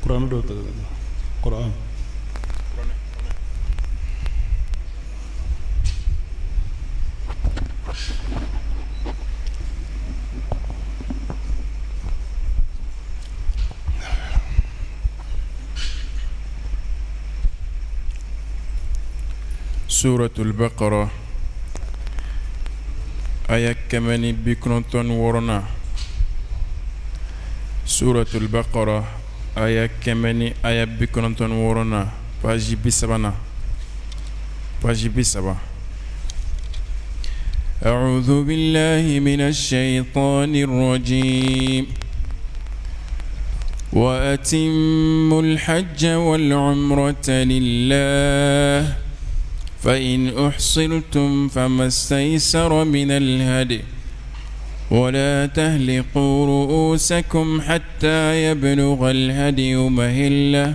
Kuranɛ dɔ ta Coran. Suratul Baqara aya 196nan, Suratul Baqara aya kɛmɛ ni aya bi kɔnɔntɔn ni wɔɔrɔnan page bi sabanan page bi saba أعوذ بالله من الشيطان الرجيم وأتموا الحج والعمرة لله فإن أحصرتم فما استيسر من الهدي ولا تحلقوا رؤوسكم حتى يبلغ الهدي مهله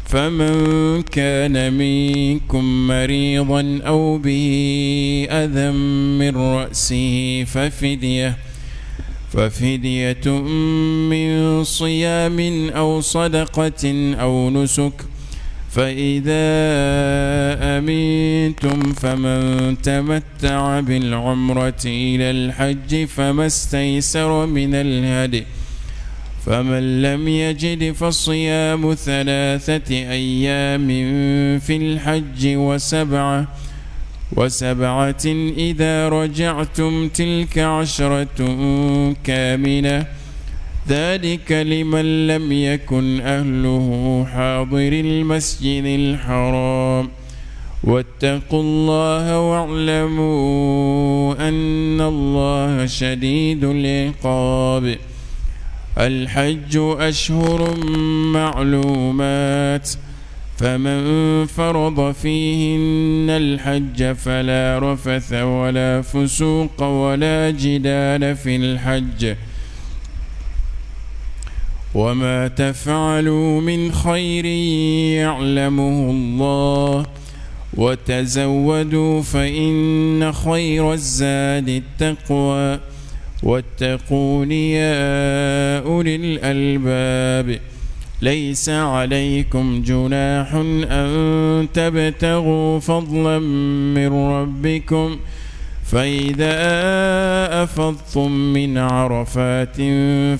فمن كان منكم مريضا أو به أذى من رأسه ففدية من صيام أو صدقة أو نسك فإذا أمنتم فمن تمتع بالعمرة إلى الحج فما استيسر من الهدي فمن لم يجد فصيام 3 أيام في الحج وسبعة إذا رجعتم تلك 10 كاملة ذلك لمن لم يكن أهله حاضر المسجد الحرام واتقوا الله واعلموا أن الله شديد العقاب الحج أشهر معلومات فمن فرض فيهن الحج فلا رفث ولا فسوق ولا جدال في الحج وما تفعلوا من خير يعلمه الله وتزودوا فإن خير الزاد التقوى واتقون يا أولي الألباب ليس عليكم جناح أن تبتغوا فضلا من ربكم فإذا أفضتم من عرفات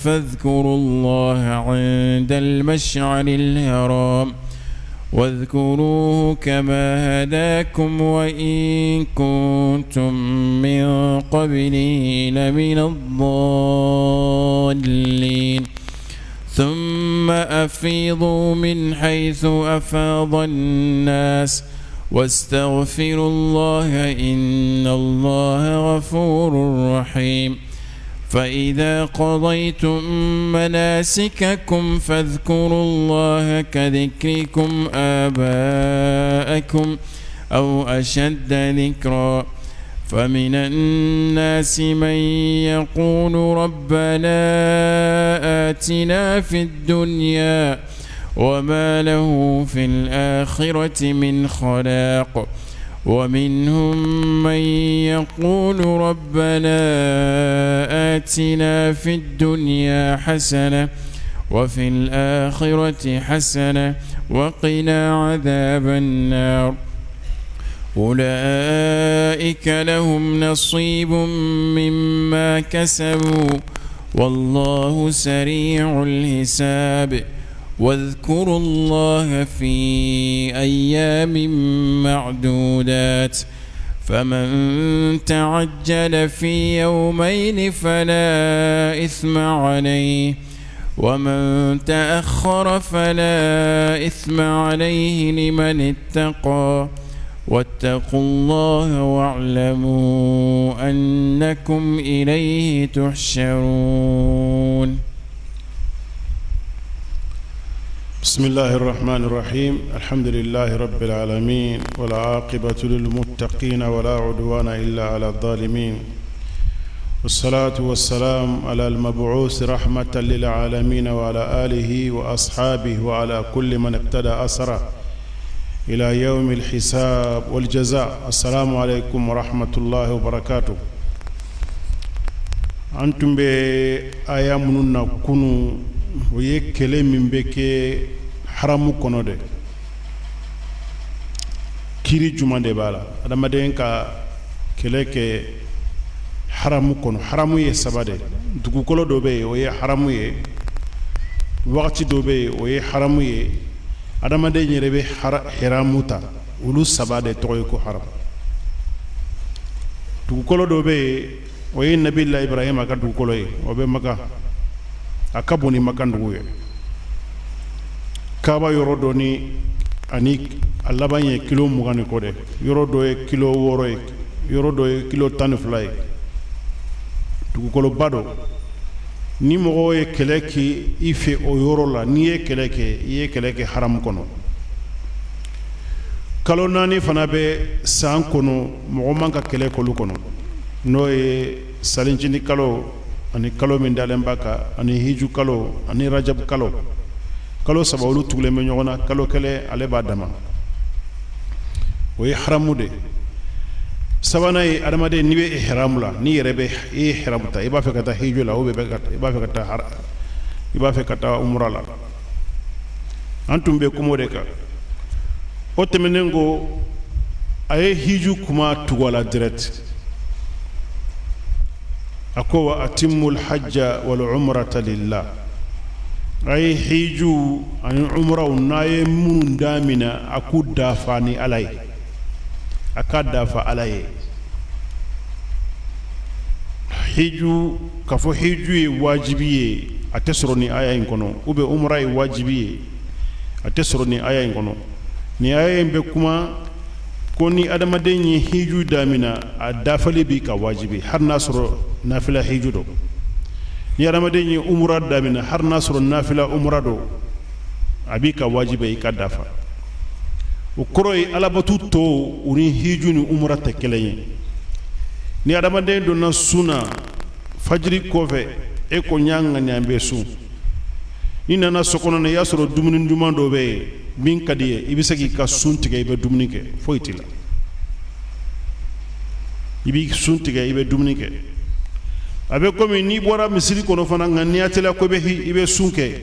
فاذكروا الله عند المشعر الحرام واذكروه كما هداكم وإن كنتم من قبله لمن الضالين ثم أفيضوا من حيث أفاض الناس واستغفروا الله إن الله غفور رحيم فإذا قضيتم مناسككم فاذكروا الله كذكركم آباءكم أو أشد ذكرا فمن الناس من يقول ربنا آتنا في الدنيا وما له في الآخرة من خلاق ومنهم من يقول ربنا آتنا في الدنيا حسنة وفي الآخرة حسنة وقنا عذاب النار أولئك لهم نصيب مما كسبوا والله سريع الحساب واذكروا الله في أيام معدودات فمن تعجل في يومين فلا إثم عليه ومن تأخر فلا إثم عليه لمن اتقى واتقوا الله واعلموا أنكم إليه تحشرون. بسم الله الرحمن الرحيم. الحمد لله رب العالمين، والعاقبة للمتقين، ولا عدوان إلا على الظالمين، والصلاة والسلام على المبعوث رحمة للعالمين وعلى آله وأصحابه وعلى كل من اقتدى أثره إلى يوم الحساب والجزاء. السلام عليكم ورحمة الله وبركاته. An tun bɛ aya minnu na kunu. O ye kɛlɛ min bɛ kɛ haramu kɔnɔ dɛ, kiri jumɛn de b'a la? Adamaden ka kɛlɛ kɛ haramu kɔnɔ. Haramu ye saba de: dugukolo dɔ bɛ yen, o ye haramu ye; wagati dɔ bɛ yen, o ye haramu ye; adamaden yɛrɛ bɛ haramu ta. Olu saba de tɔgɔ ye ko haramu. Dugukolo dɔ bɛ yen, o ye Nabila Ibrahima ka dugukolo ye, o bɛ Maka, a ka bon ni Maka dugu ye. Kaaba yɔrɔ dɔ ni ani a laban ye kilo 20 ni kɔ de, yɔrɔ dɔ ye kilo 6 ye, yɔrɔ dɔ ye kilo 12 ye. Dugukoloba don. Ni mɔgɔw ye kɛlɛ kɛ i fɛ o yɔrɔ la, n'i ye kɛlɛ kɛ, i ye kɛlɛ kɛ haramu kɔnɔ. Kalo 4 fana bɛ san kɔnɔ, mɔgɔ man ka kɛlɛ k'olu kɔnɔ, n'o ye salincinin kalo ani kalo min dalen b'a kan ani hiju kalo ani rajabu kalo. Kalo 3, olu tugulen bɛ ɲɔgɔn na, kalo 1 ale b'a dama. O ye haramu de. Sabanan ye adamaden n'i bɛ ihramu la, n'i yɛrɛ bɛ i ye ihramu ta, i b'a fɛ ka taa hiju la, ou bien i b'a fɛ ka taa umura la. An tun bɛ kuma o de kan. O tɛmɛnen kɔ, a ye hiju kuma tugu a la direct. A ko: wa atimmul hajja wal umrata lillah. A ye hiju ani umraw, n'a ye minnu damina, a k'u dafa ni Ala ye, a k'a dafa Ala ye. Hiju, k'a fɔ hiju ye wajibi ye, a tɛ sɔrɔ ni aya in kɔnɔ, ou bien umra ye wajibi ye, a tɛ sɔrɔ ni aya in kɔnɔ. Ni aya in bɛ kuma ko ni adamaden ye hiju damina, a dafali b'i ka wajibi, hali n'a sɔrɔ nafila hiju don. Ni adamaden ye umra damina, hali n'a sɔrɔ nafila umra don, a b'i ka wajibi i ka dafa. O kɔrɔ ye alabatu tɔw, u ni hiju ni umra tɛ kelen ye. Ni adamaden donna sun na fajiri kɔfɛ, e ko n y'a ŋaniya n bɛ sun, n'i nana so kɔnɔ, i y'a sɔrɔ dumuni duman dɔ bɛ yen min ka di ye, i bɛ se k'i ka sun tigɛ, i bɛ dumuni kɛ, foyi t'i la. I b'i sun tigɛ, i bɛ dumuni kɛ. A bɛ komi n'i bɔra misiri kɔnɔ fana, ŋaniya t'i la ko i bɛ sun kɛ,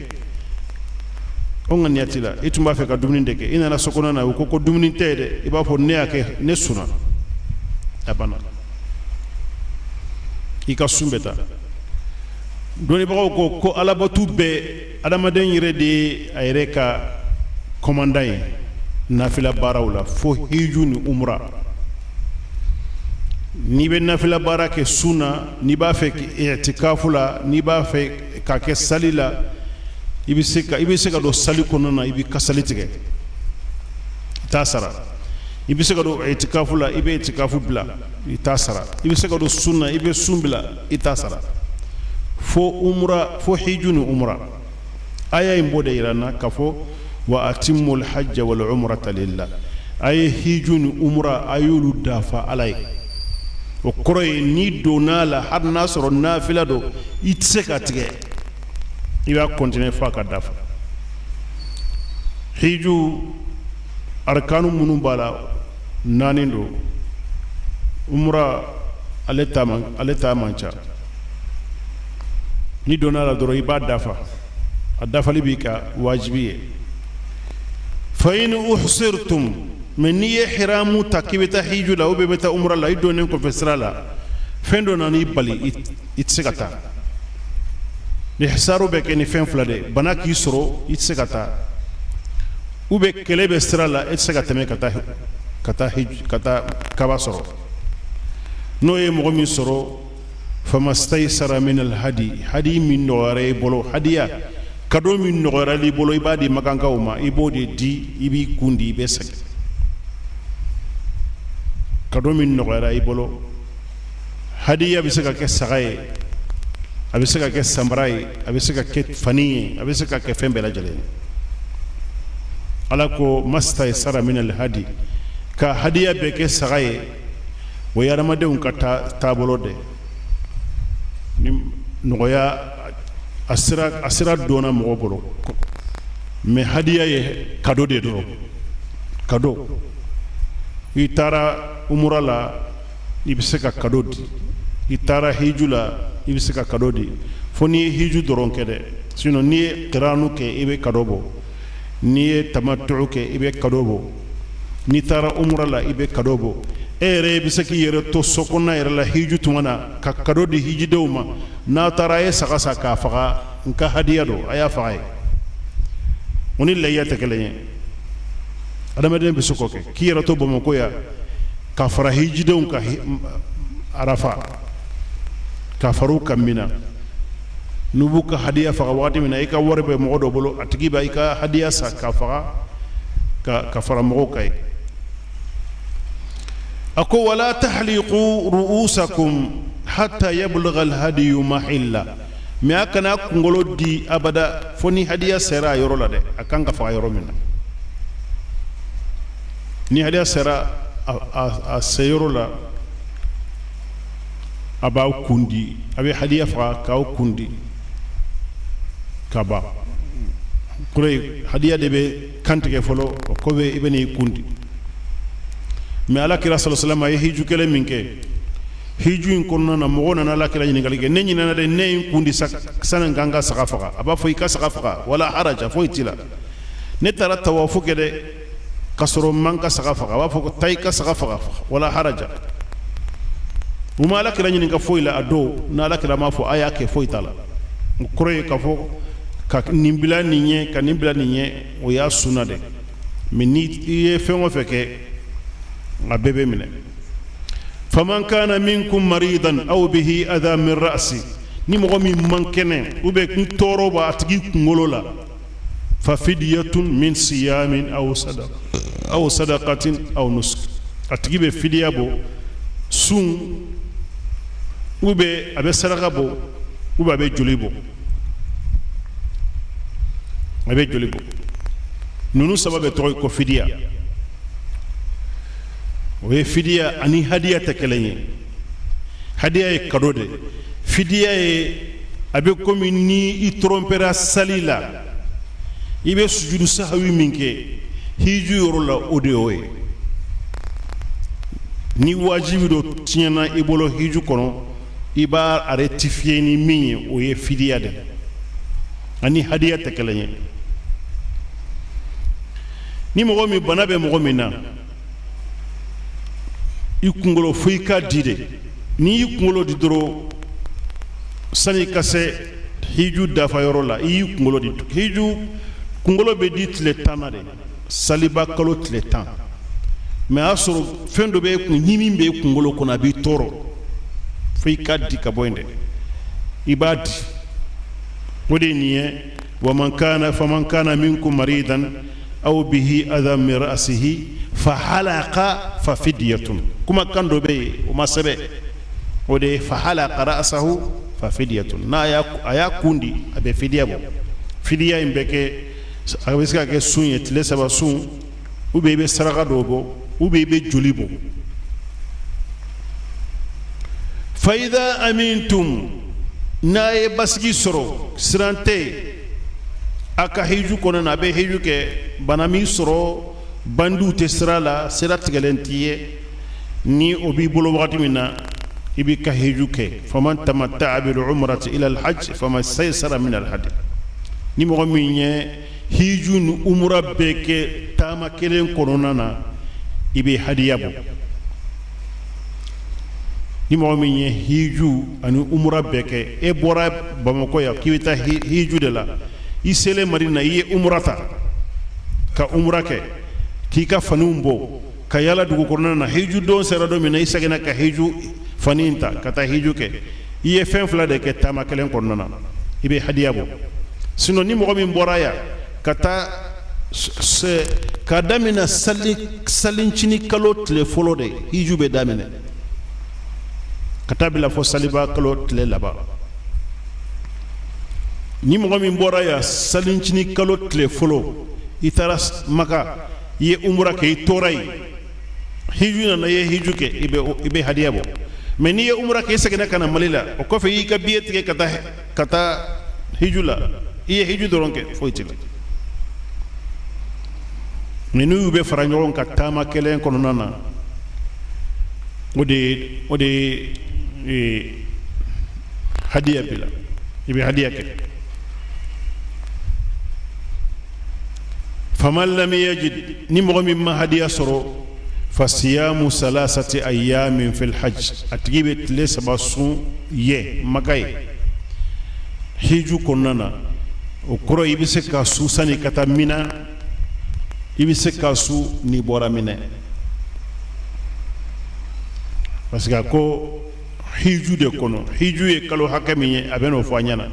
o ŋaniya t'i la. I tun b'a fɛ ka dumuni de kɛ, i nana so kɔnɔ na, u ko ko dumuni tɛ yen dɛ, i b'a fɔ ne y'a kɛ, ne sunna, a banna, i ka sun bɛ taa. Dɔnnibagaw ko ko alabatu bɛɛ, adamaden yɛrɛ de ye a yɛrɛ ka commandant ye nafila baaraw la, fo hiju ni umra. N'i bɛ nafila baara kɛ sun na, n'i b'a fɛ itikafu la, n'i b'a fɛ ka kɛ sali la, i bɛ se ka don sali kɔnɔna na, i b'i ka sali tigɛ, i t'a sara. I bɛ se ka don itikafu la, i bɛ itikafu bila, i t'a sara. I bɛ se ka don sun na, i bɛ sun bila, i t'a sara, fo umra, fo hiju ni umra. Aya in b'o de yira n na k'a fɔ: wa atimmul hajja wal umrata lillah. A ye hiju ni umra, a y'olu dafa Ala ye. O kɔrɔ ye n'i donna a la, hali n'a sɔrɔ nafila don, i tɛ se ka tigɛ, i b'a continuer f'a ka dafa. Hiju, arkanu minnu b'a la, naani don. Umra, ale ta man ca. N'i donna a la dɔrɔn, i b'a dafa, a dafali b'i ka wajibi ye. Fa in uhsirtum, mais n'i ye hiramu ta k'i bɛ taa hiju la ou bien i bɛ taa umra la, i donnen kɔfɛ sira la, fɛn dɔ nan'i bali, i tɛ se ka taa. Ihsaru bɛ kɛ ni fɛn fila de: bana k'i sɔrɔ, i tɛ se ka taa, ou bien kɛlɛ bɛ sira la, e tɛ se ka tɛmɛ ka taa kaba sɔrɔ. N'o ye mɔgɔ min sɔrɔ, famastaysara min alhadi, hadi min nɔgɔyara i bolo, hadiya cadeau min nɔgɔyara i bolo, i b'a di makankaw ma, i b'o de di, i b'i kun di, i bɛ segin. Cadeau min nɔgɔyara i bolo, hadiya bɛ se ka kɛ saga ye, a bɛ se ka kɛ samara ye, a bɛ se ka kɛ fani ye, a bɛ se ka kɛ fɛn bɛɛ lajɛlen ye. Ala ko mastaysara min alhadi, ka hadiya bɛ kɛ saga ye, o ye adamadenw ka taabolo de ni nɔgɔya, a sira donna mɔgɔ bolo. Mais hadiya ye cadeau de dɔrɔn, cadeau. I taara umura la, i bɛ se ka cadeau di. I taara hiju la, i bɛ se ka cadeau di, fo n'i ye hiju dɔrɔn kɛ dɛ. Sinon n'i ye kiranu kɛ, i bɛ kado bɔ. N'i ye tamatu kɛ, i bɛ kado bɔ. N'i taara umura la, i bɛ kado bɔ. E yɛrɛ bɛ se k'i yɛrɛ to so kɔnɔna yɛrɛ la hiju tuma na ka kado di hijidenw ma. N'a taara, a ye saga san k'a faga, n ka hadiya don, a y'a faga ye. O ni layiya tɛ kelen ye. Adamaden bɛ se k'o kɛ, k'i yɛrɛ to Bamakɔ yan ka fara hijidenw kan Arafa, ka fara u kan Mina. N'u b'u ka hadiya faga waati min na, i ka wari bɛ mɔgɔ dɔ bolo, a tigi bɛ i ka hadiya san k'a faga ka fara mɔgɔw kan yen. A ko wala tahliqu ru'usakum hatta yablugha alhadiyu mahilla. Mais a kana kunkolo di abada fo ni hadiya sera a yɔrɔ la dɛ, a kan ka faga yɔrɔ min na. Ni hadiya sera a seyɔrɔ la, a b'aw kun di, a bɛ hadiya faga k'aw kun di ka ban. Kɔrɔ ye, hadiya de bɛ kantigɛ fɔlɔ, o kɔfɛ i bɛ n'i kun di. Mais Ala kira sala salam, a ye hiju kelen min kɛ, hiju in kɔnɔna na, mɔgɔw nana Ala kira ɲininkali kɛ: ne ɲinɛna dɛ, ne ye n kun di sani ka n ka saga faga. A b'a fɔ i ka saga faga, wala haraja, foyi t'i la. Ne taara tawafu kɛ dɛ ka sɔrɔ n ma n ka saga faga. A b'a fɔ ko taa i ka saga faga, wala haraja. U ma Ala kira ɲininka foyi la a don. N'Ala kira m'a fɔ a y'a kɛ, foyi t'a la. O kɔrɔ ye k'a fɔ ka nin bila nin ɲɛ, ka nin bila nin ɲɛ, o y'a sunna dɛ. Mais ni i ye fɛn o fɛn kɛ, a bɛɛ bɛ minɛ. Faman kana minkum maridan aw bihi adha min ra'si, ni mɔgɔ min man kɛnɛ ou bien kun tɔɔrɔ b'a tigi kunkolo la, fa fidiyatun min siyamin aw sadaqa aw sadaqatin aw nusuk, a tigi bɛ fidiya bɔ, sun, ou bien a bɛ saraka bɔ, ou bien a bɛ joli bɔ, a bɛ joli bɔ. Ninnu saba bɛ tɔgɔ ko fidiya. O ye fidiya ani hadiya tɛ kelen ye. Hadiya ye kado de. Fidiya ye, a bɛ komi ni i trompera sali la, i bɛ sujudu sahawi min kɛ hiju yɔrɔ la, o de y'o ye. Ni wajibi dɔ tiɲɛna i bolo hiju kɔnɔ, i b'a rectifier ni min ye, o ye fidiya de. Ani hadiya tɛ kelen ye. Ni mɔgɔ min, bana bɛ mɔgɔ min na i kunkolo, fo i ka di de. N'i y'i kunkolo di dɔrɔn, sani i ka se hiju dafa yɔrɔ la, i y'i kunkolo di. Hiju kunkolo bɛ di tile 10 na de, saliba kalo tile 10. Mais a y'a sɔrɔ fɛn dɔ bɛ e kun, ɲimi bɛ e kunkolo kɔnɔ, a b'i tɔɔrɔ, fo i ka di ka bɔ yen dɛ. I b'a di, o de ye nin ye: waman kana faman kana minkum maridan aw bihi adha min ra'sihi fa halaka fa fidyatun. Kumakan dɔ bɛ yen, o ma sɛbɛn, o de ye fa halaka ra'sahu fa fidyatun. N'a y'a a y'a kun di, a bɛ fidiya bɔ. Fidiya in bɛ kɛ, a bɛ se ka kɛ sun ye, tile 3 sun, ou bien i bɛ saraka dɔw bɔ, ou bien i bɛ joli bɔ. Fa idha amintum, n'a ye basigi sɔrɔ, siran tɛ yen a ka hiju kɔnɔ na, a bɛ hiju kɛ, bana m'i sɔrɔ, bandiw tɛ sira la, sira tigɛlen t'i ye, ni o b'i bolo wagati min na, i b'i ka hiju kɛ. Faman tamatta'a bil umrati ila al hajj famastaysara min al hadi. Ni mɔgɔ min ye hiju ni umura bɛɛ kɛ taama kelen kɔnɔna na, i bɛ hadiya bɔ. Ni mɔgɔ min ye hiju ani umura bɛɛ kɛ, e bɔra Bamakɔ yan k'i bɛ taa hiju de la, i selen Madina, i ye umura ta ka umura kɛ, k'i ka faniw bɔ ka yala dugu kɔnɔna na. Hiju don sera don min na, i seginna ka hiju fani ta ka taa hiju kɛ. I ye fɛn fila de kɛ taama kelen kɔnɔna na, i bɛ hadiya bɔ. Sinon ni mɔgɔ min bɔra yan ka taa ka daminɛ salincinin kalo tile fɔlɔ de, hiju bɛ daminɛ ka taa bila fo saliba kalo tile laban. Ni mɔgɔ min bɔra yan salincinin kalo tile fɔlɔ, i taara Maka, i ye umura kɛ, i tora yen, hiju nana, i ye hiju kɛ, i bɛ hadiya bɔ. Mais n'i ye umura kɛ, i seginna ka na Mali la, o kɔfɛ i y'i ka billet tigɛ ka taa hiju la, i ye hiju dɔrɔn kɛ, foyi t'i la. Mais n'u y'u bɛ fara ɲɔgɔn kan taama kelen kɔnɔna na, o de ye hadiya bila, i bɛ hadiya kɛ. Faman lam yajid, ni mɔgɔ min ma hadiya sɔrɔ, fasiyamu salasati ayamin fil hajj, a tigi bɛ tile 3 sun ye Maka ye hiju kɔnɔna na. O kɔrɔ, i bɛ se ka sun sani ka taa Mina, i bɛ se ka sun n'i bɔra Mina, parce que a ko hiju de kɔnɔ. Hiju ye kalo hakɛ min ye, a bɛ n'o fɔ an ɲɛna.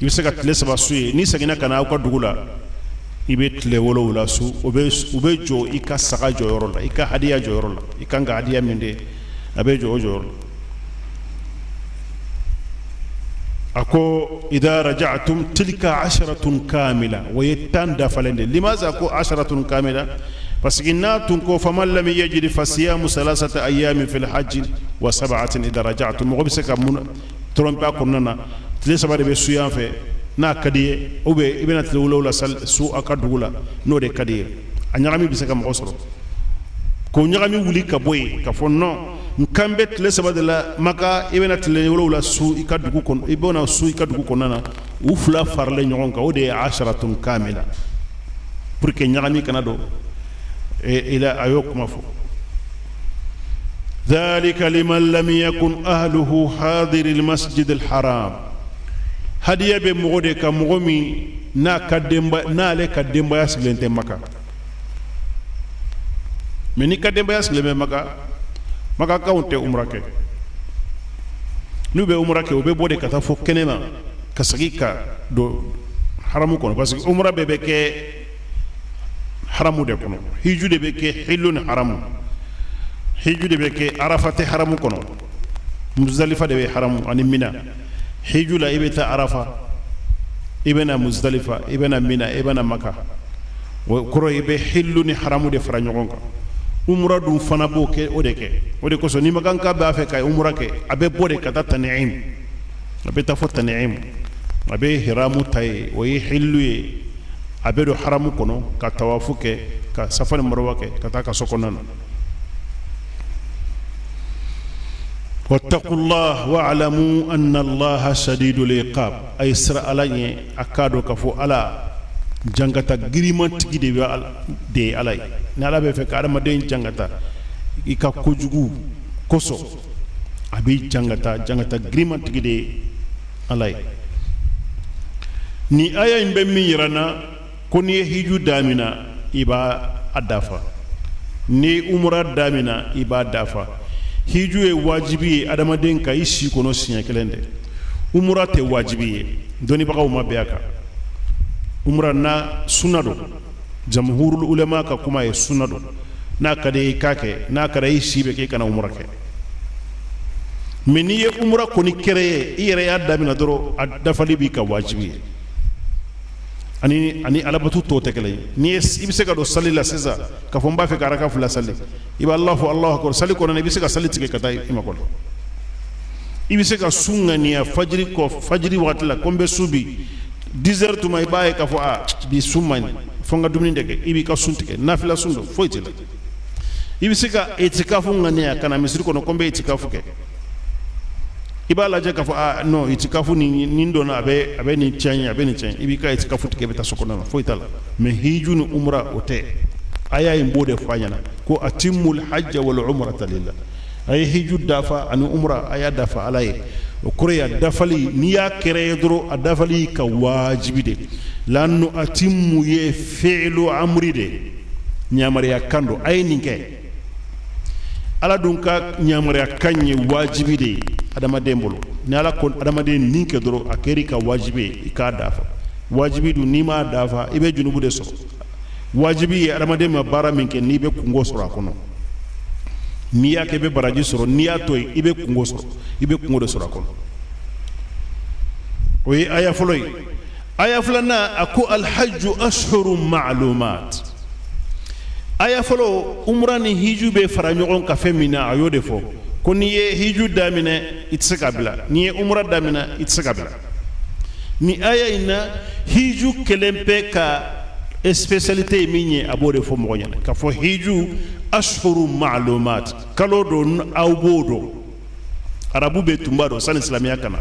I bɛ se ka tile 3 sun ye. N'i seginna ka na aw ka dugu la, i bɛ tile 7 sun. O bɛ jɔ i ka saga jɔyɔrɔ la, i ka hadiya jɔyɔrɔ la, i kan ka hadiya min di, a bɛ jɔ o jɔyɔrɔ la. A ko idha raja'tum tilka asharatun kamila, o ye 10 dafalen de. Limaza ko asharatun kamila? Parce que n'a tun ko faman lam yajid fasiyamu salasati ayamin fil hajj wa sab'atin idha raja'tum, mɔgɔ bɛ se ka mun tromper a kɔnɔna na? Tile 3 de bɛ sun yan fɛ n'a ka di ye, ou bien i bɛna tile 7 sun aw ka dugu la n'o de ka di ye. A ɲagami bɛ se ka mɔgɔ sɔrɔ k'o ɲagami wuli ka bɔ yen, ka fɔ non, n kan bɛ tile 3 de la Maka, i bɛna tile 7 sun i ka dugu kɔnɔ, i bɛna sun i ka dugu kɔnɔna na. U fila faralen ɲɔgɔn kan, o de ye asharatun kamila, pour que ɲagami kana don i la. A y'o kuma fɔ. Dhalika liman lam yakun ahluhu hadiril masjidil haram. Hadiya bɛ mɔgɔ de kan, mɔgɔ min n'a ka denba n'ale ka denbaya sigilen tɛ Maka. Mais n'i ka denbaya sigilen bɛ Maka, Makakaw tɛ umra kɛ. N'u bɛ umra kɛ, u bɛ bɔ de ka taa fo kɛnɛma ka segin ka don haramu kɔnɔ, parce que umra bɛɛ bɛ kɛ haramu de kɔnɔ. Hiju de bɛ kɛ hilu ni haramu. Hiju de bɛ kɛ Arafa tɛ haramu kɔnɔ, Muzdalifa de bɛ haramu ani Mina. Hiju la, i bɛ taa Arafa, i bɛ na Muzdalifa, i bɛ na Mina, i bɛ na Maka. O kɔrɔ, i bɛ hilu ni haramu de fara ɲɔgɔn kan. Umra dun fana b'o kɛ, o de kɛ. O de kosɔn, ni makanka b'a fɛ ka umra kɛ, a bɛ bɔ de ka taa Taniim, a bɛ taa fo Taniim, a bɛ hiramu ta yen, o ye hilu ye. A bɛ don haramu kɔnɔ ka tawafu kɛ, ka Safa ni Marwa kɛ, ka taa ka so kɔnɔna na. Wattaqullah wa'lamu anna Allaha shadidul iqab. A ye siran Ala ɲɛ, a k'a dɔn k'a fɔ Ala jangata giriman tigi de bɛ ala de ye Ala ye. Ni Ala bɛ fɛ ka adamaden jangata i ka kojugu kosɔn, a b'i jangata. Jangata giriman tigi de ye Ala ye. Ni aya in bɛ min yira n na, ko n'i ye hiju damina, i b'a a dafa. N'i ye umura damina, i b'a dafa. Hiju ye wajibi ye adamaden ka i si kɔnɔ siɲɛ kelen de. Umura tɛ wajibi ye, dɔnnibagaw ma bɛn a kan. Umura na, sunna don. Jamhurul ulama ka kuma ye, sunna don. N'a ka di i k'a kɛ, n'a ka di i si bɛ kɛ i kana umura kɛ. Mais n'i ye umura kɔni créer, i yɛrɛ y'a damina dɔrɔn, a dafali b'i ka wajibi ye. Ani alabato tɔw tɛ kelen ye. N'i ye, i bɛ se ka don sali la sisan k'a fɔ n b'a fɛ ka araka 2 sali, i bɛ Alahu Alahu akbar sali kɔnɔ, i bɛ se ka sali tigɛ ka taa i makɔnɔ. I bɛ se ka sun ŋaniya fajiri kɔ, fajiri waati la, ko n bɛ sun bi. 10 heures tuma, i b'a ye k'a fɔ aa, bi sun man ɲi, fo n ka dumuni de kɛ, i b'i ka sun tigɛ. Nafila sun don, foyi t'i la. I bɛ se ka itikafu ŋaniya ka na misiri kɔnɔ ko n bɛ itikafu kɛ. I b'a lajɛ k'a fɔ aa non, itikafu nin donna, a bɛ nin tiɲɛ ye, a bɛ nin tiɲɛ, i b'i ka itikafu tigɛ, i bɛ taa so kɔnɔ na, foyi t'a la. Mais hiju ni umra, o tɛ. Aya in b'o de fɔ a ɲɛna ko atimmul hajja wal umrata lillah. A ye hiju dafa ani umra, a y'a dafa Ala ye. O kɔrɔ ye, a dafali, n'i y'a créer dɔrɔn, a dafali ka wajibi de. Lannu atimmu ye fi'lu amri de, yamaruya kan don, a ye nin kɛ. Ala dun ka yamaruya kan ye wajibi de ye adamaden bolo. Ni Ala ko adamaden nin kɛ dɔrɔn, a kɛra i ka wajibi ye i k'a dafa. Wajibi dun, n'i m'a dafa, i bɛ junubu de sɔrɔ. Wajibi ye adamaden ma baara min kɛ, n'i bɛ kungo sɔrɔ a kɔnɔ, n'i y'a kɛ, i bɛ baraji sɔrɔ. N'i y'a to yen, i bɛ kungo sɔrɔ, i bɛ kungo de sɔrɔ a kɔnɔ. O ye aya fɔlɔ ye. Aya filanan, a ko alhajju ashhurun ma'lumat. Aya fɔlɔ, umra ni hiju bɛ fara ɲɔgɔn kan fɛn min na, a y'o de fɔ, ko n'i ye hiju daminɛ, i tɛ se ka bila. N'i ye umra daminɛ, i tɛ se ka bila. Ni aya in na, hiju kelen bɛ ka spécialité ye min ye, a b'o de fɔ mɔgɔ ɲɛna k'a fɔ hiju ashhuru ma'lumat, kalo don, aw b'o dɔn. Arabu bɛ tun b'a dɔn sani silamɛya ka na.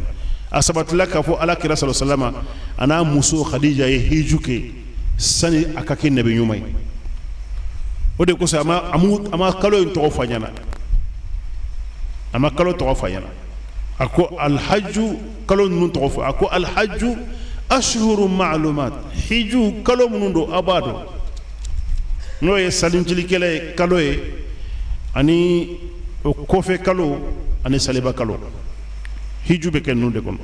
A sabatila k'a fɔ Ala kira sɔrɔ salama a n'a muso Khadija ye hiju kɛ. sani a ka kɛ nabi ɲuman ye. O de kosɔn a ma kalo in tɔgɔ fɔ a ɲɛna, a ma kalo tɔgɔ fɔ a ɲɛna. A ko alhaju, kalo ninnu tɔgɔ fɔ, a ko alhaju ashhuru ma'lumat, hiju kalo minnu don aw b'a dɔn, n'o ye salincilikɛla ye kalo ye, ani o kɔfɛ kalo ani saliba kalo. Hiju bɛ kɛ ninnu de kɔnɔ.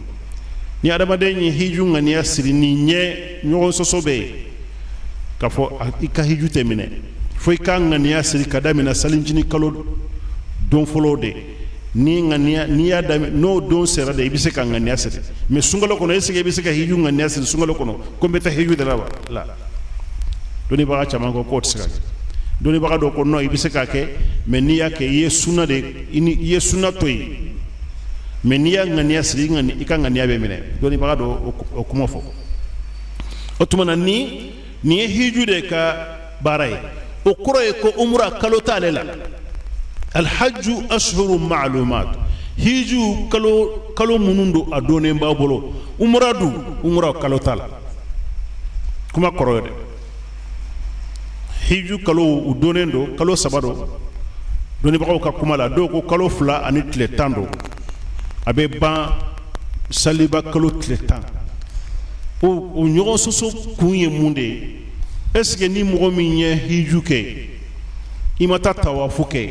Ni adamaden ye hiju ŋaniya siri ni ɲɛ ɲɔgɔn sɔsɔ bɛ yen k'a fɔ i ka hiju tɛ minɛ fo i ka ŋaniya siri ka daminɛ salincinin kalo don fɔlɔ de. Ni ŋaniya n'i y'a daminɛ n'o don sera de, i bɛ se ka ŋaniya siri. Mais sunkalo kɔnɔ, est-ce que i bɛ se ka hiju ŋaniya siri sunkalo kɔnɔ ko n bɛ taa hiju de la wa? La, dɔnnibaga caman ko k'o tɛ se ka kɛ. Dɔnnibaga dɔw ko non, i bɛ se k'a kɛ, mais n'i y'a kɛ, i ye sunna de, i ye sunna to yen, mais n'i y'a ŋaniya siri, i ka ŋaniya bɛ minɛ. Dɔnnibaga dɔw o kuma fɔ. O tuma na, ni nin ye hiju de ka baara ye, o kɔrɔ ye ko umura kalo t'ale la. Alhaju ashhuru ma'lumat, hiju kalo kalo minnu don, a dɔnnen b'a bolo. Umura dun, umura kalo t'a la. Kuma kɔrɔ ye dɛ, hiju kalo u dɔnnen don, kalo 3 don dɔnnibagaw ka kuma la. Dɔw ko kalo 2 ani tile 10 don, a bɛ ban saliba kalo tile 10. O ɲɔgɔn sɔsɔ kun ye mun de ye? Est-ce que ni mɔgɔ min ye hiju kɛ, i ma taa tawafu kɛ,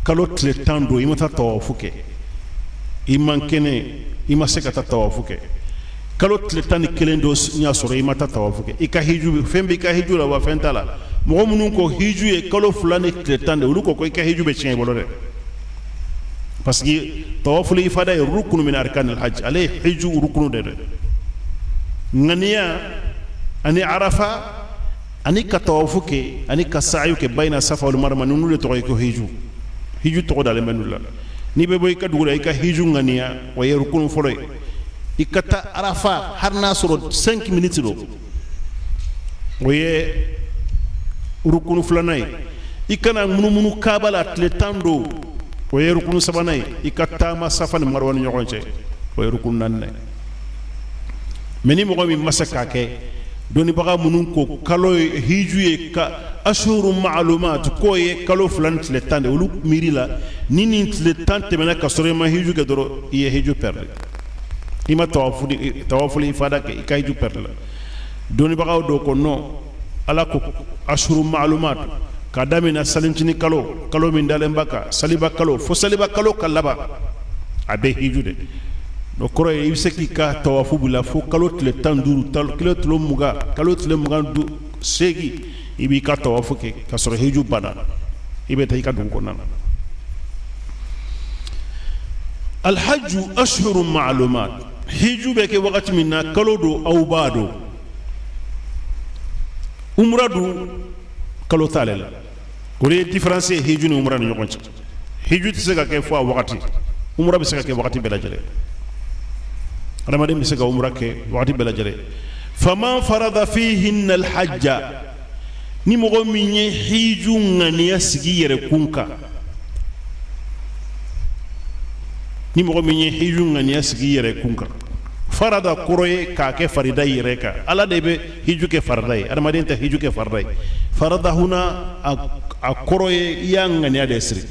kalo tile 10 don, i ma taa tawafu kɛ, i man kɛnɛ, i ma se ka taa tawafu kɛ, kalo tile 11 don y'a sɔrɔ i ma taa tawafu kɛ, i ka hiju, fɛn b'i ka hiju la wa fɛn t'a la? Mɔgɔ minnu ko hiju ye kalo 2 ni tile 10 de, olu ko i ka hiju bɛ tiɲɛ i bolo dɛ, parce que tawaful ifada ye rukunu min arkanil hajj, ale ye hiju rukunu de dɛ. Ŋaniya ani arafa ani ka tawafu kɛ ani ka sa'yu kɛ bayina safa wal marwa, ninnu de tɔgɔ ye ko hiju. Hiju tɔgɔ dalen bɛ ninnu la. N'i bɛ bɔ i ka dugu la, i ka hiju ŋaniya, o ye rukunu fɔlɔ ye. I ka taa arafa, hali n'a sɔrɔ 5 minutes don, o ye rukunu filanan ye. I kana munumunu kaaba la tile 10 don, o ye rukunu sabanan ye. I ka taama safa ni marwa ni ɲɔgɔn cɛ, o ye rukunu naaninan ye. Mais ni mɔgɔ min ma se k'a kɛ, dɔnnibaga minnu ko kalo ye hiju ye ka ashuru ma'lumat, k'o ye kalo 2 ni tile 10 de, olu miiri la ni nin tile 10 tɛmɛna ka sɔrɔ i ma hiju kɛ dɔrɔn, i ye hiju perdre, i ma tawaful ifada kɛ, i ka hiju perdre la. Dɔnnibagaw dɔw ko non, Ala ko ashuru ma'lumat ka daminɛ salincinin kalo, kalo min dalen b'a kan, saliba kalo, fo saliba kalo ka laban, a bɛ hiju de. O kɔrɔ ye i bɛ se k'i ka tawafu bila fo kalo tile 15, kalo tile 20, kalo tile 28, i b'i ka tawafu kɛ ka sɔrɔ hiju banna, i bɛ taa i ka dugu kɔnɔna na. Alhaju ashuru ma'lumat, hiju bɛ kɛ wagati min na, kalo don aw b'a dɔn. Umra dun, kalo t'ale la. O de ye différence ye hiju ni umra ni ɲɔgɔn cɛ. Hiju tɛ se ka kɛ fo a wagati, umra bɛ se ka kɛ wagati bɛɛ lajɛlen. Adamaden bɛ se ka umra kɛ wagati bɛɛ lajɛlen. Faman farada fihinna alhajja, ni mɔgɔ min ye hiju ŋaniya sigi yɛrɛ kun kan, ni mɔgɔ min ye hiju ŋaniya sigi yɛrɛ kun kan, farada kɔrɔ ye k'a kɛ farida yɛrɛ kan. Ala de bɛ hiju kɛ farida ye, adamaden tɛ hiju kɛ farida ye. Farada huna, a kɔrɔ ye i y'a ŋaniya de siri.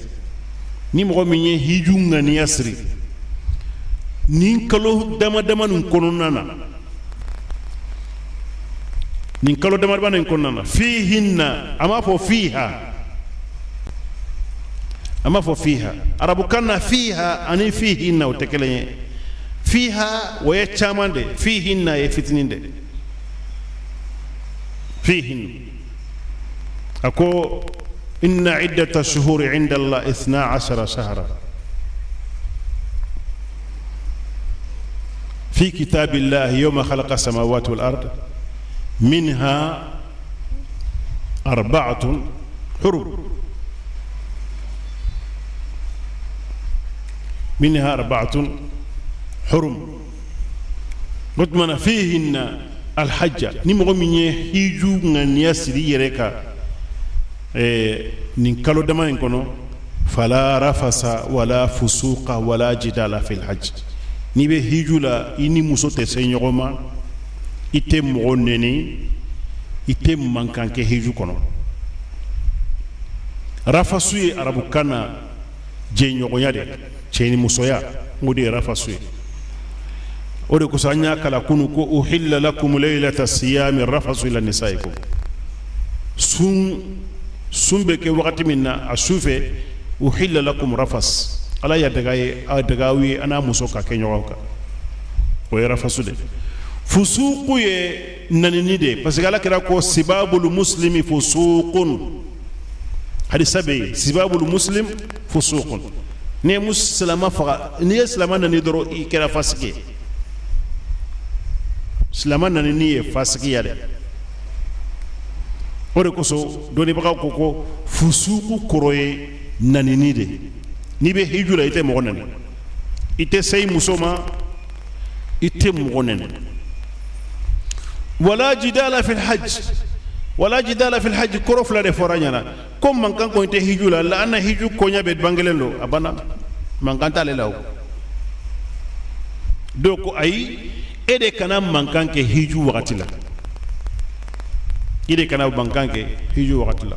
Ni mɔgɔ min ye hiju ŋaniya siri nin kalo dama dama nin kɔnɔna na, nin kalo dama dama nin kɔnɔna na, fihinna, a m'a fɔ fiha, a m'a fɔ fiha. Arabukan na, fiha ani fihinna o tɛ kelen ye. Fiha o ye caman de, fihinna ye fitinin de. Fihin, a ko inna iddata shuhuri inda Allah 12 shahra fi kitabillahi yawma khalaqa samawati wal ard minha arba'atun hurum, minha arba'atun hurum. O tuma na, fihinna alhajja, ni mɔgɔ min ye hiju ŋaniya siri i yɛrɛ kan nin kalo dama in kɔnɔ, fala rafasa wala fusuqa wala jidala fil hajj. N'i bɛ hiju la, i ni muso tɛ se ɲɔgɔn ma, I tɛ mɔgɔ neni, i tɛ mankan kɛ hiju kɔnɔ. Rafasu ye arabukan na jɛɲɔgɔnya de, cɛ ni musoya, o de ye rafasu ye. O de kosɔn an y'a kalan kunun ko uhilla lakum laylata siyami rafasu ila nisaikum. Sun bɛ kɛ wagati min na, a su fɛ, uhilla lakum rafas, ala y'a daga ye, a daga aw ye a n'a muso ka kɛ ɲɔgɔn kan. O ye rafasu de. Fusuku ye nanini de ye, parce que ala kira ko sibabul muslimi fusukun. Hadisa bɛ yen, sibabul muslim fusukun. N'i ye silama faga, n'i ye silama nani dɔrɔn, i kɛra fasigi ye. Silama nanini ye fasigiya dɛ. O de kosɔn dɔnnibagaw ko ko fusuku kɔrɔ ye nanini de. N'i bɛ hiju la, i tɛ mɔgɔ nani, i tɛ se i muso ma, i tɛ mɔgɔ nani. Wala jidala fil hajj. Wala jidala fil hajj kɔrɔ fila de fɔra ɲɛna ko mankan ko tɛ hiju la. La an na hiju koɲɛ bɛ bangelen don, a banna, mankan t'ale la. O dɔw ko ayi, e de kana mankan kɛ hiju wagati la, i de kana mankan kɛ hiju wagati la.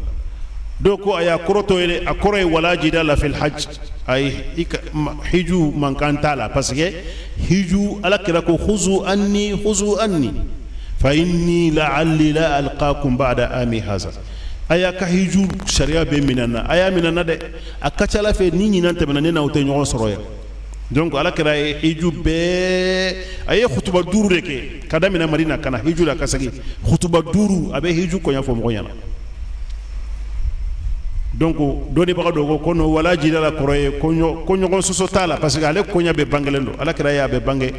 Dɔw ko ayi, a kɔrɔ t'o ye dɛ, a kɔrɔ ye wala jidala fil hajj, ayi, hiju mankan t'a la, parce que hiju, ala kira ko khuzu anni, khuzu anni, fa inni la'alli la alqakum ba'da ami haza. A y'a ka hiju sariya bɛ minɛ na, a y'a minɛ na dɛ. A ka ca ala fɛ, ni ɲinan tɛmɛna, ne n'aw tɛ ɲɔgɔn sɔrɔ yan. Donc ala kira ye hiju bɛɛ, a ye kutuba 5 de kɛ ka daminɛ Madina ka na hiju la ka segin. Kutuba 5, a bɛ hiju koɲɛ fɔ mɔgɔ ɲɛna. Donc dɔnnibaga dɔw ko ko non, wala jidala kɔrɔ ye ko ɲɔgɔn sɔsɔ t'a la, parce que ale koɲɛ bɛ bangelen don, ala kira y'a bɛ bange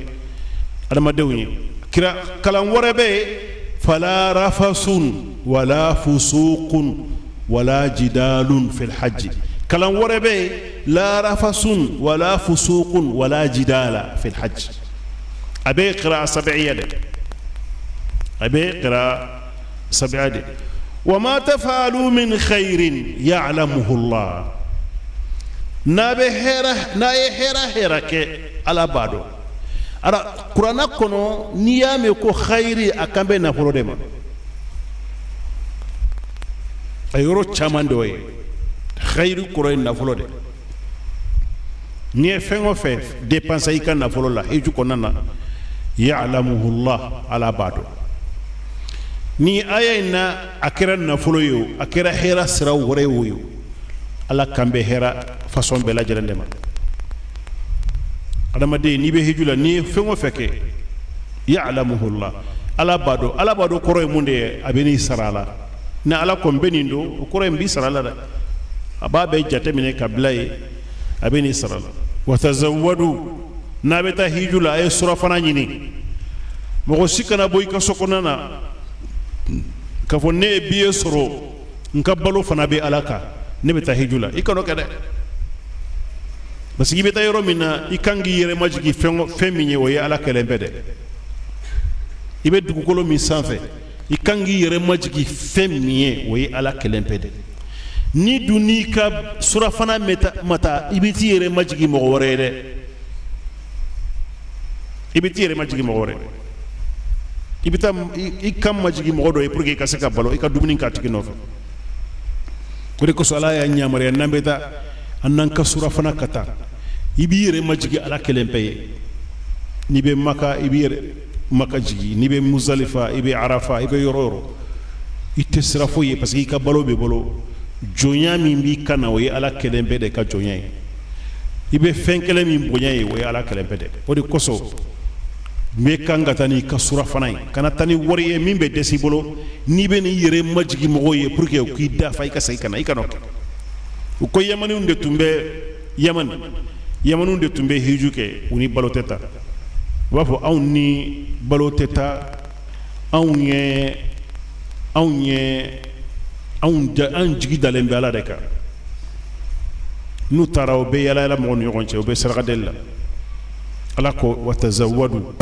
adamadenw ye. Kira kalan wɛrɛ bɛ yen, fala rafasun wala fusuqun wala jidalun fil hajj. Kalan wɛrɛ bɛ yen, la rafasun wala fusuqun wala jidala fil hajj. A bɛ qira'a sab'iyya de, a bɛ qira'a sab'iyya de. Wa ma tafalu min khairin ya'lamuhu Allah. N'a bɛ hɛrɛ, n'a ye hɛrɛ hɛrɛ kɛ, ala b'a dɔn. Ara kuranna kɔnɔ, n'i y'a mɛn ko khayiri, a kan bɛ nafolo de ma. A yɔrɔ caman dɔ ye khayiri kɔrɔ ye nafolo de. N'i ye fɛn o fɛn dépenser i ka nafolo la hiju kɔnɔna na, ya'lamuhullah, ala b'a dɔn. Ni aya in na, a kɛra nafolo ye o, a kɛra hɛrɛ sira wɛrɛ ye o, ala kan bɛ hɛrɛ façon bɛɛ lajɛlen de ma. Adamaden, n'i bɛ hiju la, n'i ye fɛn o fɛn kɛ, ya'lamuhullah, ala b'a dɔn. Ala b'a dɔn kɔrɔ ye mun de ye? A bɛ n'i sara a la. Ni ala ko n bɛ nin dɔn, o kɔrɔ ye n b'i sara a la dɛ. A b'a bɛɛ jateminɛ ka bila yen, a bɛ n'i sara la. Watazawwadu, n'a bɛ taa hiju la, a ye surafana ɲini. Mɔgɔ si kana bɔ i ka so kɔnɔna na k'a fɔ ne ye billet sɔrɔ, n ka balo fana bɛ ala kan, ne bɛ taa hiju la. I kan'o kɛ dɛ, parce que i bɛ taa yɔrɔ min na, i kan k'i yɛrɛ majigin fɛn min ye, o ye ala kelen pe dɛ. I bɛ dugukolo min sanfɛ, i kan k'i yɛrɛ majigin fɛn min ye, o ye ala kelen pe dɛ. Ni dun n'i ka surafana ma taa, i bɛ t'i yɛrɛ majigin mɔgɔ wɛrɛ ye dɛ. I bɛ t'i yɛrɛ majigin mɔgɔ wɛrɛ, i bɛ taa i kan majigin mɔgɔ dɔ ye pour que i ka se ka balo, i ka dumuni k'a tigi nɔfɛ. O de kosɔn ala y'a yamaruya, n'an bɛ taa, an n'an ka surafana ka taa. I b'i yɛrɛ majigin ala kelen pe ye. N'i bɛ Maka, i b'i yɛrɛ Maka jigin. N'i bɛ Muzalifa, i bɛ Arafa, i bɛ yɔrɔ o yɔrɔ, i tɛ sira foyi ye, parce que i ka balo bɛ bolo. Jɔnya min b'i kan na, o ye ala kelen pe de ka jɔnya ye. I bɛ fɛn kelen min bonya ye, o ye ala kelen pe de. O de kosɔn n bɛ kan ka taa n'i ka surafana ye. Kana taa ni wari ye min bɛ dɛsɛ i bolo, n'i bɛ n'i yɛrɛ majigin mɔgɔw ye pour que u k'i dafa, i ka segin ka na. I kana o kɛ. U ko yamaniw de tun bɛ Yamani, yamaniw de tun bɛ hiju kɛ, u ni balo tɛ taa. U b'a fɔ anw ni balo tɛ taa, anw ye anw jigi dalen bɛ ala de kan. N'u taara, u bɛ yala yala mɔgɔw ni ɲɔgɔn cɛ, u bɛ saraka deli la. Ala ko watazawwadu.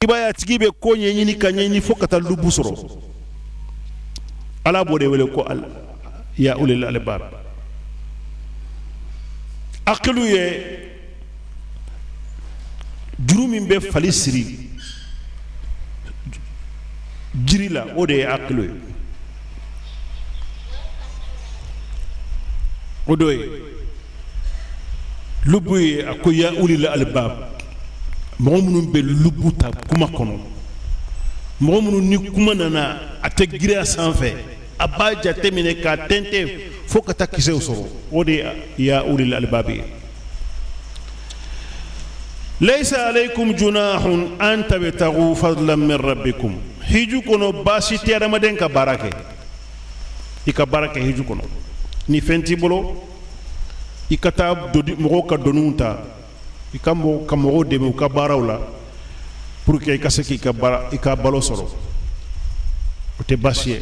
I b'a ye a tigi bɛ ko ɲɛɲini ka ɲɛɲini fo ka taa lubu sɔrɔ. Ala b'o de wele ko ya ulil albab. Akilu ye juru min bɛ fali siri jiri la, o de ye akilu ye. O dɔ ye lubu ye. A ko ya ulil albab, mɔgɔ minnu bɛ lubu ta kuma kɔnɔ, mɔgɔ minnu ni kuma nana a tɛ girin a sanfɛ, a b'a jateminɛ k'a tɛntɛn fo ka taa kisɛw sɔrɔ, o de ye ya ulil albab ye. Laysa alaykum junahun an tabtagu fadlan min rabbikum. Hiju kɔnɔ, baasi tɛ adamaden ka baara kɛ. I ka baara kɛ hiju kɔnɔ, ni fɛn t'i bolo, i ka taa mɔgɔw ka doniw ta, i ka mɔgɔw dɛmɛ u ka baaraw la pour que i ka se k'i ka baara, i ka balo sɔrɔ, o tɛ baasi ye.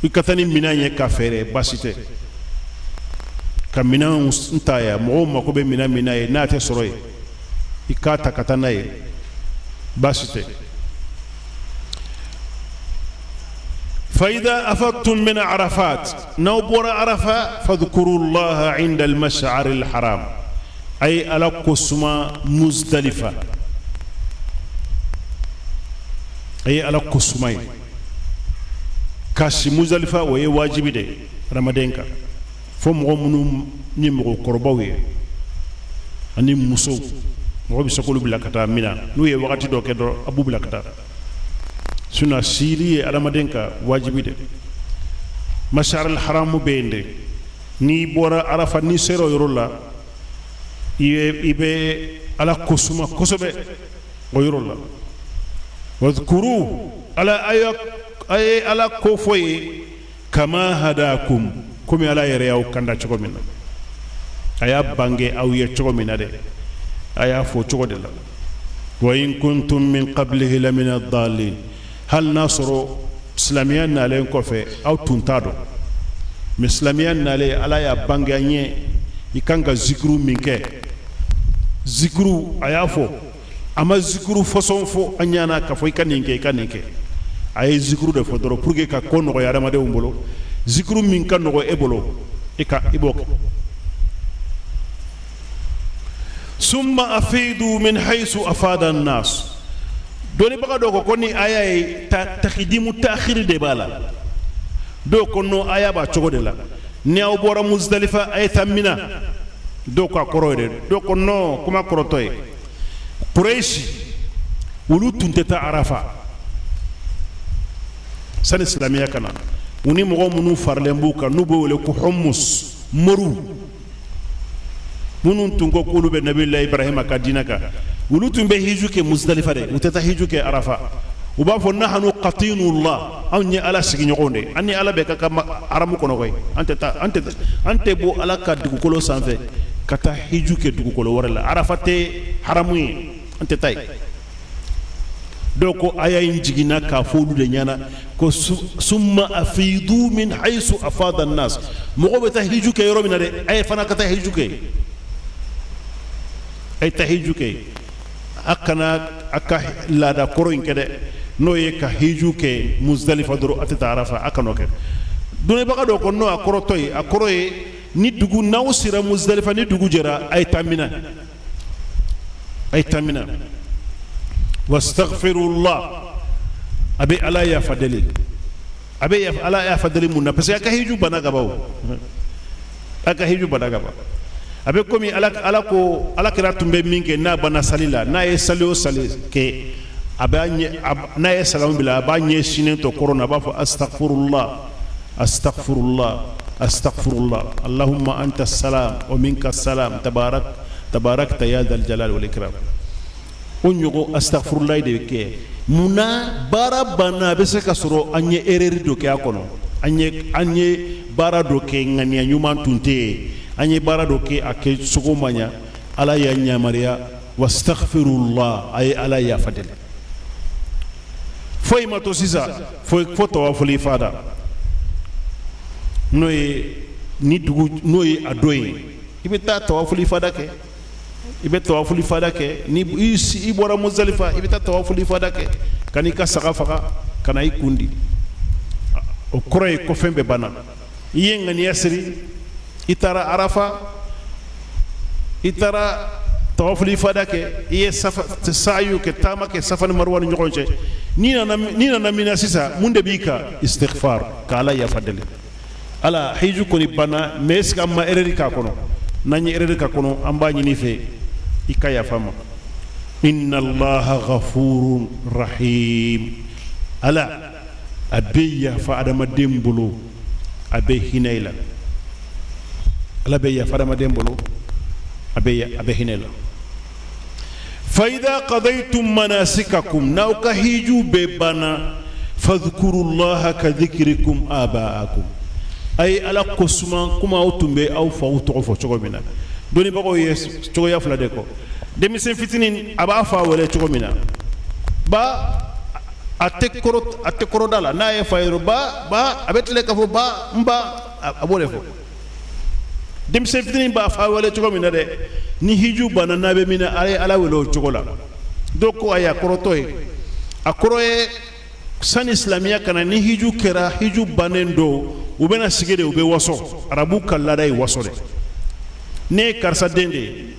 I ka taa ni minɛn ye ka feere, baasi tɛ. Ka minɛnw ta yan, mɔgɔw mako bɛ minɛn min na ye, n'a tɛ sɔrɔ yen, i k'a ta ka taa n'a ye, baasi tɛ. Fa idha afadtum min arafat, n'aw bɔra arafa, fadhkurullaha inda al-mash'ar al-haram, a ye Ala ko suma Muzdalifa, a ye Ala ko suma yen. Ka si Muzdalifa, o ye wajibi de ye adamaden kan, fo mɔgɔ minnu ni mɔgɔkɔrɔbaw ye ani musow, mɔgɔ bɛ se k'olu bila ka taa Mina. N'u ye wagati dɔ kɛ dɔrɔn, a b'u bila ka taa. Sinon sili ye adamaden kan wajibi de. Mash'ar al-haram bɛ yen de. N'i bɔra arafa, n'i sera o yɔrɔ la, i bɛ Ala ko suma kosɛbɛ o yɔrɔ la. Wadhkuru, ala a ye Ala ko fɔ yen, kama hadakum, komi Ala yɛrɛ y'aw kanda cogo min na, a y'a bange aw ye cogo min na dɛ, a y'a fɔ cogo de la. Wa in kuntum min qablihi lamina dalin, hali n'a sɔrɔ silamɛya nalen kɔfɛ aw tun t'a dɔn, mais silamɛya nalen, Ala y'a bange an ye i kan ka zikiru min kɛ. Zikiru, a y'a fɔ, a ma zikiru façon fɔ an ɲɛna k'a fɔ i ka nin kɛ, i ka nin kɛ. A ye zikiru de fɔ dɔrɔn pour que ka ko nɔgɔya adamadenw bolo. Zikiru min ka nɔgɔ e bolo, i ka i b'o kɛ. Summa afidu min haythu afada an-nas. Dɔnnibaga dɔw ko ko ni aya ye takidimu ta'khiri de b'a la. Dɔw ko non, aya b'a cogo de la. Ni aw bɔra Muzdalifa, a ye taa Mina. Dɔw ko a kɔrɔ ye dɛ. Dɔw ko non, kuma kɔrɔtɔ ye Kurɛsi olu tun tɛ taa Arafa sani silamɛya ka na. U ni mɔgɔ minnu faralen b'u kan, n'u b'o wele ko Humus moriw, minnu tun ko k'olu bɛ Nabila Ibrahima ka diinɛ kan, olu tun bɛ hiju kɛ Muzdalifa de, u tɛ taa hiju kɛ Arafa. U b'a fɔ nahanu qatinullah, anw ye Ala sigiɲɔgɔnw de, an ni Ala bɛ ka kan haramu kɔnɔ koyi, an tɛ taa, an tɛ bɔ Ala ka dugukolo sanfɛ ka taa hiju kɛ dugukolo wɛrɛ la. Arafa tɛ haramu ye, an tɛ taa yen. Dɔw ko aya in jiginna k'a fɔ olu de ɲɛna ko summa afidu min haythu afada an-nas, mɔgɔw bɛ taa hiju kɛ yɔrɔ min na dɛ, a ye fana ka taa hiju kɛ, a ye taa hiju kɛ. A kana a ka laada kɔrɔ in kɛ dɛ, n'o ye ka hiju kɛ Muzdalifa dɔrɔn, a tɛ taa Arafa, a kan'o kɛ. Dɔnnibaga dɔw ko non, a kɔrɔtɔ ye, a kɔrɔ ye ni dugu n'aw sera Muzdalifa, ni dugu jɛra, a ye taa Mina, a ye taa Mina. Wastaghfirullah, a bɛ Ala yafa deli, a bɛ Ala yafa deli. Mun na? Parce que a ka hiju banna ka ban o, a ka hiju banna ka ban. A bɛ komi Ala, Ala ko Ala kira tun bɛ min kɛ n'a banna sali la, n'a ye sali o sali kɛ, a b'a ɲɛ, n'a ye salamu bila, a b'a ɲɛ sinnen to kɔrɔn na, a b'a fɔ astaghfirullah, astaghfirullah, astaghfirullah, allahumma anta salam wa minka salam, tabarak tabarakta ya dhal jalal wal ikram. O ɲɔgɔn astaghfirullah de bɛ kɛ. Mun na? Baara banna, a bɛ se ka sɔrɔ an ye erreur dɔ kɛ a kɔnɔ, an ye baara dɔ kɛ, ŋaniya ɲuman tun tɛ yen, an ye baara dɔ kɛ, a kɛ cogo ma ɲa. Ala y'a yamaruya wastaghfirullah, a ye Ala yafa deli. Foyi ma to sisan fo tawaful ifada, n'o ye ni dugu, n'o ye a don ye, i bɛ taa tawaful ifada kɛ. I bɛ tawafuli fada kɛ. Ni i bɔra Muzalifa, i bɛ taa tawafuli fada kɛ ka n'i ka saga faga ka na i kun di. O kɔrɔ ye ko fɛn bɛɛ banna. I ye ŋaniya siri, i taara Arafa, i taara tawafuli fada kɛ, i ye saayu kɛ, taama kɛ Safa ni Maruwa ni ɲɔgɔn cɛ. N'i nana Mina sisan, mun de b'i kan? Istighfar, ka Ala yafa deli. Ala, hiju kɔni banna, mais est ce que an ma erreur k'a kɔnɔ? N'an ye erreur k'a kɔnɔ, an b'a ɲini fɛ i ka yafa ma. Inna Allaha ghafurun rahim. Ala a bɛ yafa adamaden bolo, a bɛ hinɛ i la. Ala bɛ yafa adamaden bolo, a bɛ hinɛ i la. Fa idha qadaytum manasikakum, n'aw ka hiju bɛɛ banna, fadhkurullaha ka dhikrikum aba'akum, a ye Ala ko suma komi aw tun bɛ aw faw tɔgɔ fɔ cogo min na. Dɔnnibagaw ye cogoya fila de kɔ. Denmisɛn fitinin, a b'a fa wele cogo min na, ba, a tɛ kɔrɔ, a tɛ kɔrɔda la. N'a ye fa ye, ba, ba, a bɛ tile k'a fɔ ba, n ba, a b'o de fɔ. Denmisɛn fitinin b'a fa wele cogo min na dɛ, ni hiju banna, n'a bɛ min na, a ye Ala wele o cogo la. Dɔw ko ayi, a kɔrɔtɔ ye, a kɔrɔ ye sani silamɛya ka na, ni hiju kɛra, hiju bannen don, u bɛna sigi de, u bɛ waso. Arabu ka laada ye waso de. Ne ye karisa den de ye,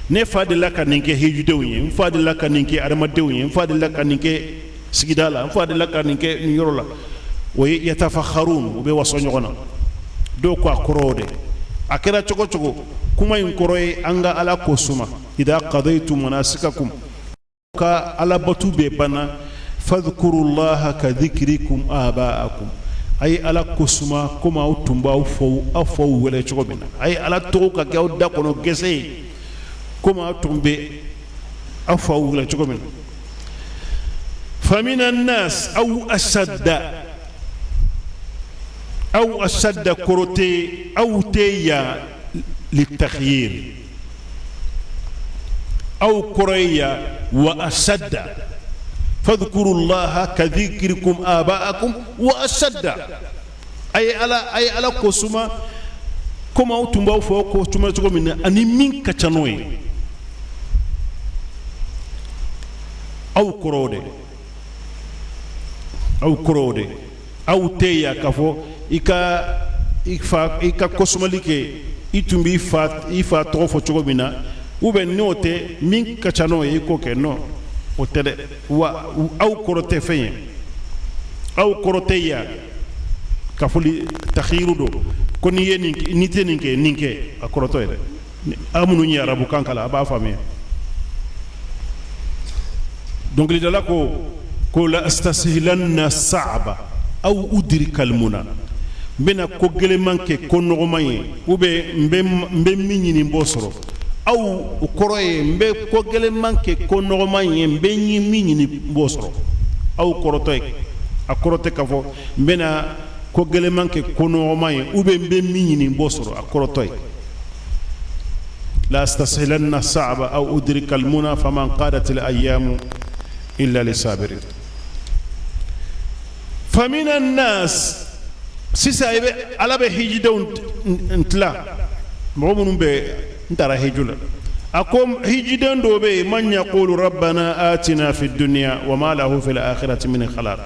ne fa delila ka nin kɛ hijudenw ye, n fa delila ka nin kɛ adamadenw ye, n fa delila ka nin kɛ sigida la, n fa delila ka nin kɛ nin yɔrɔ la. O ye yatafakharun, u bɛ waso ɲɔgɔn na. Dɔw ko a kɔrɔ o de. A kɛra cogo cogo, kuma in kɔrɔ ye an ka Ala ko suma. Idha qadaytum manasikakum, ka alabatu bɛɛ banna, fadhkurullaha ka dhikrikum aba'akum, a ye Ala ko suma komi aw tun b'aw faw, aw faw wele cogo min na. A ye Ala tɔgɔ ka kɛ aw da kɔnɔ gɛsɛ ye komi aw tun bɛ aw faw wele cogo min na. Famina nas aw asadda, aw asadda kɔrɔ tɛ aw tɛ yan litakhyir, aw kɔrɔ ye yan wa asadda. Fadhkurullaha ka dhikrikum aba'akum wa asadda, a ye Ala ko suma komi aw tun b'aw fɔ ko suma cogo min na, ani min ka ca n'o ye. Aw kɔrɔ o de, aw kɔrɔ o de. Aw tɛ yan k'a fɔ i ka i fa, i ka kosumali kɛ, i tun b'i fa tɔgɔ fɔ cogo min na, ou bien n'o tɛ, min ka ca n'o ye, i k'o kɛ. Non, o tɛ dɛ. Wa aw kɔrɔ tɛ fɛn ye, aw kɔrɔ tɛ yan k'a fɔ takhiru don, ko n'i ye nin, n'i tɛ nin kɛ, nin kɛ, a kɔrɔtɔ ye dɛ. Aw minnu ye arabukan kalan, a b'a faamuya. Dɔnkilidala ko la astasihilanna saaba aw udrika almuna, n bɛna ko gɛlɛnman kɛ ko nɔgɔman ye, ou bien n bɛ min ɲini, n b'o sɔrɔ. Aw, o kɔrɔ ye n bɛ ko gɛlɛnman kɛ ko nɔgɔman ye, n bɛ min ɲini, n b'o sɔrɔ. Aw kɔrɔtɔ ye, a kɔrɔ tɛ k'a fɔ n bɛna ko gɛlɛnman kɛ ko nɔgɔman ye, ou bien n bɛ min ɲini, n b'o sɔrɔ. A kɔrɔtɔ ye la astasihilanna saaba aw udrika almuna faman qadat al ayyamu illa lisabirin. Famina nas, sisan i bɛ Ala bɛ hijidenw tila, mɔgɔ minnu bɛ n taara hiju la. A ko hijiden dɔw bɛ yen, man yaqulu rabbana atina fi dunya wa ma lahu fil akhirati min khalaq.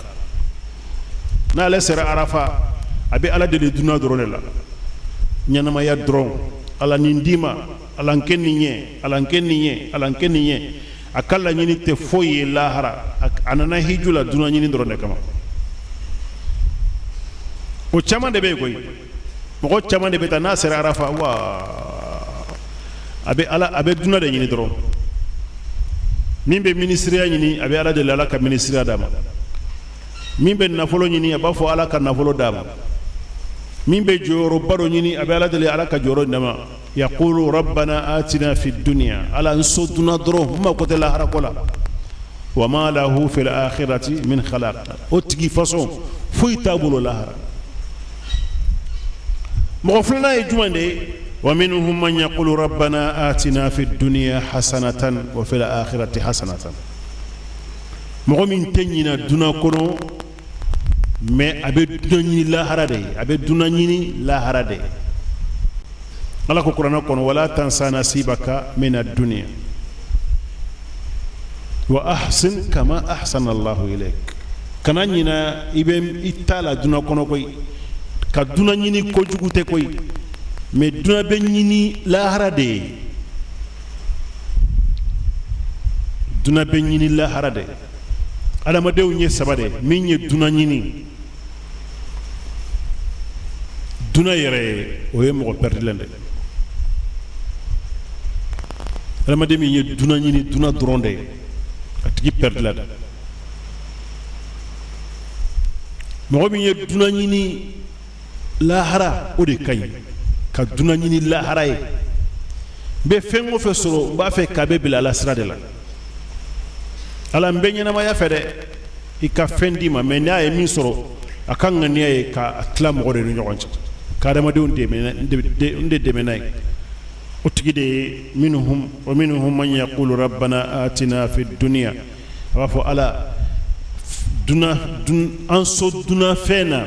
N'ale sera Arafa, a bɛ Ala deli dunya dɔrɔn de la, ɲɛnamaya dɔrɔn. Ala, nin d'i ma, Ala, n kɛ nin ye, Ala, n kɛ nin ye, Ala, n kɛ nin ye. A ka laɲini tɛ foyi ye lahara. A nana hiju la dunya ɲini dɔrɔn de kama. O caman de bɛ yen koyi. Mɔgɔ caman de bɛ taa, n'a sera Arafa wa, a bɛ Ala, a bɛ dunya de ɲini dɔrɔn. Min bɛ minisiriya ɲini, a bɛ Ala deli Ala ka minisiriya d'a ma. Min bɛ nafolo ɲini, a b'a fɔ Ala ka nafolo d'a ma. Min bɛ jɔyɔrɔba dɔ ɲini, a bɛ Ala deli Ala ka jɔyɔrɔ d'a ma. Yaqulu rabbana atina fi dunya, Ala, n sɔn dunya dɔrɔn, n mako tɛ lahara ko la. Wa ma lahu fil akhirati min khalaq, o tigi façon foyi t'a bolo lahara. Mɔgɔ filanan ye jumɛn de ye? Wa minhum man yaqulu rabbana atina fi dunya hasanatan wa fil akhirati hasanatan. Mɔgɔ min tɛ ɲina dunya kɔnɔ, mais a bɛ dunya ɲini lahara de ye, a bɛ dunya ɲini lahara de ye. Ala ko kuranɛ kɔnɔ wala tansa nasibaka mina dunya wa ahsin kama ahsana Allahu ilayk kana ɲina i bɛ i ta la dunya kɔnɔ koyi ka dunya ɲini kojugu tɛ koyi mais dunya bɛ ɲini lahara de ye dunya bɛ ɲini lahara de adamadenw ye saba de min ye dunya ɲini dunya yɛrɛ ye o ye mɔgɔ pɛrɛdilen de adamaden min ye dunya ɲini dunya dɔrɔn de ye a tigi pɛrɛdila de mɔgɔ min ye dunya ɲini lahara o de ka ɲi ka dunya ɲini lahara ye n bɛ fɛn o fɛn sɔrɔ n b'a fɛ k'a bɛɛ bila ala sira de la ala n bɛ ɲɛnamaya fɛ dɛ i ka fɛn d'i ma mais n'a ye min sɔrɔ a ka ŋaniya ye k'a tila mɔgɔ de ni ɲɔgɔn cɛ ka adamadenw dɛmɛ n de dɛmɛ n'a ye o tigi de ye minhum wa minhum man yaqulu rabbana atina fi dunya a b'a fɔ ala an sɔn dunya fɛn na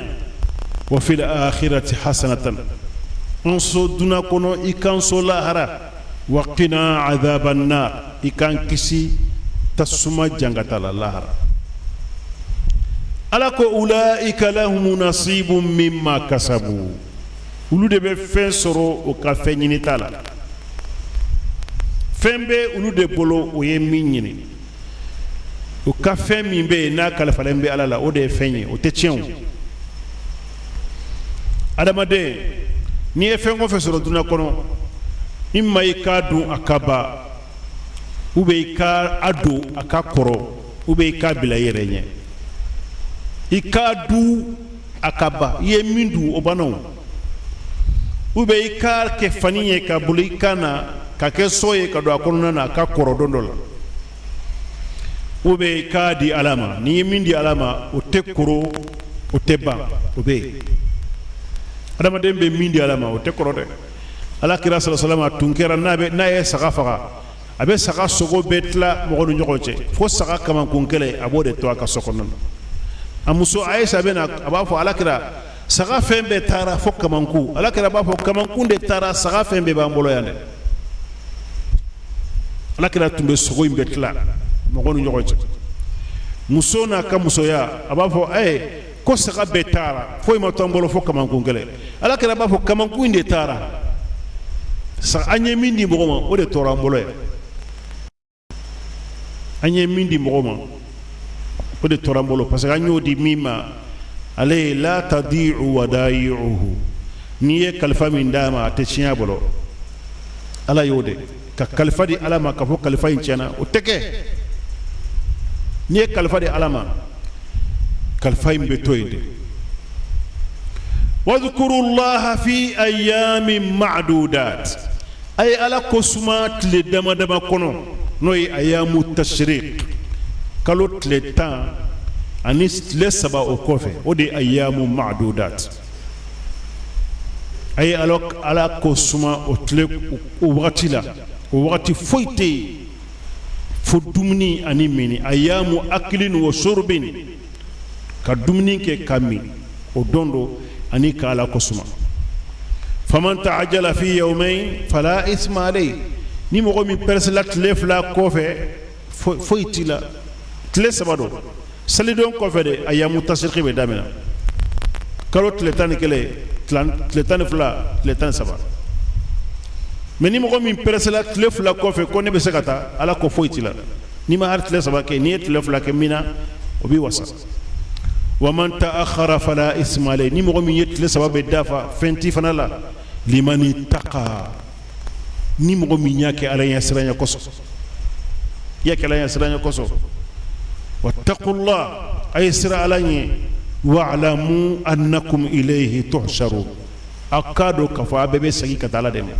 wa fil akhirati hasanatan an sɔn dunya kɔnɔ i k'an sɔn lahara wa qina adhaban nar i k'an kisi tasuma jangata la lahara ala ko ulaika lahum nasibun mimma kasabu olu de bɛ fɛn sɔrɔ o ka fɛn ɲinita la fɛn bɛ olu de bolo o ye min ɲini o ka fɛn min bɛ yen n'a kalifalen bɛ ala la o de ye fɛn ye o tɛ tiɲɛ o adamaden n'i ye fɛn o fɛn sɔrɔ dunya kɔnɔ i ma i k'a dun a ka ban ou bien i ka a don a ka kɔrɔ ou bien i k'a bila i yɛrɛ ɲɛ i k'a dun a ka ban i ye min dun o banna o ou bien i k'a kɛ fani ye ka bolo i kan na ka kɛ so ye ka don a kɔnɔna na a ka kɔrɔ don dɔ la ou bien i k'a di ala ma n'i ye min di ala ma o tɛ koro o tɛ ban o bɛ yen adamaden bɛ min di ala ma o tɛ kɔrɔ dɛ ala kira sallallahu alaihi wasallam tun kɛra n'a bɛ n'a ye saga faga a bɛ saga sogo bɛɛ tila mɔgɔ ni ɲɔgɔn cɛ fo saga kamankun kelen a b'o de to a ka so kɔnɔna na a muso ayisa bɛ na a b'a fɔ ala kira saga fɛn bɛɛ taara fo kamankun ala kira b'a fɔ kamankun de taara saga fɛn bɛɛ b'an bolo yan dɛ ala kira tun bɛ sogo in bɛɛ tila mɔgɔ ni ɲɔgɔn cɛ muso n'a ka musoya a b'a fɔ ɛ ko saga bɛɛ taara foyi ma to an bolo fo kamankun kelen ala kira b'a fɔ kamankun in de taara saga an ye min di mɔgɔ ma o de tora an bolo yan an ye min di mɔgɔ ma o de tora an bolo parce que an y'o di min ma ale ye la tadi'u wada'i'uhu n'i ye kalifa min d'a ma a tɛ tiɲɛ a bolo ala y'o de ka kalifa di ala ma ka fɔ kalifa in tiɲɛna o tɛ kɛ n'i ye kalifa di ala ma kalifa in bɛ to yen de wadhkurullaha fi ayyamin ma'dudat a ye ala ko suma tile dama dama kɔnɔ n'o ye ayamu tashriq kalo tile 10 ani tile 3 o kɔfɛ o de ye ayamu ma'dudat a ye ala ko suma o tile o wagati la o wagati foyi tɛ yen fo dumuni ani minni ayamu akilin wa shurbin ka dumuni kɛ ka min o don don ani ka ala ko suma faman ta'ajjala fi yawmayn fala isma alayhi ni mɔgɔ min pɛrɛsila tile 2 kɔfɛ foyi t'i la tile 3 don salidon kɔfɛ de ayamu tasiriki bɛ daminɛ kalo tile 11 tile 12 tile 13 mais ni mɔgɔ min pɛrɛsila tile 2 kɔfɛ ko ne bɛ se ka taa ala ko foyi t'i la n'i ma hali tile 3 kɛ n'i ye tile 2 kɛ mina o b'i wasa wa man ta'akhkhara fala isma alayhi ni mɔgɔ min ye tile 3 bɛɛ dafa fɛn t'i fana la limani taqa ni mɔgɔ min y'a kɛ ala ɲɛsiranya kosɔn i y'a kɛ ala ɲɛsiranya kosɔn wattaqullah a ye siran ala ɲɛ wa'lamu annakum ilayhi tuhsharun aw k'a dɔn k'a fɔ a bɛɛ bɛ segin ka taa ala de ma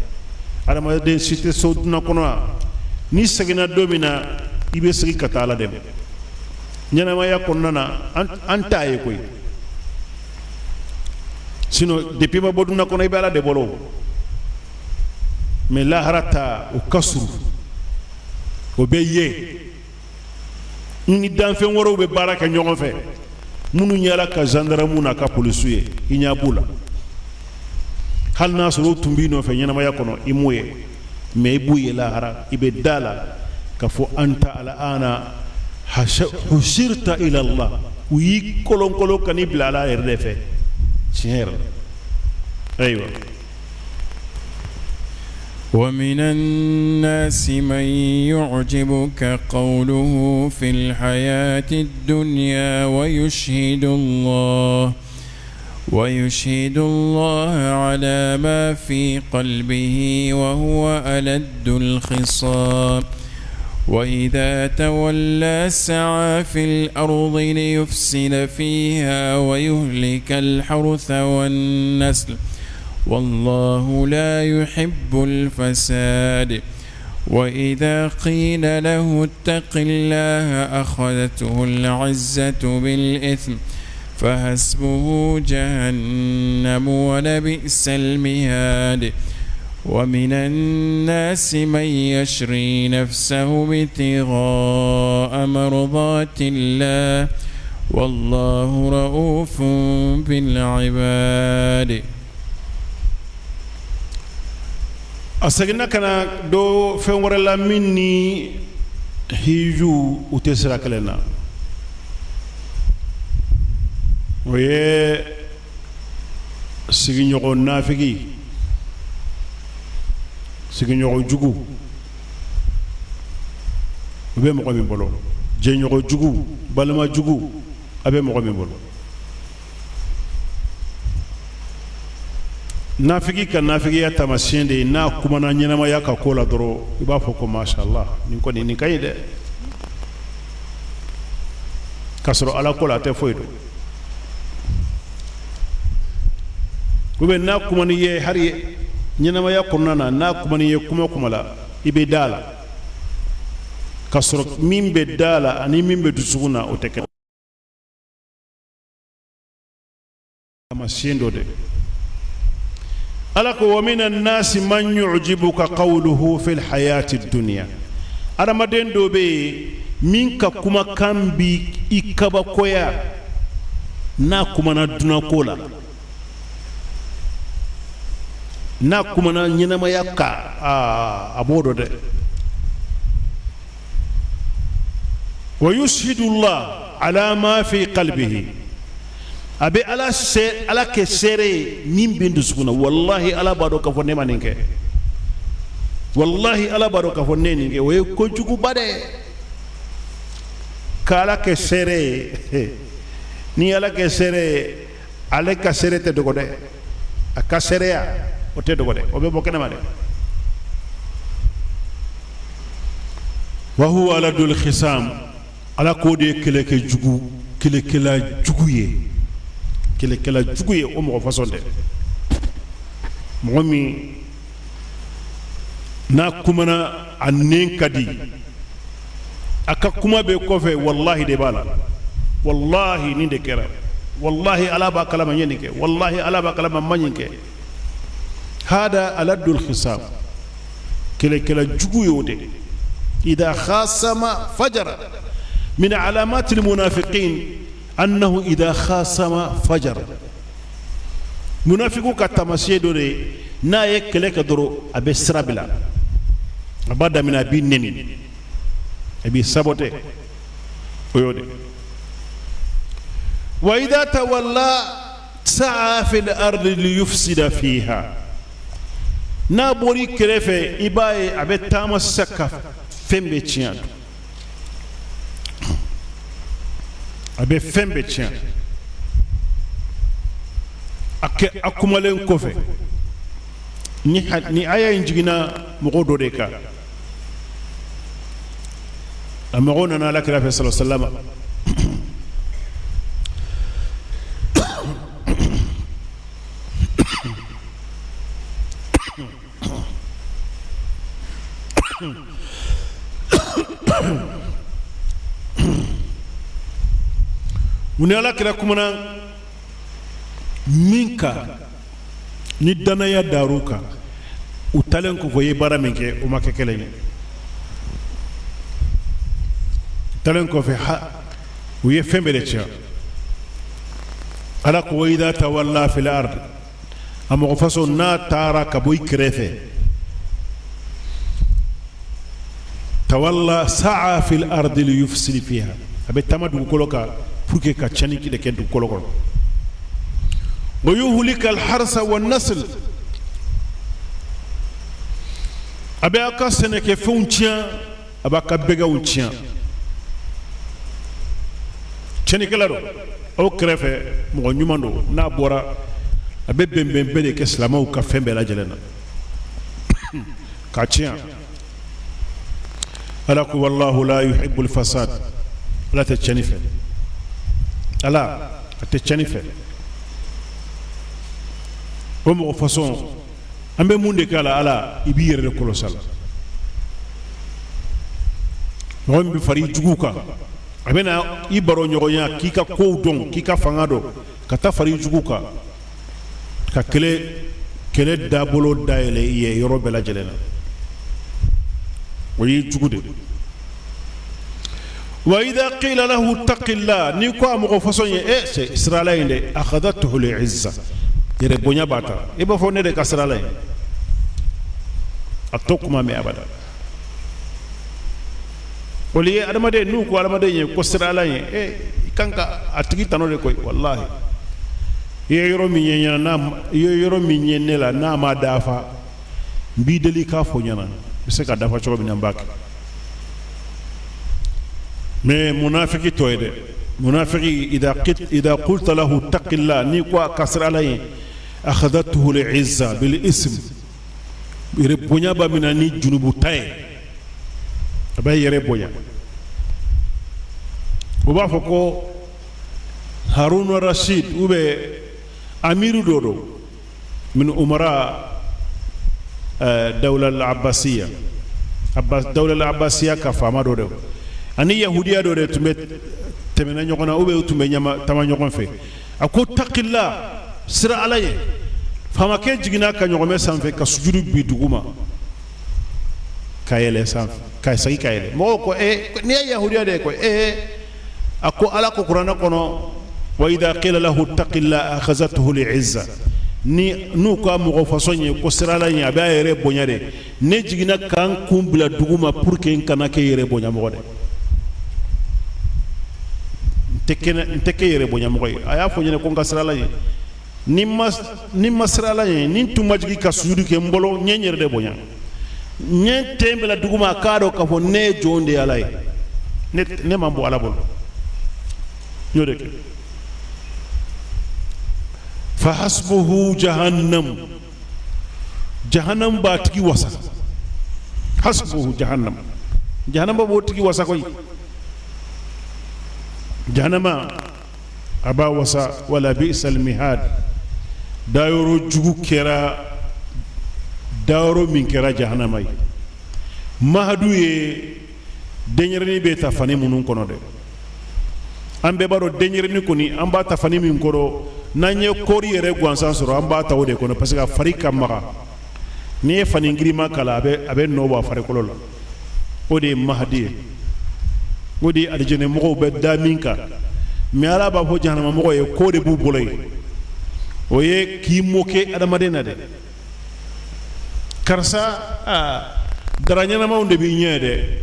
adamaden si tɛ so dunya kɔnɔ n'i seginna don min na i bɛ segin ka taa ala de ma ɲɛnamaya kɔnɔna na an t'a ye koyi sinon depuis i ma bɔ dunya kɔnɔ i bɛ ala de bolo mais lahara ta o ka surun o bɛ ye n ni danfɛn wɛrɛw bɛ baara kɛ ɲɔgɔn fɛ minnu ye ala ka gendarme n'a ka polisiw ye i ɲɛ b'u la. Hali n'a sɔrɔ u tun b'i nɔfɛ ɲɛnamaya kɔnɔ, i m'u ye, mais i b'u ye lahara. I bɛ da la k'a fɔ anta al'ana husirta ila Allah, u y'i kolonkolon ka n'i bila Ala yɛrɛ de fɛ tiɲɛ yɛrɛ la. Ayiwa. ومن الناس من يعجبك قوله في الحياة الدنيا ويشهد الله على ما في قلبه وهو ألد الخصام وإذا تولى سعى في الأرض ليفسد فيها ويهلك الحرث والنسل والله لا يحب الفساد وإذا قيل له اتق الله أخذته العزة بالإثم فحسبه جهنم ولبئس المهاد ومن الناس من يشري نفسه ابتغاء مرضات الله والله رؤوف بالعباد. A seginna ka na do fɛn wɛrɛ la min ni hiju u tɛ sira kelen na, o ye sigiɲɔgɔn nafigi, sigiɲɔgɔn jugu o bɛ mɔgɔ min bolo, jɛɲɔgɔn jugu, balima jugu a bɛ mɔgɔ min bolo. Nafigi ka nafigiya taamasiyɛn de ye, n'a kumana ɲɛnamaya ka ko la dɔrɔn, i b'a fɔ ko mashallah, nin kɔni nin ka ɲi dɛ, k'a sɔrɔ Ala ko la a tɛ foyi dɔn. Ou bien n'a kuman'i ye hali ɲɛnamaya kɔnɔna na, n'a kuman'i ye kuma kuma la, i bɛ da la, k'a sɔrɔ min bɛ da la ani min bɛ dusukun na, o tɛ kɛ. Taamasiyɛn dɔ de. Ala ko wa mina nasi man yu'jibuka qawluhu fil hayati dunya, adamaden dɔ bɛ yen min ka kumakan bi i kabakoya n'a kumana dunako la, n'a kumana ɲɛnamaya kan, aa, a b'o dɔn dɛ. Wa yushidullah ala ma fi qalbihi, a bɛ ala se ala kɛ seere ye min bɛ dusukun na. Walahi, Ala b'a dɔn k'a fɔ ne ma nin kɛ. Walahi, Ala b'a dɔn k'a fɔ ne nin kɛ. O ye kojuguba dɛ, ka Ala kɛ seere ye. Ni Ala kɛ seere ye, ale ka seere tɛ dogo dɛ. A ka seereya o tɛ dogo dɛ, o bɛ bɔ kɛnɛma dɛ. Wa huwa aladul khisam, Ala k'o de ye kɛlɛkɛ jugu, kɛlɛkɛla jugu ye, kɛlɛkɛla jugu ye. O mɔgɔ fasɔn dɛ, mɔgɔ min n'a kumana a nɛn ka di, a ka kuma bɛɛ kɔfɛ walahi de b'a la. Walahi, nin de kɛra. Walahi, Ala b'a kalama n ye nin kɛ. Walahi, Ala b'a kalama n ma nin kɛ. Hada aladul khisam, kɛlɛkɛla jugu y'o de. Idha khasama fajara, min alamatil munafiqin annahu idha khasama fajara. Munafiku ka taamasiyɛn dɔ de ye, n'a ye kɛlɛ kɛ dɔrɔn, a bɛ sira bila, a b'a daminɛ, a b'i neni, a b'i saboter, o y'o de. Wa idha tawalla sa'a fil ardi liyufsida fiha, n'a bɔr'i kɛrɛfɛ, i b'a ye a bɛ taama sisan ka fɛn bɛɛ tiɲɛ, a bɛ fɛn bɛɛ tiɲɛ. A kɛ a kumalen kɔfɛ, ni aya in jiginna mɔgɔ dɔ de kan, a mɔgɔw nana Ala kira fɛ sala salama. U ni Ala kira kumana min kan, ni danaya dar'u kan, u talen kɔfɛ, u ye baara min kɛ, o ma kɛ kelen ye. Talen kɔfɛ ha, u ye fɛn bɛɛ de tiɲɛ. Ala ko wa idha tawalla fil ard. A mɔgɔ façon n'a taara ka bɔ i kɛrɛfɛ, tawalla sa'a fil ardi liyufsida fiha, a bɛ taama dugukolo kan pour que ka tiɲɛni de kɛ dugukolo kɔnɔ. Wa yuhlika alharsa wa nasl, a bɛ aw ka sɛnɛkɛfɛnw tiɲɛ, a b'a ka bɛgɛw tiɲɛ. Tiɲɛnikɛla don aw kɛrɛfɛ, mɔgɔ ɲuman don, n'a bɔra a bɛ bɛnbɛn bɛɛ de kɛ silamɛw ka fɛn bɛɛ lajɛlen na k'a tiɲɛ. Ala ko wallahu la yuhibbul fasad, Ala tɛ tiɲɛni fɛ, Ala a tɛ tiɲɛni fɛ. O mɔgɔ façon, an bɛ mun de k'a la? Ala, i b'i yɛrɛ de kɔlɔsi a la. Mɔgɔ min bɛ fara i jugu kan, a bɛna i baro ɲɔgɔnya k'i ka kow dɔn, k'i ka fanga dɔn, ka taa fara i jugu kan ka kɛlɛ kɛlɛ dabolo dayɛlɛ i ye yɔrɔ bɛɛ lajɛlen na, o y'i jugu de. Wa idha qila lahu ittaqillah, n'i ko a mɔgɔ façon ye e siran Ala ɲɛ dɛ, akhadathu al-izza, yɛrɛ bonya b'a ta, i b'a fɔ ne de ka siran Ala ɲɛ, a t'o kuma mɛn abada. O ye adamaden, n'u ko adamaden ye ko siran Ala ɲɛ, e i kan ka a tigi tanu de koyi. Walahi, i ye yɔrɔ min ye ɲɛna n'a i ye yɔrɔ min ye ne la n'a ma dafa, n b'i deli k'a fɔ ɲɛna, n bɛ se ka dafa cogo min na, n b'a kɛ. Mais munafiki t'o ye dɛ. Munafiki, idha qulta lahu ittaqillah, n'i ko a ka siran Ala ɲɛ, akhadathu al-izza bil ism, yɛrɛ bonya b'a minɛ ni junubu ta ye, a b'a yɛrɛ bonya. U b'a fɔ ko Haruna Rashid ou bien amiru dɔ don min umara dawla al-abbasiya, dawla al-abbasiya ka faama dɔ de ani yahudiya dɔ de tun bɛ tɛmɛna ɲɔgɔn na, ou bien u tun bɛ ɲama taama ɲɔgɔn fɛ. A ko taqillah, siran Ala ye. Faamakɛ jiginna ka ɲɔgɔmɛ sanfɛ ka sujudu bi dugu ma ka yɛlɛ sanfɛ, ka segin ka yɛlɛ. Mɔgɔw ko e nin ye yahudiya de ye ko ee. A ko Ala ko kuranɛ kɔnɔ wa idha qila lahu ittaqillah akhazathu al-izza, ni n'u ka mɔgɔ façon ye ko siran Ala ɲɛ, a b'a yɛrɛ bonya de. Ne jiginna ka n kun bila dugu ma pour que n kana kɛ yɛrɛ bonya mɔgɔ dɛ, n tɛ kɛ yɛrɛ bonya mɔgɔ ye. A y'a fɔ n ɲɛna ko n ka siran Ala ɲɛ, ni n ma siran Ala ɲɛ, ni n tun ma jigin ka sujudu kɛ n bolo, n ye n yɛrɛ de bonya, n ye n ten bila dugu ma, a k'a dɔn k'a fɔ ne ye jɔn de ye Ala ye, ne man bon Ala bolo, n y'o de kɛ. Fa hasbuhu jahannam, jahannam b'a tigi wasa. Hasbuhu jahannam, jahannama b'o tigi wasa koyi, jahannama a b'a wasa. Wala bi'sal mihad, dayɔrɔ jugu kɛra dayɔrɔ min kɛra jahanama ye. Mahadu ye denyɛrɛnin bɛ ta fani minnu kɔnɔ dɛ, an bɛɛ b'a dɔn denyɛrɛnin kɔni, an b'a ta fani min kɔrɔ, n'an ye kɔɔri yɛrɛ gansan sɔrɔ, an b'a ta o de kɔnɔ, parce que a fari ka maga. N'i ye fani girinma k'a la, a bɛ nɔ bɔ a farikolo la. O de ye mahadi ye, o de ye alijinɛ mɔgɔw bɛ da min kan. Mais Ala b'a fɔ jahanama mɔgɔw ye k'o de b'u bolo yen, o ye k'i moquer adamaden na dɛ. Karisa, aa, dara ɲɛnamaw de b'i ɲɛ dɛ.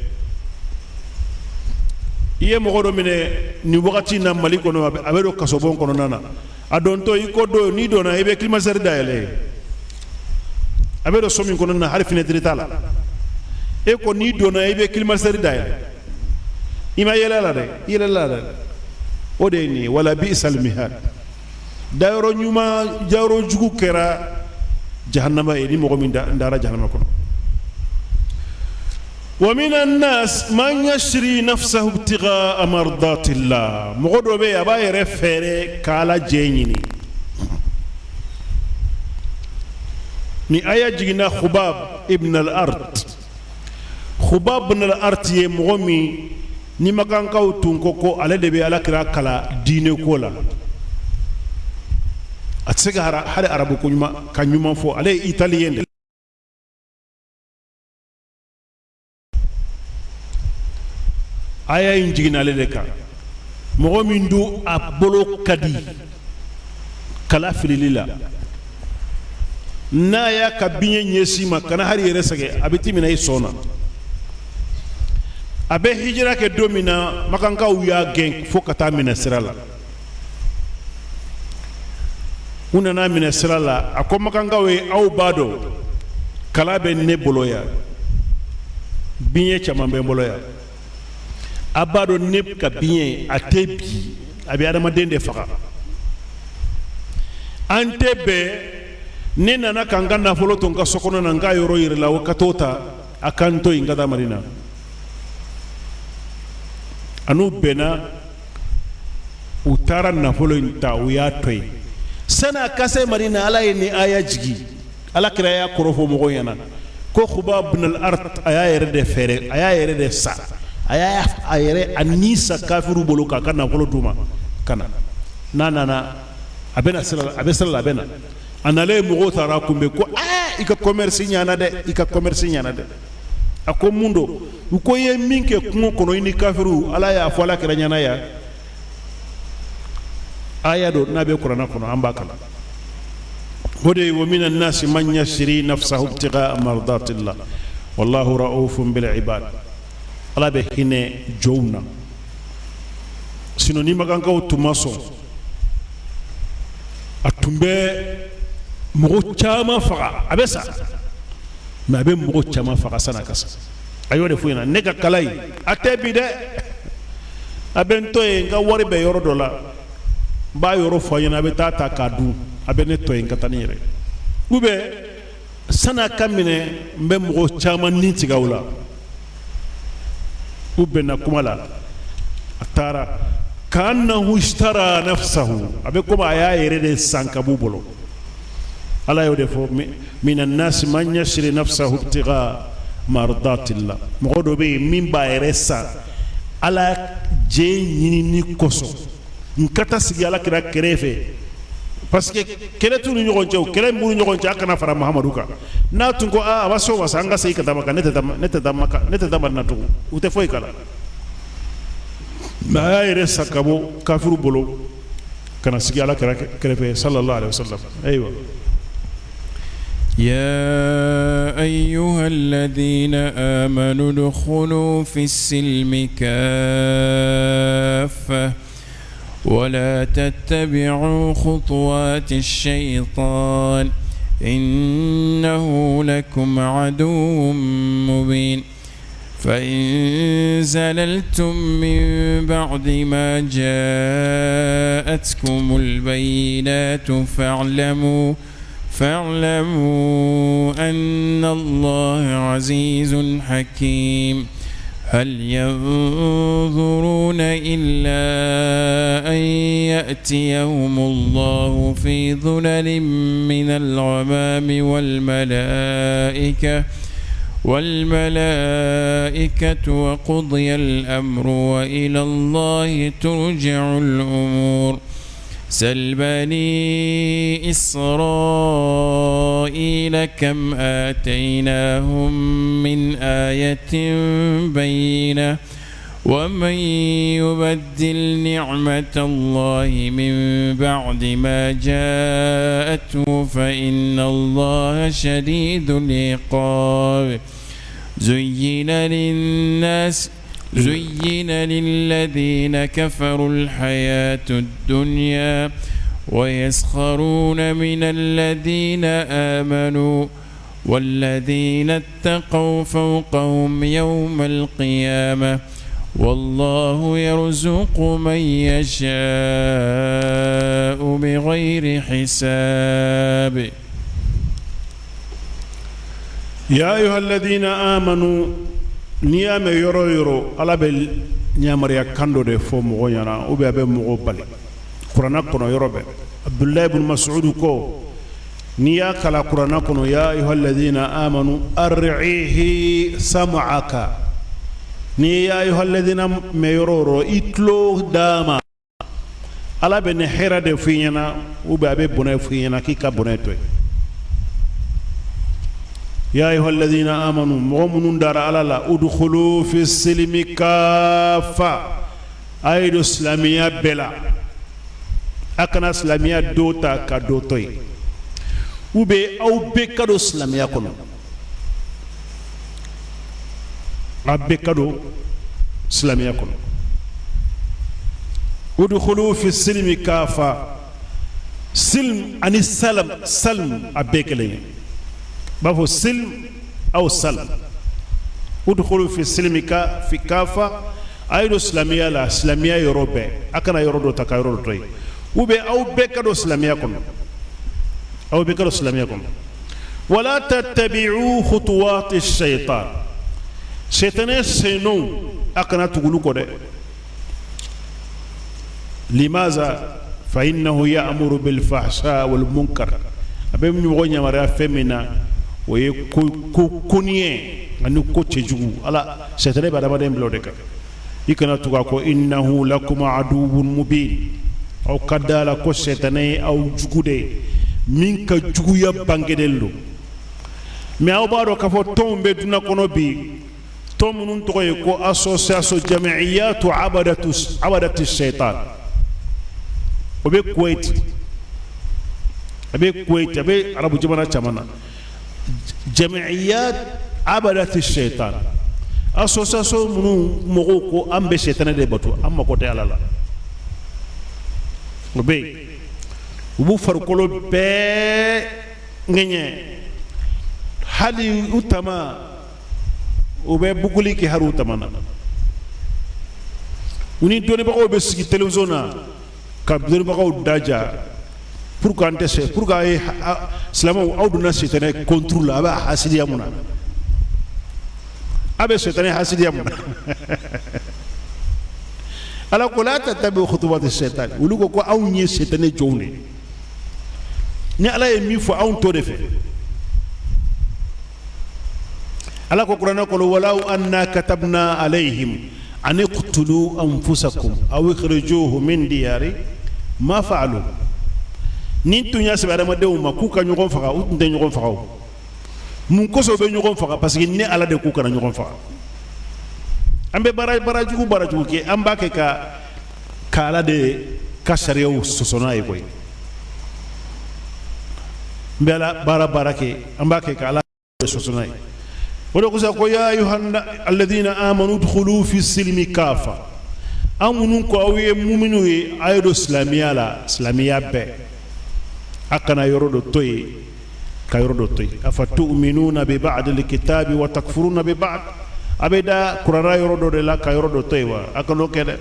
I ye mɔgɔ dɔ minɛ nin wagati in na Mali kɔnɔ, a bɛ don kasobon kɔnɔna na, a dontɔ i ko don, n'i donna i bɛ climatiseur dayɛlɛ. A bɛ don so min kɔnɔna na, hali fenêtre t'a la, e ko n'i donna i bɛ climatiseur dayɛlɛ. I ma yɛlɛ la dɛ, i yɛlɛla la dɛ. O de ye nin ye, wala bi'sal mihad, dayɔrɔ ɲuman, dayɔrɔ jugu kɛra jahanama ye, ni mɔgɔ min dara jahanama kɔnɔ. Wa minan nas man yashri nafsahu ibtigha'a mardatillah, mɔgɔ dɔ bɛ yen, a b'a yɛrɛ feere k'Ala jɛ ɲini. Ni aya jiginna Khubab ibn al-Art. Khubab ibn al-Art ye mɔgɔ min ni makankaw tun ko ko ale de bɛ Ala kira kalan diinɛ ko la, a tɛ se ka hali arabu ko ɲuman ka ɲuman fɔ, ale ye italien de. Aya in jiginna ale de kan, mɔgɔ min dun a bolo ka di kala filili la. N'a y'a ka biɲɛ ɲɛsin ma, kana hali yɛrɛ sɛgɛn, a bɛ t'i minɛ i sɔn na. A bɛ hijira kɛ don min na, makankaw y'a gɛn fo ka taa minɛ sira la. U nana minɛ sira la, a ko makankaw ye: "Aw b'a dɔn, kala bɛ ne bolo yan, biɲɛ caman bɛ n bolo yan. A b'a dɔn, ne ka biɲɛ, a tɛ bi, a bɛ adamaden de faga. An tɛ bɛn. Ne nana ka n ka nafolo to n ka so kɔnɔ na, n ka yɔrɔ yɛrɛ la, o ka t'o ta. A ka n to yen, n ka taa Madina." A n'u bɛnna, u taara nafolo in ta, u y'a to yen. Sani a ka se Madina, Ala ye nin aya jigi. Ala kira y'a kɔrɔfɔ mɔgɔw ɲɛna ko Khubab bin al-Art, a y'a yɛrɛ de feere, a y'a yɛrɛ de sa, a y'a a yɛrɛ a ni sa kafiru bolo k'a ka nafolo d'u ma ka na. N'a nana, a bɛna sira la, a bɛ sira la, a bɛ na. A nalen, mɔgɔw taara kunbɛn ko: "Aa, i ka commerce ɲana dɛ, i ka commerce ɲana dɛ." A ko: "Mun don?" U ko: "I ye min kɛ kungo kɔnɔ, i ni kafiru, Ala y'a fɔ ala kira ɲɛna yan." Aya don n'a bɛ kuranɛ kɔnɔ, an b'a kalan. O de ye: wa mina nasi man yashri nafsahu ibtigaa mardatillah wallahu raufun bil ibad. Ala bɛ hinɛ jɔnw na. Sinon ni makankaw tun ma sɔn, a tun bɛ mɔgɔ caman faga. A bɛ sa, mais a bɛ mɔgɔ caman faga san'a ka sa. A y'o de fɔ ɲɛna: "Ne ka kala in, a tɛ bi dɛ, a bɛ n to yen. N ka wari bɛ yɔrɔ dɔ la, n b'a yɔrɔ fɔ a ɲɛna, a bɛ taa ta k'a dun. A bɛ ne to yen ka taa ni yɛrɛ, ou bien san'a ka minɛ, n bɛ mɔgɔ caman ni tigɛ o la." U bɛnna kuma la, a taara. Ka'annahu ishtara nafsahu, a bɛ komi a y'a yɛrɛ de san ka b'u bolo. Ala y'o de fɔ: minan nasi man yashri nafsahu ibtigaa mardatillah. Mɔgɔ dɔ bɛ yen min b'a yɛrɛ san Ala jɛ ɲinini kosɔn. N ka taa sigi ala kira kɛrɛfɛ, parce que kɛlɛ t'u ni ɲɔgɔn cɛ. O kɛlɛ b'u ni ɲɔgɔn cɛ, a kana fara Mahamadu kan. N'a tun ko: "Aa, a b'a so wa, an ka segin ka taa Maka, ne tɛ taa, ne tɛ taa Maka, ne tɛ taa Madina tugun," u tɛ foyi kala. Mais a y'a yɛrɛ san ka bɔ kafiru bolo ka na sigi ala kira kɛrɛfɛ, sallallahu alaihi wasallam. Ayiwa. يا أيها الذين آمنوا ادخلوا في السلم كافة ولا تتبعوا خطوات الشيطان إنه لكم عدو مبين. فإن زللتم من بعد ما جاءتكم البينات فاعلموا أن الله عزيز حكيم. هل ينظرون إلا أن يأتيهم الله في ظلل من الغمام والملائكة وقضي الأمر وإلى الله ترجع الأمور. سل بني إسرائيل كم آتيناهم من آية بينة ومن يبدل نعمة الله من بعد ما جاءته فإن الله شديد العقاب. زين للذين كفروا الحياة الدنيا ويسخرون من الذين آمنوا والذين اتقوا فوقهم يوم القيامة والله يرزق من يشاء بغير حساب. يا أيها الذين آمنوا. N'i y'a mɛn yɔrɔ o yɔrɔ, Ala bɛ yamaruya kan dɔ de fɔ mɔgɔ ɲɛna ou bien a bɛ mɔgɔ bali kuranna kɔnɔ yɔrɔ bɛɛ. Abudulayi ibn Mas'ud ko n'i y'a kalan kuranna kɔnɔ: يا أيها الذين آمنوا أرعه سمعك. N'i يا أيها الذين mɛn yɔrɔ o yɔrɔ, i tulo d'a ma. Ala bɛ nin hɛrɛ de f'i ɲɛna ou bien a bɛ bɔnɛ f'i ɲɛna k'i ka bɔnɛ to yen. يا أيها الذين آمنوا, mɔgɔ minnu dara Ala la, ادخلوا في السلم كافة, a ye don silamɛya bɛɛ la, a kana silamɛya dɔ ta ka dɔ to yen. Ou bien aw bɛɛ ka don silamɛya kɔnɔ, aw bɛɛ ka don silamɛya kɔnɔ. Udkhulu fi silmi kafa. Silm ani salam, salm, a bɛɛ kelen ye. B'a fɔ silm aw salm. Udkhulu fi silmi ka fi kafa, a ye don silamɛya la, silamɛya yɔrɔ bɛɛ. A kana yɔrɔ dɔ ta ka yɔrɔ dɔ to yen. Ou bien aw bɛɛ ka don silamɛya kɔnɔ, aw bɛɛ ka don silamɛya kɔnɔ. Wala tattabi'u khutuwati shaytan, sɛtanɛ sennɔw, a kana tugu olu kɔ dɛ. Limaza fa innahu ya'muru bil fahsha wal munkar, a bɛ mɔgɔ yamaruya fɛn min na, o ye ko ko koniye ani ko cɛjugu. Ala, sɛtanɛ bɛ adamaden bila o de kan. I kana tugu a kɔ. Innahu lakum aduwwun mubin, aw ka da la ko sɛtanɛ ye aw jugu de ye min ka juguya bangelen don. Mais aw b'a dɔn k'a fɔ tɔnw bɛ dunya kɔnɔ bi, tɔn minnu tɔgɔ ye ko association jamiyatu abadatu shaitan. O bɛ Kuwait, a bɛ Kuwait, a bɛ arabu jamana caman na. Jamiyat abadatu shaitan, association minnu mɔgɔw ko an bɛ sɛtanɛ de bato, an mako tɛ Ala la. O bɛ yen. U b'u farikolo bɛɛ ŋɛɲɛ, hali u tama, u bɛ buguli kɛ hali u tama na. U ni dɔnnibagaw bɛ sigi télévision na ka dɔnnibagaw daja pour que an tɛ se, pour que a ye silamɛw, aw donna sitanɛ contre la. A b'a hasidiya mun na? A bɛ sitanɛ hasidiya mun na? Ala ko la tattabi'u khutuwati shaitan. Olu ko ko anw ye sitanɛ jɔnw de ye. Ni Ala ye min fɔ, anw t'o de fɛ. Ala ko kuranɛ kɔnɔ: walaw anna katabna alayhim an iqtulu anfusakum aw ikhrijuhum min diyari ma fa'alu. Ni tun y'a sɛbɛn adamadenw ma k'u ka ɲɔgɔn faga, u tun tɛ ɲɔgɔn faga. O mun kosɔn u bɛ ɲɔgɔn faga? Parce que ne Ala de k'u kana ɲɔgɔn faga. An bɛ baara baara jugu, baara jugu kɛ, an b'a kɛ ka Ala de ka sariyaw sɔsɔ n'a ye koyi. N bɛ ala baara baara kɛ, an b'a kɛ ka Ala sɔsɔ n'a ye. O de kosɔn ko ya ayuha alladhina amanu udkhulu fi silmi kafa. An minnu ko aw ye muminu ye, a ye don silamɛya la, silamɛya bɛɛ. A kana yɔrɔ dɔ to yen ka yɔrɔ dɔ to yen. Afa tu'minuna bi ba'dil kitabi wa takfuruna bi ba'd. A bɛ da kuranɛ yɔrɔ dɔ de la ka yɔrɔ dɔ to yen wa? A kan'o kɛ dɛ.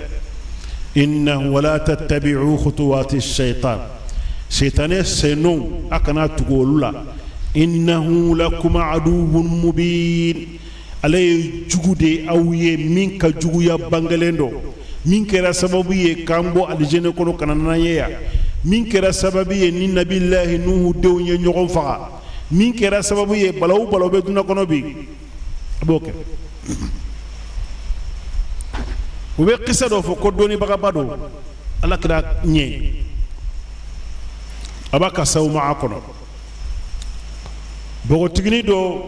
Innahu wala tattabi'u khutuwati shaitan, sɛtanɛ sennɔw, a kana tugu olu la. Innahu lakum aduwwun mubin, ale ye jugu de ye aw ye min ka juguya bangelen don, min kɛra sababu ye k'an bɔ alijinɛ kɔnɔ ka na n'an ye yan, min kɛra sababu ye ni nabilahi Nuhu denw ye ɲɔgɔn faga, min kɛra sababu ye balawu balawu bɛ dunya kɔnɔ bi, a b'o kɛ. U bɛ kisa dɔ fɔ ko dɔnnibagaba don Ala kira ɲɛ, a b'a ka sawumaa kɔnɔ, npogotiginin dɔ,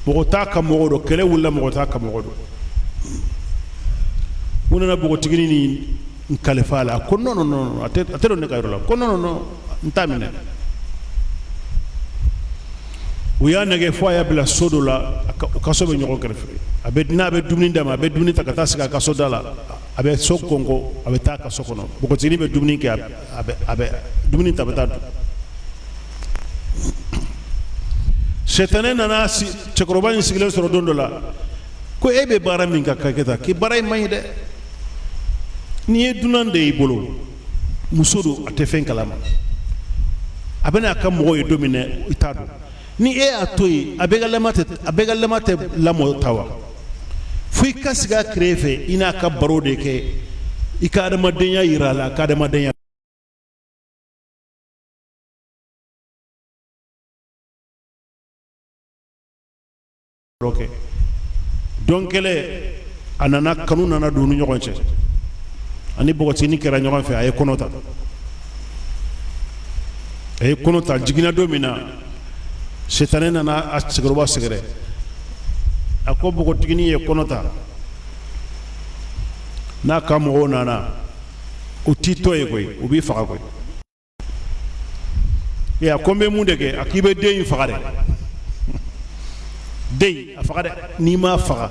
mɔgɔ t'a ka mɔgɔ dɔn, kɛlɛ wulila, mɔgɔ t'a ka mɔgɔ dɔn. U nana npogotiginin nin kalifa a la. Ko non, non, non, a tɛ don ne ka yɔrɔ la. Ko non, non, non, n t'a minɛ. U y'a nɛgɛ fo a y'a bila so dɔ la. U ka so bɛ ɲɔgɔn kɛrɛfɛ. A bɛ n'a bɛ dumuni d'a ma, a bɛ dumuni ta ka taa sigi a ka so da la, a bɛ so kɔnkɔn, a bɛ taa a ka so kɔnɔ. Npogotiginin bɛ dumuni kɛ, a bɛ dumuni ta, a bɛ taa dun. Sɛtanɛ nana cɛkɔrɔba in sigilen sɔrɔ don dɔ la, ko e bɛ baara min kan ka kɛ tan, k'i baara in man ɲi dɛ. N'i ye dunan de y'i bolo, muso don, a tɛ fɛn kalama, a bɛna a ka mɔgɔw ye don min na, i t'a dɔn. Ni e y'a to yen, a bɛ ka lamɔ tɛ lamɔ ta wa? Fo i ka sigi a kɛrɛfɛ, i n'a ka baro de kɛ, i ka adamadenya yira a la, ka adamadenya dɔ kɛ. Don kelen a nana, kanu nana don u ni ɲɔgɔn cɛ, ani npogotiginin kɛra ɲɔgɔn fɛ. A ye kɔnɔ ta, a ye kɔnɔ ta. Jiginna don min na, sitanɛ nana a cɛkɔrɔba sɛgɛrɛ. A ko npogotiginin ye kɔnɔ ta, n'a ka mɔgɔw nana, u t'i to yen koyi, u b'i faga koyi. A ko n bɛ mun de kɛ? A k'i bɛ den in faga dɛ, den a faga dɛ, n'i m'a faga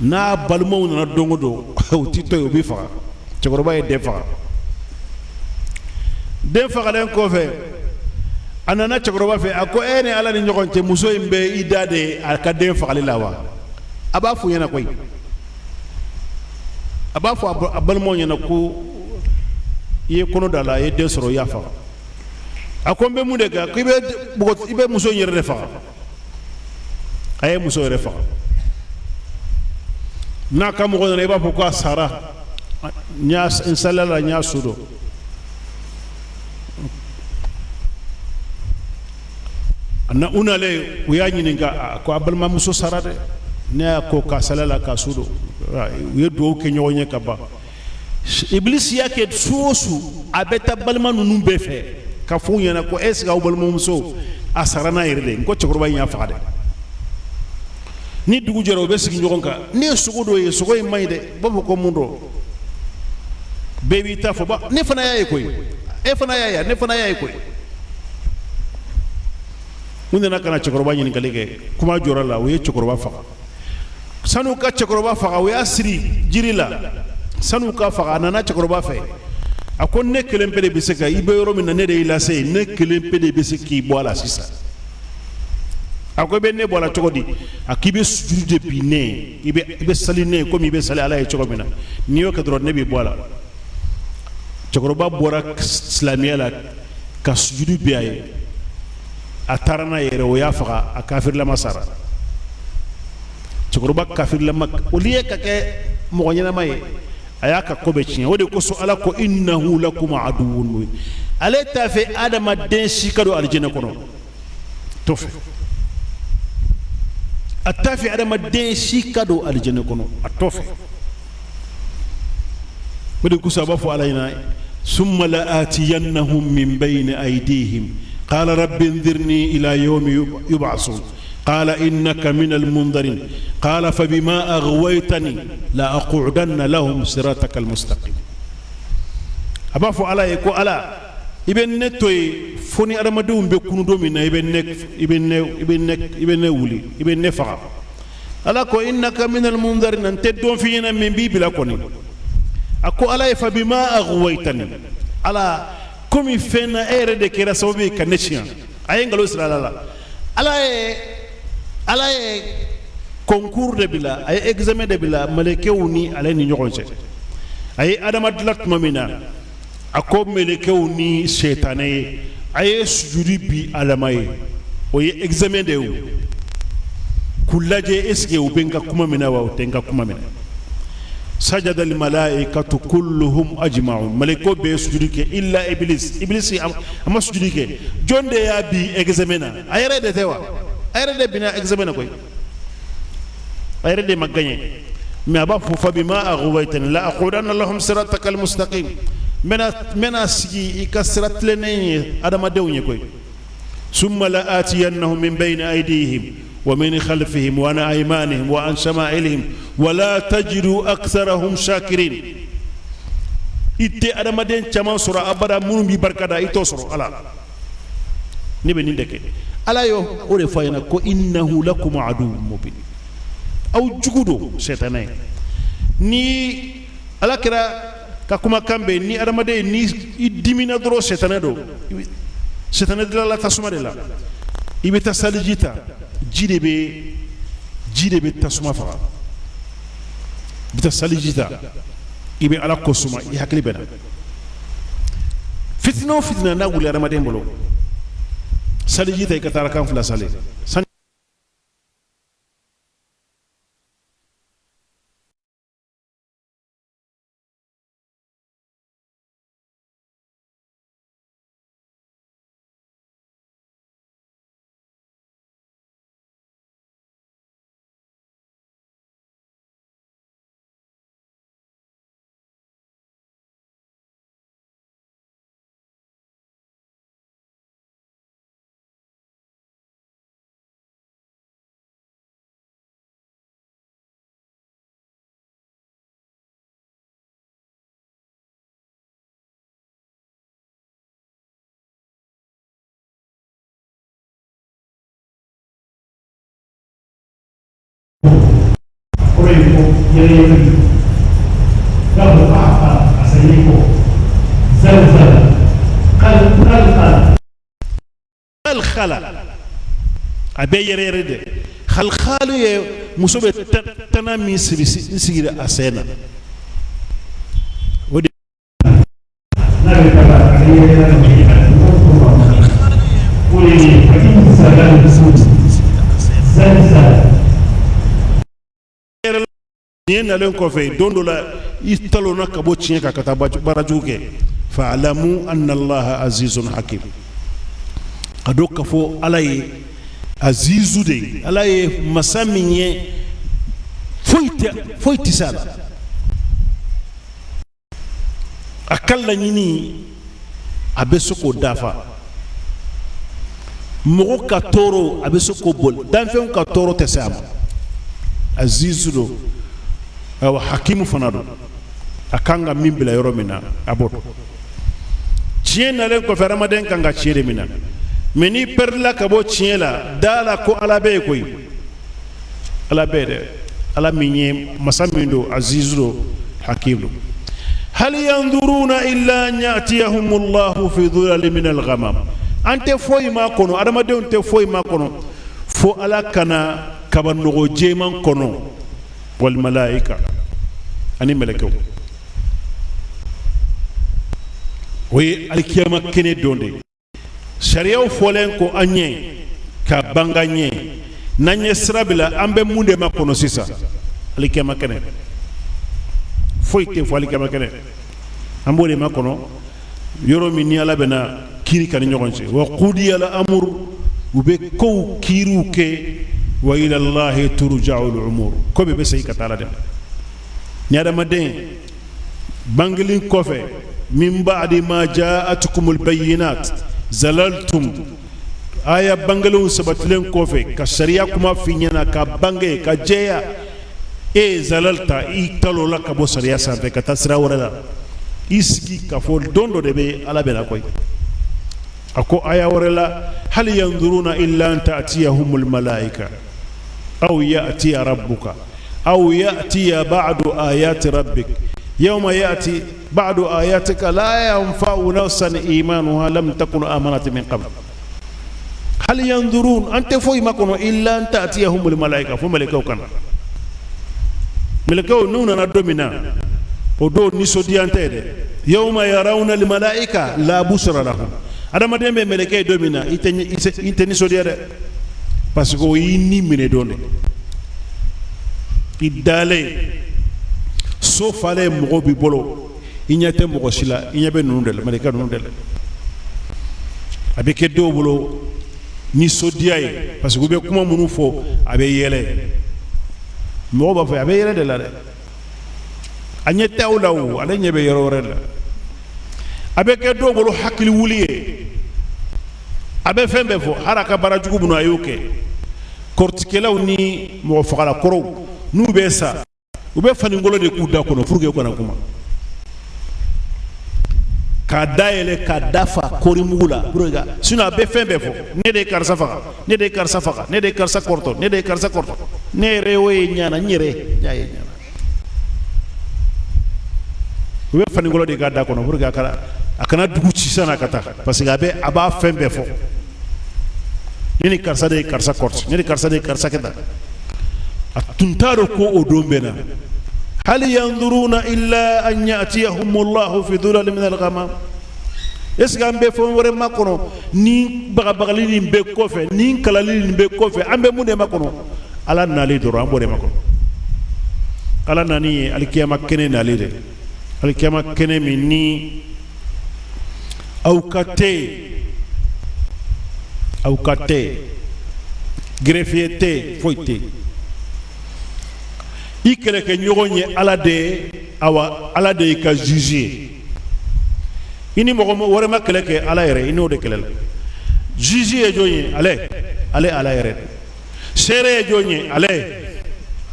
n'a balimaw nana don o don u ti to yen, u b'i faga. Cɛkɔrɔba ye den faga. Den fagalen kɔfɛ a nana cɛkɔrɔba fɛ, a ko e ni Ala ni ɲɔgɔn cɛ, muso in bɛ i da de a ka den fagali la wa? A b'a f'u ɲɛna koyi, a b'a fɔ a balimaw ɲɛna ko i ye kɔnɔ da la, i ye den sɔrɔ, i y'a faga. A ko n bɛ mun de kɛ? Ko i bɛ muso in yɛrɛ de faga. A ye muso yɛrɛ faga. N'a ka mɔgɔ nana, i b'a fɔ ko a sara, n y'a n salila la, n y'a su don. Na u nalen, u y'a ɲininka, a ko a balimamuso sara dɛ, ne y'a ko k'a sali la k'a su don. U ye dugawu kɛ ɲɔgɔn ye ka ban. Ibilisi y'a kɛ su o su, a bɛ taa balima ninnu bɛɛ fɛ ka f'u ɲɛna ko est ce que aw balimamuso a sara n'a yɛrɛ de? N ko cɛkɔrɔba in y'a faga dɛ. Ni dugu jɛra, u bɛ sigi ɲɔgɔn kan. Ne ye sogo dɔ ye, sogo in man ɲi dɛ. U b'a fɔ ko mun don? Bɛɛ b'i ta fɔ. Ba ne fana y'a ye koyi, e fana y'a ye, ne fana y'a ye koyi. U nana ka na cɛkɔrɔba ɲininkali kɛ, kuma jɔra la, u ye cɛkɔrɔba faga. San'u ka cɛkɔrɔba faga, u y'a siri jiri la. San'u ka faga, a nana cɛkɔrɔba fɛ, a ko ne kelen pe de bɛ se ka i bɛ yɔrɔ min na, ne de y'i lase yen, ne kelen pe de bɛ se k'i bɔ a la sisan. A ko i bɛ ne bɔ a la cogo di? A k'i bɛ sujudi de bin ne ye, i bɛ sali ne ye komi i bɛ sali Ala ye cogo min na. N'i y'o kɛ dɔrɔn, ne b'i bɔ a la. Cɛkɔrɔba bɔra silamɛya la ka sujudi bin a ye, a taara n'a yɛrɛ, o y'a faga, a kafirilama sara. Cɛkɔrɔba kafirilama, au lieu ka kɛ mɔgɔ ɲɛnama ye, a y'a ka ko bɛɛ tiɲɛ. O de kosɔn Ala ko innahu lakum aduwwun mubin. Ale t'a fɛ adamaden si ka don alijinɛ kɔnɔ, t'o fɛ. A t'a fɛ adamaden si ka don alijinɛ kɔnɔ, a t'o fɛ. O de kosɔn a b'a fɔ Ala ɲɛna summa la atiyannahum min bayni aydihim qala rabbi anzirni ila yawmi yub'asun qala innaka min almundarin qala fabima aghwaytani la aqudanna lahum sirataka almustaqim. A b'a fɔ Ala ye ko Ala, i bɛ ne to yen fo ni adamadenw bɛ kunu don min na, i bɛ ne wuli, i bɛ ne faga. Ala ko innaka min almundarin, n tɛ dɔn f'i ɲɛna min b'i bila kɔni. A ko Ala ye fabima aghwaytani, Ala, komi fɛn na e yɛrɛ de kɛra sababu ye ka ne siɲɛ. A ye nkalon siri Ala la. Ala ye concours de bila, a ye examen de bila mɛlɛkɛw ni ale ni ɲɔgɔn cɛ. A ye Adama dilan tuma min na, a ko mɛlɛkɛw ni sɛtanɛ ye, a ye sujudi bi Adama ye. O ye examen de ye o, k'u lajɛ est ce que u bɛ n ka kuma minɛ wa u tɛ n ka kuma minɛ. Sajada almalaikatu kulluhum ajma'un, mɛlɛkɛw bɛɛ ye sujudi kɛ illa iblis. Iblis a ma sujudi kɛ. Jɔn de y'a bi examen na? A yɛrɛ de tɛ wa? A yɛrɛ de binna examen na koyi, a yɛrɛ de ma gagné. Mais a b'a fɔ fabima aghwaytani la aqudanna lahum sirataka almustaqim, n bɛna sigi i ka sira tilennen ye adamadenw ye koyi. Summa la atiyannahum min bayni aydihim wa min khalfihim wa an aymanihim wa an shama'ilihim wa la tajidu aktharahum shakirin. I tɛ adamaden caman sɔrɔ abada minnu b'i barika da, i t'o sɔrɔ. Ala, ne bɛ nin de kɛ. Ala y'o o de fɔ a ɲɛna ko innahu lakum aduwwun mubin, aw jugu don sɛtanɛ ye. Ni Ala kɛra ka kumakan bɛ ni adamaden ni i dimina dɔrɔn, sɛtanɛ don. Sɛtanɛ dilanla tasuma de la. I bɛ taa saliji ta, ji de bɛ tasuma faga. I bɛ taa saliji ta, i bɛ Ala ko suma, i hakili bɛ na. Fitina o fitina n'a wuli adamaden bolo, saliji ta, i ka taa kan fila sali. A kɔrɔ ye ko yɛrɛyɛrɛli n'a fɔ k'a fa a sɛgɛnnen kɔ zalzala khalkhala khalkhala a bɛ yɛrɛyɛrɛ de khalkhalu ye muso bɛ tana min siri sigi a sen na o de n'a bɛ taa a bɛ yɛrɛyɛrɛ de a o de ye zalzala Nin nalen kɔfɛ don dɔ la i talonna ka bɔ tiɲɛ kan ka taa baara jugu kɛ fa'lamu anna allaha azizun hakim a dɔn k'a fɔ ala ye azizu de ye ala ye masa min ye foyi foyi tɛ se a la a ka laɲini a bɛ se k'o dafa mɔgɔ ka tɔɔrɔ a bɛ se k'o boli danfɛnw ka tɔɔrɔ tɛ se a ma azizu don awa hakimu fana don a kan ka min bila yɔrɔ min na a b'o dɔn tiɲɛ nalen kɔfɛ adamaden kan ka tiɲɛ de minɛ mɛ n'i pɛrɛdila ka bɔ tiɲɛ la da la ko ala bɛ yen koyi ala bɛ dɛ ala min ye masa min don azizu don hakim don hal yanzuruna illa an ya'tiyahumullahu fi dhulalin min al-ghamam an tɛ foyi makɔnɔ adamadenw tɛ foyi makɔnɔ fo ala ka na kabanɔgɔ jɛman kɔnɔ wal malaika ani mɛlɛkɛw o ye alikiyama kɛnɛ don de ye sariyaw fɔlen kɔ an ɲɛ ka bange an ɲɛ n'an ye sira bila an bɛ mun de makɔnɔ sisan alikiyama kɛnɛ foyi tɛ fo alikiyama kɛnɛ an b'o de makɔnɔ yɔrɔ min ni ala bɛna kiiri k'an ni ɲɔgɔn cɛ wa qudiya al amru u bɛ kow kiiriw kɛ wa ila llahi turja'u al umur ko bɛɛ bɛ segin ka taa ala de ma ni adamaden bangeli kɔfɛ min ba'di ma ja'atkumul bayyinat zalaltum aya bangelenw sabatilen kɔfɛ ka sariya kuma f'i ɲɛna ka bange ka jɛya e zalalta i talola ka bɔ sariya sanfɛ ka taa sira wɛrɛ la i sigi k'a fɔ don dɔ de bɛ ala bɛna koyi a ko aya wɛrɛ la hal yanzuruna illa an ta'tiyahumul malaika aw ya'tiya rabbuka aw ya'tiya ba'du ayati rabbik yawma ya'ti ba'du ayatika la yanfa'u nafsan imanuha lam takun amanat min qabl hal yanzurun an tɛ foyi makɔnɔ illa an ta'tiyahumul malaika fo mɛlɛkɛw ka na mɛlɛkɛw n'u nana don min na o don nisɔndiya tɛ dɛ yawma yarawna al malaika la busra lahum adamaden bɛ mɛlɛkɛ ye don min na i tɛ nisɔndiya dɛ parce que o y'i ni minɛ don de i dalen so falen mɔgɔ b'i bolo i ɲɛ tɛ mɔgɔ si la i ɲɛ bɛ ninnu de la mɛlɛkɛ ninnu de la a bɛ kɛ dɔw bolo nisɔndiya ye parce que u bɛ kuma minnu fɔ a bɛ yɛlɛ mɔgɔ b'a fɔ a bɛ yɛlɛ de la dɛ a ɲɛ tɛ aw la o ale ɲɛ bɛ yɔrɔ wɛrɛ la a bɛ kɛ dɔw bolo hakili wuli ye a bɛ fɛn bɛɛ fɔ hali a ka baara jugu minnu a y'o kɛ kɔrɔtikɛlaw ni mɔgɔ fagala kɔrɔw n'u bɛ sa u bɛ fanikolon de k'u da kɔnɔ pour que u kana kuma k'a da yɛlɛ k'a da fa kɔɔrimugu la pour que sinon a bɛ fɛn bɛɛ fɔ ne de ye karisa faga ne de ye karisa faga ne de ye karisa kɔrɔtɔ ne de ye karisa kɔrɔtɔ ne yɛrɛ y'o ye ɲana n yɛrɛ y'a ye ɲana u bɛ fanikolon de k'a da kɔnɔ pour que a kana dugu ci san'a ka taa parce que a bɛ a b'a fɛn bɛɛ fɔ ne ni karisa de ye karisa kɔrɔti ne ni karisa de ye karisa kɛ tan a tun t'a dɔn ko o don bɛ na hal yanzuruna illa an ya'tiyahumullahu fi dhulalin min al-ghamam est ce que an bɛ fɛn wɛrɛ makɔnɔ ni bagabagali nin bɛɛ kɔfɛ ni kalali nin bɛɛ kɔfɛ an bɛ mun de makɔnɔ ala nali dɔrɔn an b'o de makɔnɔ ala nani ye alikiyama kɛnɛ nali de alikiyama kɛnɛ min ni avocat tɛ yen avocat tɛ yen greffier tɛ yen foyi tɛ yen i kɛlɛkɛɲɔgɔn ye ala de ye awa ala de y'i ka juge ye i ni mɔgɔ wɛrɛ ma kɛlɛ kɛ ala yɛrɛ i n'o de kɛlɛla juge ye jɔn ye ale ale ala yɛrɛ seere ye jɔn ye ale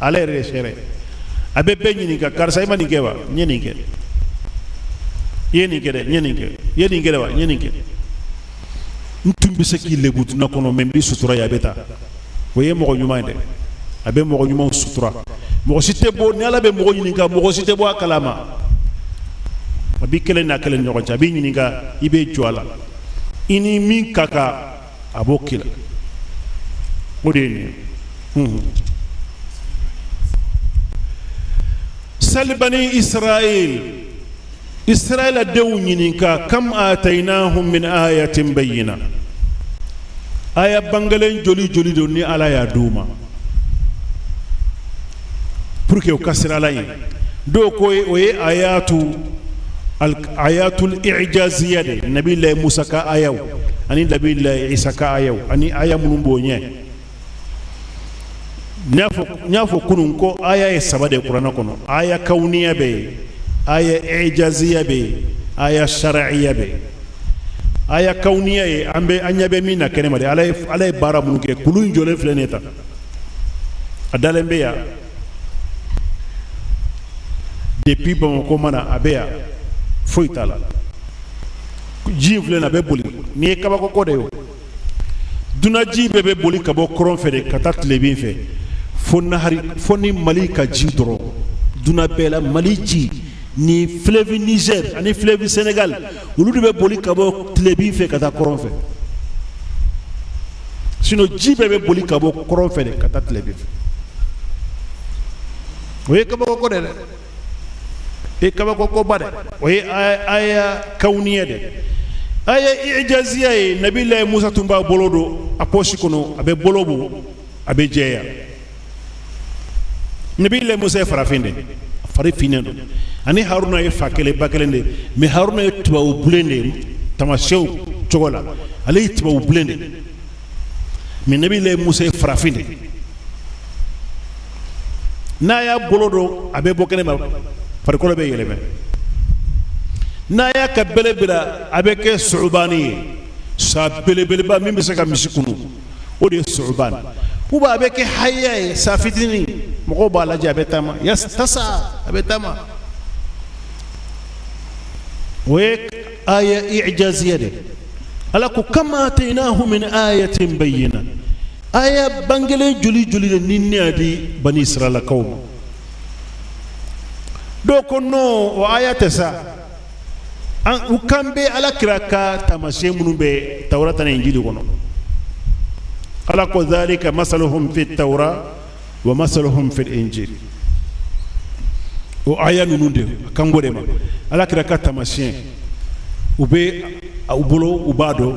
ale yɛrɛ de seere a bɛ bɛɛ ɲininka karisa i ma nin kɛ wa n ye nin kɛ i ye nin kɛ dɛ n ye nin kɛ i ye nin kɛ dɛ wa n ye nin kɛ n tun bɛ se k'i lebu dunya kɔnɔ mɛ n b'i sutura yan a bɛ taa o ye mɔgɔ ɲuman ye dɛ. A bɛ mɔgɔ ɲumanw sutura. Mɔgɔ si tɛ bɔ ni Ala bɛ mɔgɔ ɲininka, mɔgɔ si tɛ bɔ a kalama. A b'i kelen n'a kelen ɲɔgɔn cɛ, a b'i ɲininka, i bɛ jɔ a la, i ni min ka kan, a b'o k'i la. O de ye nin ye. Sal bani Israël, Israɛla denw ɲininka, kam atainahum min ayatin bayyina, aya bangelen joli joli don ni Ala y'a d'u ma pour que u ka siran Ala ɲɛ. Dɔw ko o ye ayatu ayatul ijaziya de, Nabilayi Musa ka ayaw ani Nabilayi Isa ka ayaw ani aya minnu b'o ɲɛ. N y'a fɔ kunun ko aya ye saba de kuranɛ kɔnɔ: aya kawuniya bɛ yen, aya ijaziya bɛ yen, aya sariya bɛ yen. Aya kawuniya ye an bɛ an ɲɛ bɛ min na kɛnɛma de, Ala ye baara minnu kɛ. Kulu in jɔlen filɛ nin ye tan, a dalen bɛ yan depuis Bamakɔ ma na, a bɛ yan, foyi t'a la. Ji in filɛ nin ye, a bɛ boli. Nin ye kabako ko de ye o. Dunaji bɛɛ bɛ boli ka bɔ kɔrɔn fɛ de ka taa tilebin fɛ, fo nahari, fo ni Mali ka ji dɔrɔn. Duna bɛɛ la, Mali ji ni fleuve Niger ani fleuve Sénégal, olu de bɛ boli ka bɔ tilebin fɛ ka taa kɔrɔn fɛ. Sinon ji bɛɛ bɛ boli ka bɔ kɔrɔn fɛ de ka taa tilebin fɛ. O ye kabako ko de dɛ, e kabako koba dɛ. O ye aya kawuniya de. Aya ijaziya ye, Nabilayi Musa tun b'a bolo don a pɔsi kɔnɔ, a bɛ bolo bɔ, a bɛ jɛya. Nabilayi Musa ye farafin de, fari finnen don. Ani Haruna ye fa kelen ba kelen de, mais Haruna ye tubabu bilen de ye tamasiyɛnw cogo la, ale ye tubabu bilen de, mais Nabilayi Musa ye farafin de. N'a y'a bolo don, a bɛ bɔ kɛnɛ ma, farikolo bɛ yɛlɛmɛ. N'a y'a ka bɛlɛ bila, a bɛ kɛ sɔgɔbani ye, sa belebeleba min bɛ se ka misi kunu, o de ye sɔgɔbani. Ou bien a bɛ kɛ haya ye, sa fitinin, mɔgɔw b'a lajɛ, a bɛ taama, tasa, a bɛ taama. O ye aya ijaziya de. Ala ko kam atainahu min ayatin bayyina, aya bangelen joli joli de ni ne y'a di bani Israɛlakaw ma. Dɔw ko non, o aya tɛ sa, an u kan bɛ Ala kira ka taamasiyɛn minnu bɛ Tawurata ni Injili kɔnɔ. Ala ko dhalika masaluhum fi tawra wa masaluhum fi injil. O aya ninnu de a kan b'o de ma. Ala kira ka taamasiyɛn u bɛ u bolo, u b'a dɔn,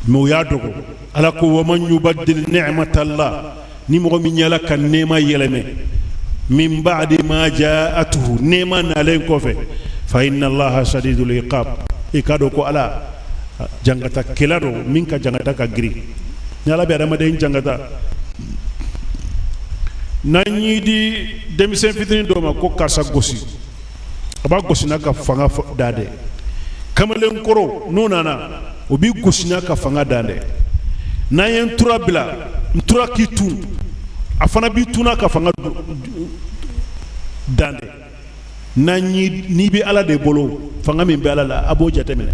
mais u y'a dogo. Ala ko wa man yubaddil ni'matallah, ni mɔgɔ min y'Ala ka nɛɛma yɛlɛmɛ, min ba'di ma ja'atuhu, nɛɛma nalen kɔfɛ, fa inna allaha shadidul iqab, i k'a dɔn ko Ala jangatakɛla don min ka jangata ka girin. Ni Ala bɛ adamaden jangata, n'an y'i di denmisɛn fitinin dɔ ma ko karisa gosi, a b'a gosi n'a ka fanga dan dɛ. Kamalenkɔrɔ n'o nana, o b'i gosi n'a ka fanga dan dɛ. N'an ye ntura bila, ntura k'i tun, a fana b'i tun n'a ka fanga dan dɛ. N'an y'i n'i bɛ Ala de bolo, fanga min bɛ Ala la, a b'o jateminɛ.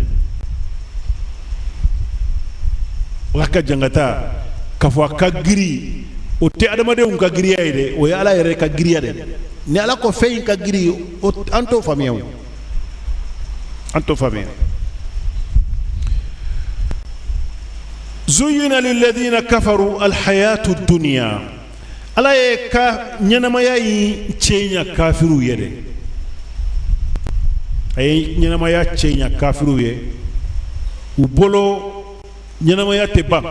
Ala ka jangata k'a fɔ a ka giri, o tɛ adamadenw ka giriya ye dɛ, o ye Ala yɛrɛ ka giriya dɛ. Ni Ala ko fɛn in ka giri, an t'o faamuya, o an t'o faamuya. Zuyina lilladina kafaru alhayatu dunya, Ala ye ka ɲɛnamaya in cɛɲa kafiriw ye dɛ, a ye ɲɛnamaya cɛɲa kafiriw ye. U bolo ɲɛnamaya tɛ ban,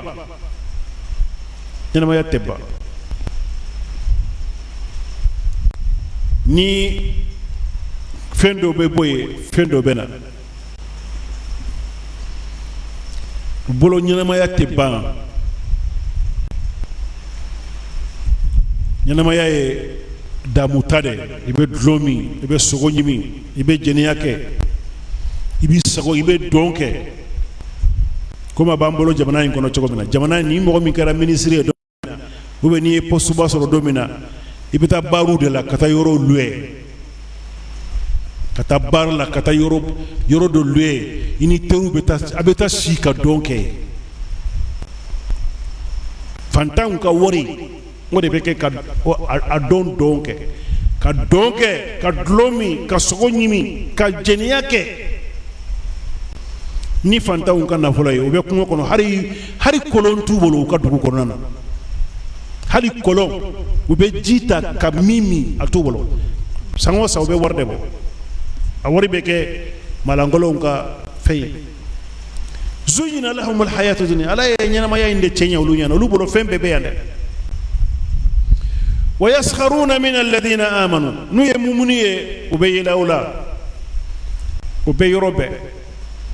ɲɛnamaya tɛ ban. Ni fɛn dɔ bɛ bɔ yen, fɛn dɔ bɛ na. U bolo ɲɛnamaya tɛ ban. Ɲɛnamaya ye damuta de. I bɛ dulɔ min, i bɛ sogo ɲimi, i bɛ jɛnɛya kɛ, i b'i sago, i bɛ dɔn kɛ, komi a b'an bolo jamana in kɔnɔ cogo min na. Jamana ni mɔgɔ min kɛra minisiri ye don min na, ou bien n'i ye poste ba sɔrɔ don min na, i bɛ taa baariw de la, ka taa yɔrɔw louer, ka taa baara la, ka taa yɔrɔ yɔrɔ dɔ louer, i ni teriw bɛ taa, a bɛ taa si ka dɔn kɛ. Fantanw ka wari. O de bɛ kɛ ka a don dɔn kɛ, ka dɔn kɛ, ka dulɔ min, ka sogo ɲimi, ka jɛnɛya kɛ ni fantanw ka nafolo ye. U bɛ kungo kɔnɔ, hali kɔlɔn t'u bolo u ka dugu kɔnɔna na, hali kɔlɔn u bɛ ji ta ka min min, a t'u bolo. San o san u bɛ wari de bɔ, a wari bɛ kɛ malankolonw ka fɛn ye. Zuyina lahumul hayatu dunya, Ala ye ɲɛnamaya in de cɛɲɛ olu ɲɛna, olu bolo fɛn bɛɛ bɛ yan dɛ. Wa yaskharuna min alladhina amanu, n'u ye mumuni ye, u bɛ yɛlɛ u la, u bɛ yɔrɔ bɛɛ.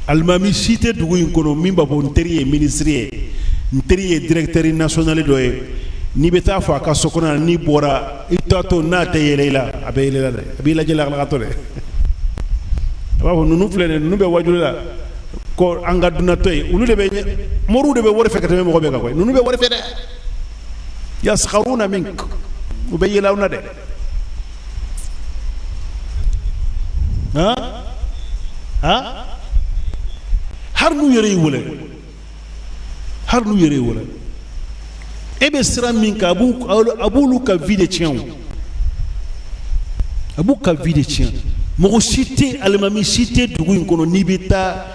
Alimami si tɛ dugu in kɔnɔ min b'a fɔ n teri ye minisiri ye, n teri ye directeur national dɔ ye. N'i bɛ taa fɔ a ka so kɔnɔ na, n'i bɔra i taatɔ, n'a tɛ yɛlɛ i la, a bɛ yɛlɛ i la dɛ, a b'i lajɛ lakalakatɔ dɛ. A b'a fɔ ninnu filɛ nin ye, ninnu bɛ wajuli la ko an ka dunatɔ ye, olu de bɛ moriw de bɛ wari fɛ ka tɛmɛ mɔgɔ bɛɛ kan koyi. Ninnu bɛ wari fɛ dɛ. Yaskharuna mink, u bɛ yɛlɛ aw na dɛ. Han han, hali n'u yɛrɛ y'i wele, hali n'u yɛrɛ y'i wele, e bɛ sira min kan, a b'olu ka vie de tiɲɛ o, a b'u ka vie de tiɲɛ. Mɔgɔ si tɛ, alimami si tɛ dugu in kɔnɔ n'i bɛ taa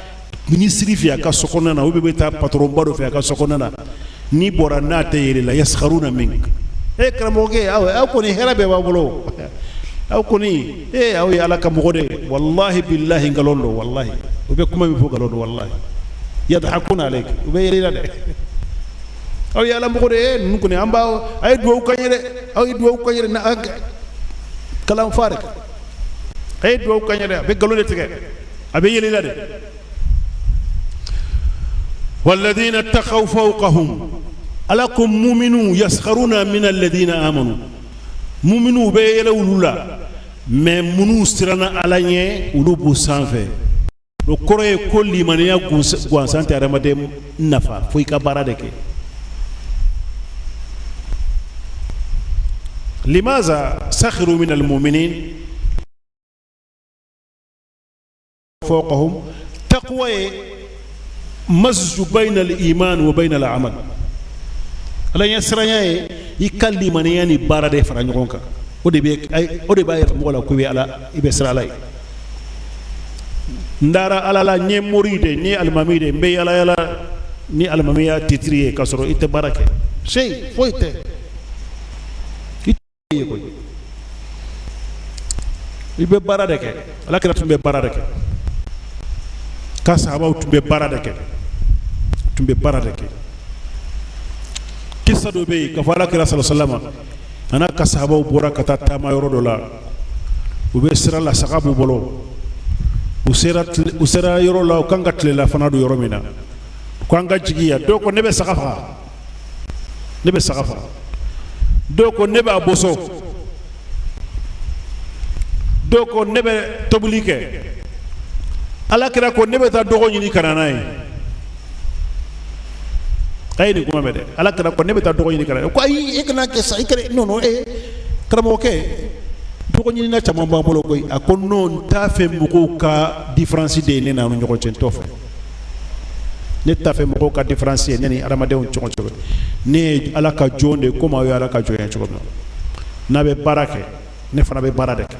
minisiri fɛ a ka so kɔnɔna na, ou bien bɛ taa patronba dɔ fɛ a ka so kɔnɔna na, n'i bɔra n'a tɛ yɛlɛ la. Yaskharuna mink, e karamɔgɔkɛ, aw kɔni hɛrɛ bɛɛ b'aw bolo, aw kɔni ee aw ye Ala ka mɔgɔ de ye. Walahi bilahi, nkalon don, walahi u bɛ kuma min fɔ, nkalon don, walahi. Yadhakuna alayk, u bɛ yɛlɛ i la dɛ. Aw ye Ala mɔgɔ de ye, ninnu kɔni an b'aw, a ye dugawu k'an ye dɛ, aw ye dugawu k'an ye dɛ, na kalan fa dɛ, a ye dugawu k'an ye dɛ. A bɛ nkalon de tigɛ, a bɛ yɛlɛ i la dɛ. Walladina taqaw fawqahum, Ala ko muminu yaskharuna min alladina amanu, muminu bɛ yɛlɛ olu la, mais minnu siranna Ala ɲɛ, olu b'u sanfɛ. O kɔrɔ ye ko limaniya gansan tɛ adamaden nafa fo i ka baara de kɛ. Limaza sakhiru min almuminin fawqahum, taqwa ye mazju bayna al-iman wa bayna al-amal. Ala ɲɛ siranya ye i ka limaniya ni baara de fara ɲɔgɔn kan, o de b'a yira mɔgɔ la ko i bɛ Ala, i bɛ siran Ala ye. N dara Ala la, n ye mori de, n ye alimami de, n bɛ yala yala ni alimamiya titiri ye, k'a sɔrɔ i tɛ baara kɛ, seyi foyi tɛ i ye koyi. I bɛ baara de kɛ. Ala kira tun bɛ baara de kɛ, ka sahabaw tun bɛ baara de kɛ, tun bɛ baara de kɛ. Kisa dɔ bɛ yen k'a fɔ Ala kira sallallahu alaihi wasallam a n'a ka sahabaw bɔra ka taa taama yɔrɔ dɔ la. U bɛ sira la, saga b'u bolo. U sera yɔrɔ la, u kan ka tilelafana dun yɔrɔ min na, ko an ka jigin yan. Dɔw ko ne bɛ saga faga, ne bɛ saga faga. Dɔw ko ne b'a boso. Dɔw ko ne bɛ tobili kɛ. Ala kira ko ne bɛ taa dɔgɔ ɲini ka na n'a ye. A ye nin kuma mɛn dɛ. Ala kira ko ne bɛ taa dɔgɔ ɲini ka na. Ko ayi, e kana kɛ sa, i kana, non non, e karamɔgɔkɛ, dɔgɔ ɲinina caman b'an bolo koyi. A ko non, n t'a fɛ mɔgɔw ka différence de ye ne n'aw ni ɲɔgɔn cɛ, n t'o fɛ. Ne t'a fɛ mɔgɔw ka différence ye ne ni adamadenw ɲɔgɔn cɛ. Ne ye Ala ka jɔn de ye komi aw ye Ala ka jɔn ye cogo min na. N'a bɛ baara kɛ, ne fana bɛ baara de kɛ.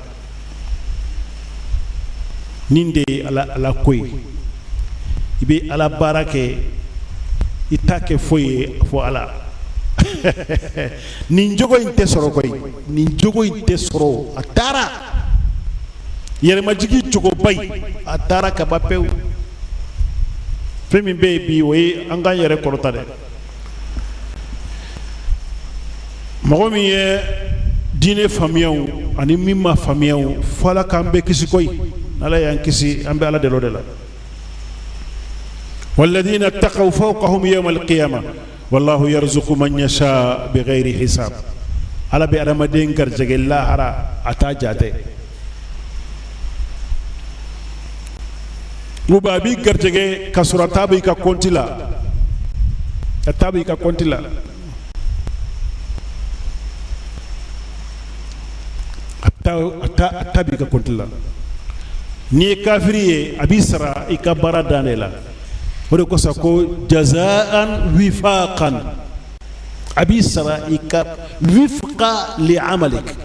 Nin de ye Ala Ala ko ye. I bɛ Ala baara kɛ, i t'a kɛ foyi ye fo Ala. Nin jogo in tɛ sɔrɔ koyi, nin jogo in tɛ sɔrɔ. A taara yɛrɛmajigi cogoba in, a taara ka ban pewu. Fɛn min bɛ yen bi, o ye an k'an yɛrɛ kɔrɔta dɛ. Mɔgɔ min ye diinɛ faamuya ani min ma faamuya, fo Ala k'an bɛɛ kisi koyi. Ala y'an kisi, an bɛ Ala deli o de la. Walladina taqaw fawqahum yawma alqiyama wallahu yarzuqu man yasha bighayri hisab. Ala bɛ adamaden garijɛgɛ lahara, a t'a jate. Ou bien a b'i garijɛgɛ ka sɔrɔ a t'a bɔ i ka kɔnti la, a t'a bɔ i ka kɔnti la, a t'a bɔ i ka kɔnti la. N'i ye kafiri ye, a b'i sara i ka baara dan de la. O de kosɔn ko jazaan wifaqan. A b'i sara i ka wifqa li amalik,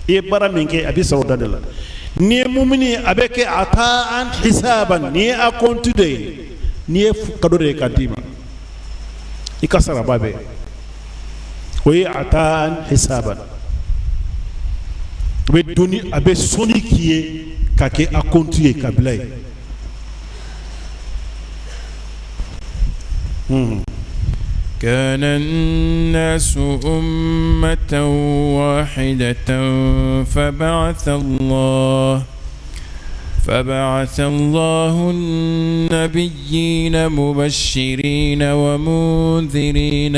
i ye baara min kɛ, a b'i sara o da de la. N'i ye mumini ye, a bɛ kɛ ataan hisaban, nin ye acompte de ye, nin ye cadeau de ye ka d'i ma, i ka saraba bɛ o ye ataan hisaban. A bɛ doni, a bɛ sɔnni k'i ye ka kɛ acompte ye ka bila yen. كان الناس أمة واحدة فبعث الله النبيين مبشرين ومنذرين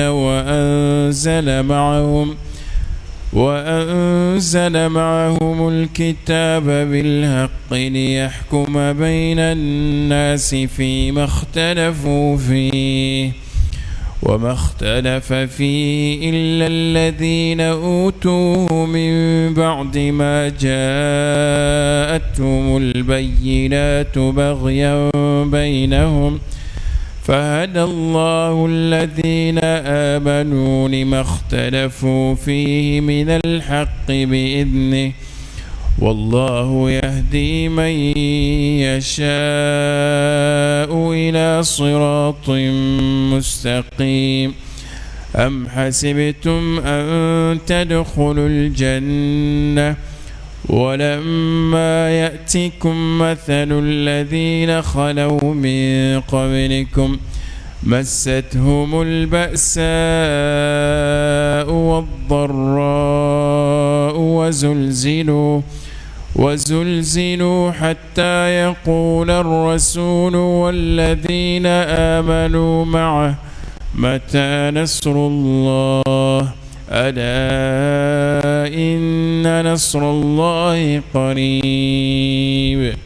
وأنزل معهم الكتاب بالحق ليحكم بين الناس فيما اختلفوا فيه، وما اختلف فيه إلا الذين أوتوه من بعد ما جاءتهم البينات بغيا بينهم، فهدى الله الذين آمنوا لما اختلفوا فيه من الحق بإذنه، والله يهدي من يشاء إلى صراط مستقيم. أم حسبتم أن تدخلوا الجنة ولما يأتكم مثل الذين خلوا من قبلكم مستهم البأساء والضراء وزلزلوا حتى يقول الرسول والذين آمنوا معه متى نصر الله، ألا إن نصر الله قريب.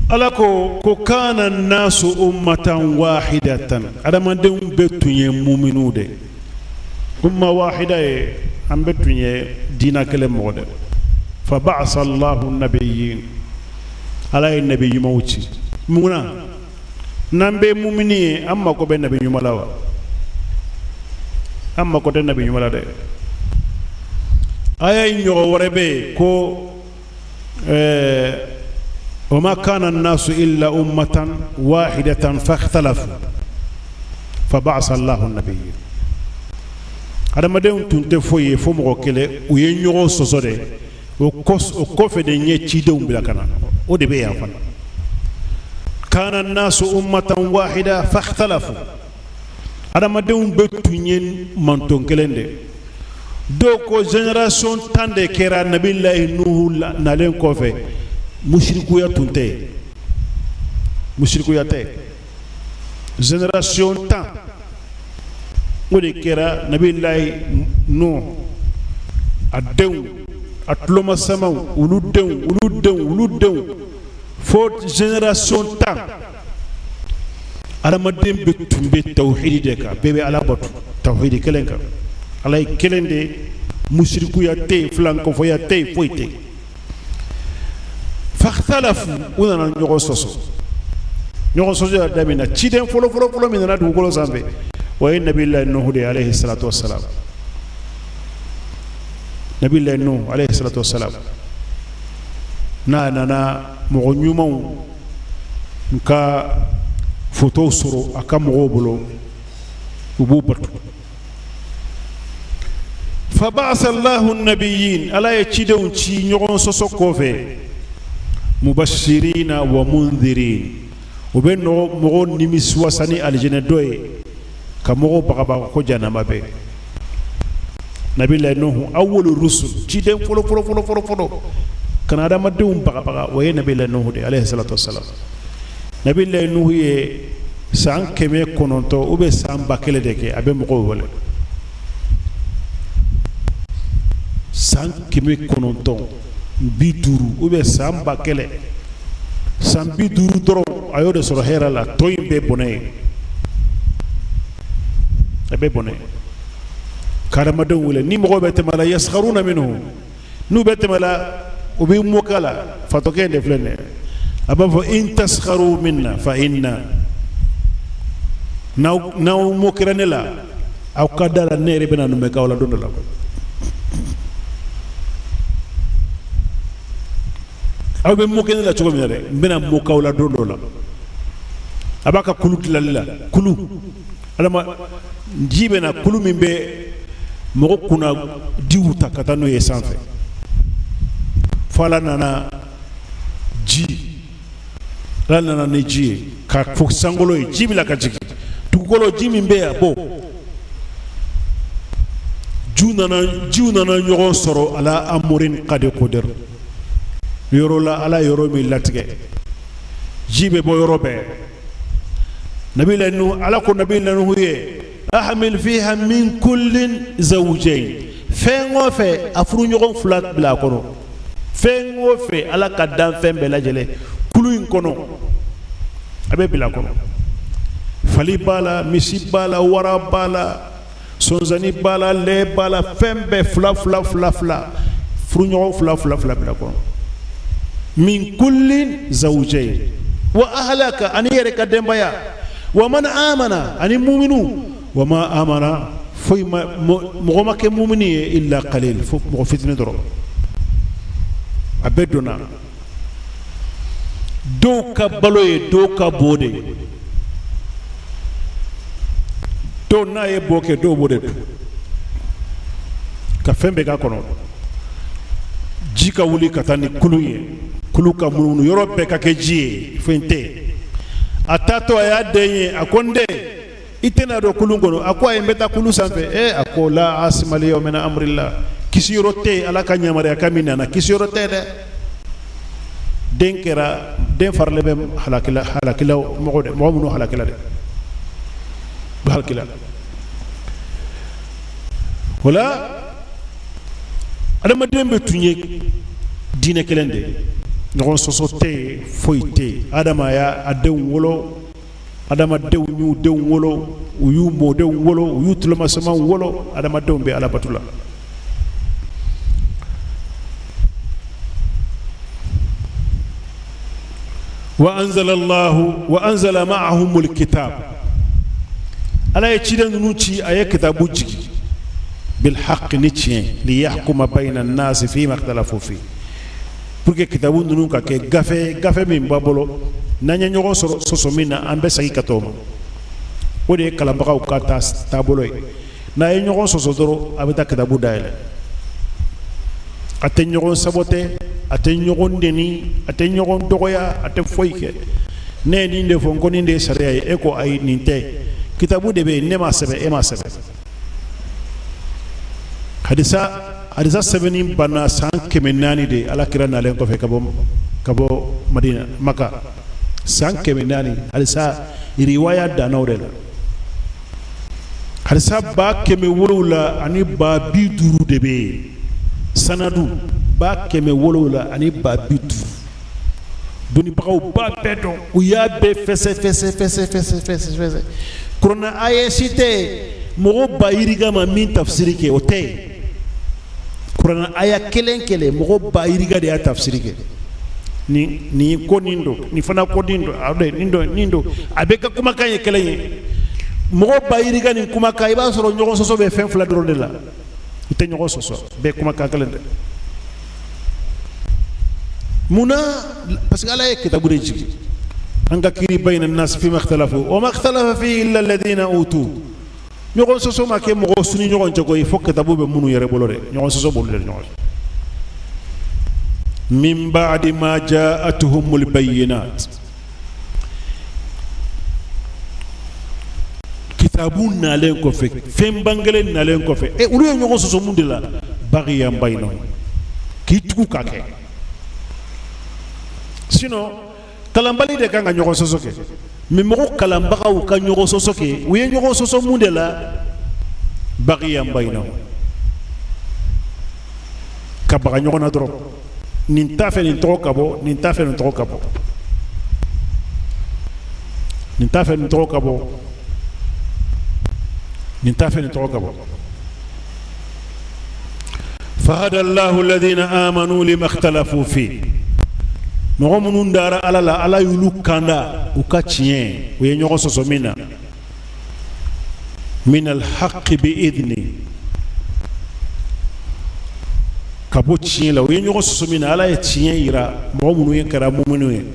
Ala ko كان الناس أمة واحدة, adamadenw bɛɛ tun ye muminu de, أمة واحدة ye, an bɛɛ tun ye diina kelen mɔgɔ de. فبعث الله النبيين, Ala ye nabi ɲumanw ci. Mun na n'an bɛ mumini ye, an mako bɛ nabi ɲuman la wa? An mako tɛ nabi ɲuman la dɛ. Aya in ɲɔgɔn wɛrɛ bɛ yen ko وما كان الناس إلا أمة واحدة فاختلفوا فبعث الله النبيين. Adamadenw tun tɛ foyi ye fo mɔgɔ kelen, u ye ɲɔgɔn sɔsɔ de, o kɔfɛ de n ye cidenw bila ka na. O de bɛ yan fana. كان الناس أمة واحدة فاختلفوا, adamadenw bɛɛ tun ye manton kelen de. Dɔw ko génération 10 de kɛra Nabilayi Nuhu nalen kɔfɛ, musirikuya tun tɛ yen, musirikuya tɛ. Génération 10, o de kɛra Nabilayi Nuhu, a denw, a tulomasamaw, olu denw, olu denw, olu denw, fo génération 10. Adamaden bɛ tun bɛ tawhidi de kan, bɛɛ bɛ Ala bato tawhidi kelen kan, Ala ye kelen de, musirikuya tɛ yen, filankɔfɔya tɛ yen, foyi tɛ yen. فاختلفوا, u nana ɲɔgɔn sɔsɔ. Ɲɔgɔn sɔsɔ y'a daminɛ, ciden fɔlɔ fɔlɔ fɔlɔ min nana dugukolo sanfɛ, o ye Nabilayi Nuhu de ye عليه الصلاة والسلام. Nabilayi Nuhu عليه الصلاة والسلام n'a nana, mɔgɔ ɲumanw ka fotow sɔrɔ a ka mɔgɔw bolo, u b'u bato. فبعث الله النبيين, Ala ye cidenw ci ɲɔgɔn sɔsɔ kɔfɛ, مبشرين ومنذرين, u bɛ mɔgɔw nimisiwasa ni alijinɛ dɔ ye, ka mɔgɔw bagabaga ko jahanama bɛ. Nabilayi Nuhu, أول الرسل, ciden fɔlɔ fɔlɔ fɔlɔ fɔlɔ fɔlɔ ka na adamadenw bagabaga, o ye Nabilayi Nuhu de عليه الصلاة والسلام. Nabilayi Nuhu ye san 900 ou bien san 1000 de kɛ, a bɛ mɔgɔw wele. San 950 ou bien san 1000, san 50 dɔrɔn, a y'o de sɔrɔ hɛrɛ la. Tɔ in bɛɛ bɔnɛ ye, a bɛɛ bɔnɛ ye. Ka adamadenw wele, ni mɔgɔw bɛ tɛmɛ la, يسخرون منه, n'u bɛ tɛmɛ la, u bɛ moka la, fatɔkɛ in de filɛ nin ye. A b'a fɔ: إن تسخروا منا فإنا, n'aw mokɛra ne la. Aw ka da la, ne yɛrɛ bɛna numɛ k'aw la don dɔ la. Aw bɛ moquer ne la cogo min na dɛ, n bɛna moquer aw la don dɔ la. A b'a ka kulu dilanli la, kulu adama ji bɛ na, kulu min bɛ mɔgɔ kunna diw ta ka taa n'o ye sanfɛ, fo Ala nana ji, Ala nana ni ji ye ka fɔ sankolo ye, ji bila ka jigin dugukolo, ji min bɛ yan bɔ, jiw nana ɲɔgɔn sɔrɔ ala amurin kadi kudir, yɔrɔ la Ala yɔrɔ min latigɛ, ji bɛ bɔ yɔrɔ bɛɛ. Nabila Nuhu, Ala ko nabila Nuhu ye: ahmil fiha min kullin zawjayn. Fɛn o fɛn, a furuɲɔgɔn fila bila a kɔnɔ. Fɛn o fɛn, Ala ka danfɛn bɛɛ lajɛlen, kulu in kɔnɔ, a bɛ bila a kɔnɔ. Fali b'a la, misi b'a la, wara b'a la, sonsanni b'a la, lɛ b'a la, fɛn bɛɛ fila fila fila fila, furuɲɔgɔn fila fila fila bila kɔnɔ. Min kullin zawjayn wa ahlaka, ani yɛrɛ ka denbaya, wa man amana, ani muminu. Wa ma amana, foyi ma, mɔgɔ ma kɛ mumini ye, illa qalil, fo mɔgɔ fitinin dɔrɔn. A bɛɛ donna. Dɔw ka balo ye dɔw ka bo de ye. Dɔw n'a ye bo kɛ, dɔw b'o de dun ka fɛn bɛɛ k'a kɔnɔ. Ji ka wuli ka taa ni kulu ye, kulu ka munumunu, yɔrɔ bɛɛ ka kɛ ji ye, foyi tɛ yen. A taatɔ, a y'a den ye, a ko: n den, i tɛna don kulun kɔnɔ? A ko: ayi, n bɛ taa kulu sanfɛ. Ee, a ko: la asima liyawma min amrillah, kisi yɔrɔ tɛ yen. Ala ka yamaruya kan min nana, kisi yɔrɔ tɛ dɛ. Den kɛra, den faralen bɛ halakila, halakila mɔgɔ dɛ, mɔgɔ minnu halakila dɛ, halakila. O la, adamaden bɛɛ tun ye diinɛ kelen de ye, ɲɔgɔn sɔsɔ tɛ yen, foyi tɛ yen. Adama y'a denw wolo, adamadenw y'u denw wolo, u y'u mɔdenw wolo, u y'u tulomasamaw wolo. Adamadenw bɛ Ala bato la. Wa anzala Allahu wa anzala ma'ahumul kitab, Ala ye ciden ninnu ci, a ye kitabu jigin, bil haqq, ni tiɲɛ, li yahkuma bayna an-nasi fima ikhtalafu fi, pour que kitabu ninnu ka kɛ gafe, gafe min b'a bolo, n'an ye ɲɔgɔn sɔrɔ sɔsɔ min na, an bɛ segin ka t'o ma. O de ye kalanbagaw ka taabolo ye. N'a ye ɲɔgɔn sɔsɔ dɔrɔn, a bɛ taa kitabu dayɛlɛ. A tɛ ɲɔgɔn saboter, a tɛ ɲɔgɔn neni, a tɛ ɲɔgɔn dɔgɔya, a tɛ foyi kɛ. Ne ye nin de fɔ, n ko nin de ye sariya ye, e ko ayi, nin tɛ. Kitabu de bɛ yen, ne m'a sɛbɛn, e m'a sɛbɛn. Hadisa sɛbɛnni banna san 400 de Ala kira nalen kɔfɛ ka bɔ Madina, Maka, san 400. Hadisa riwaya danna o de la. Hadisa 750,000 de bɛ yen, sanadu 750,000. Dɔnnibagaw b'a bɛɛ dɔn, u y'a bɛɛ fɛsɛ fɛsɛ fɛsɛ fɛsɛ fɛsɛ fɛsɛ. Kuranɛ aya si tɛ yen mɔgɔ ba yirika ma min tafsiri kɛ, o tɛ yen. Kuranɛ aya kelen kelen, mɔgɔ ba yirika de y'a tafsiri kɛ. Nin ko nin don, nin fana ko nin don, a nin don, nin don, a bɛɛ ka kumakan ye kelen ye. Mɔgɔ ba yirika nin kumakan, i b'a sɔrɔ ɲɔgɔn sɔsɔ bɛ fɛn fila dɔrɔn de la, u tɛ ɲɔgɔn sɔsɔ, bɛɛ kumakan kelen tɛ. Mun na? Parce que Ala ye kitabu de jigin an ka kiri bayna nas fima ikhtalafu wa ma ikhtalafa fihi illa alladhina utu. Ɲɔgɔn sɔsɔ ma kɛ mɔgɔ su ni ɲɔgɔn cɛ koyi, fo kitabu bɛ minnu yɛrɛ bolo dɛ, ɲɔgɔn sɔsɔ b'olu de ɲɔgɔn cɛ. Min ba'di ma ja'atuhumul bayyinat, kitabu nalen kɔfɛ, fɛn bangelen nalen kɔfɛ, e olu ye ɲɔgɔn sɔsɔ mun de la? Bagiyan baynahum, k'i tugu ka kɛ. Sinon kalanbali de kan ka ɲɔgɔn sɔsɔ kɛ, mais mɔgɔ kalanbagaw ka ɲɔgɔn sɔsɔ kɛ, u ye ɲɔgɔn sɔsɔ mun de la? Bagiyan baynahum, ka baga ɲɔgɔn na dɔrɔn. Nin t'a fɛ nin tɔgɔ ka bɔ, nin t'a fɛ nin tɔgɔ ka bɔ, nin t'a fɛ nin tɔgɔ ka bɔ, nin t'a fɛ nin tɔgɔ ka bɔ. Fahada Allahu alladhina amanu lima ikhtalafu fi, mɔgɔ minnu dara Ala la, Ala y'olu kanda u ka tiɲɛ, u ye ɲɔgɔn sɔsɔ min na. Min alhaqi bi idni, ka bɔ tiɲɛ la. U ye ɲɔgɔn sɔsɔ min na, Ala ye tiɲɛ yira mɔgɔ minnu ye kɛra muminu ye,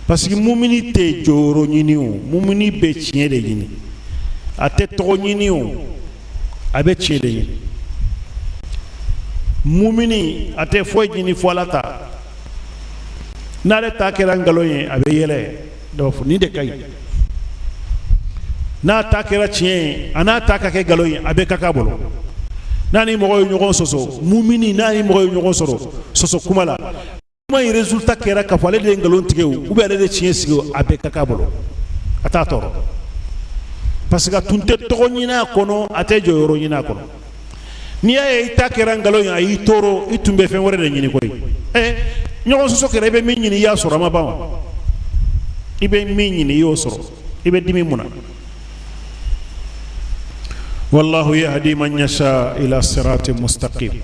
parce que mumini tɛ jɔyɔrɔ ɲini, o mumini bɛ tiɲɛ de ɲini, a tɛ tɔgɔ ɲini, o a bɛ tiɲɛ de ɲini. Mumini a tɛ foyi ɲini fo Ala ta. N'ale ta kɛra nkalon ye, a bɛ yɛlɛ, dɔ fɔ nin de ka ɲi. N'a ta kɛra tiɲɛ ye, a n'a ta ka kɛ nkalon ye, a bɛɛ ka k'a bolo. N'a ni mɔgɔ ye ɲɔgɔn sɔsɔ, mumini n'a ni mɔgɔ ye ɲɔgɔn sɔrɔ sɔsɔ kuma la, kuma in résultat kɛra k'a fɔ ale de ye nkalon tigɛ o, ou bien ale de ye tiɲɛ sigi o, a bɛɛ ka k'a bolo, a t'a tɔɔrɔ, parce que a tun tɛ tɔgɔ ɲini a kɔnɔ, a tɛ jɔyɔrɔ ɲini a kɔnɔ. N'i y'a ye i ta kɛra nkalon ye, a y'i tɔɔrɔ, i tun bɛ fɛn wɛrɛ de ɲini koyi. Ɛ, ɲɔgɔn sɔsɔ kɛra, i bɛ min ɲini, i y'a sɔrɔ, a ma ban wa? I bɛ min ɲini, i y'o sɔrɔ, i bɛ dimi mun na? Wallahu yahdi man yasha ila sirati mustaqim.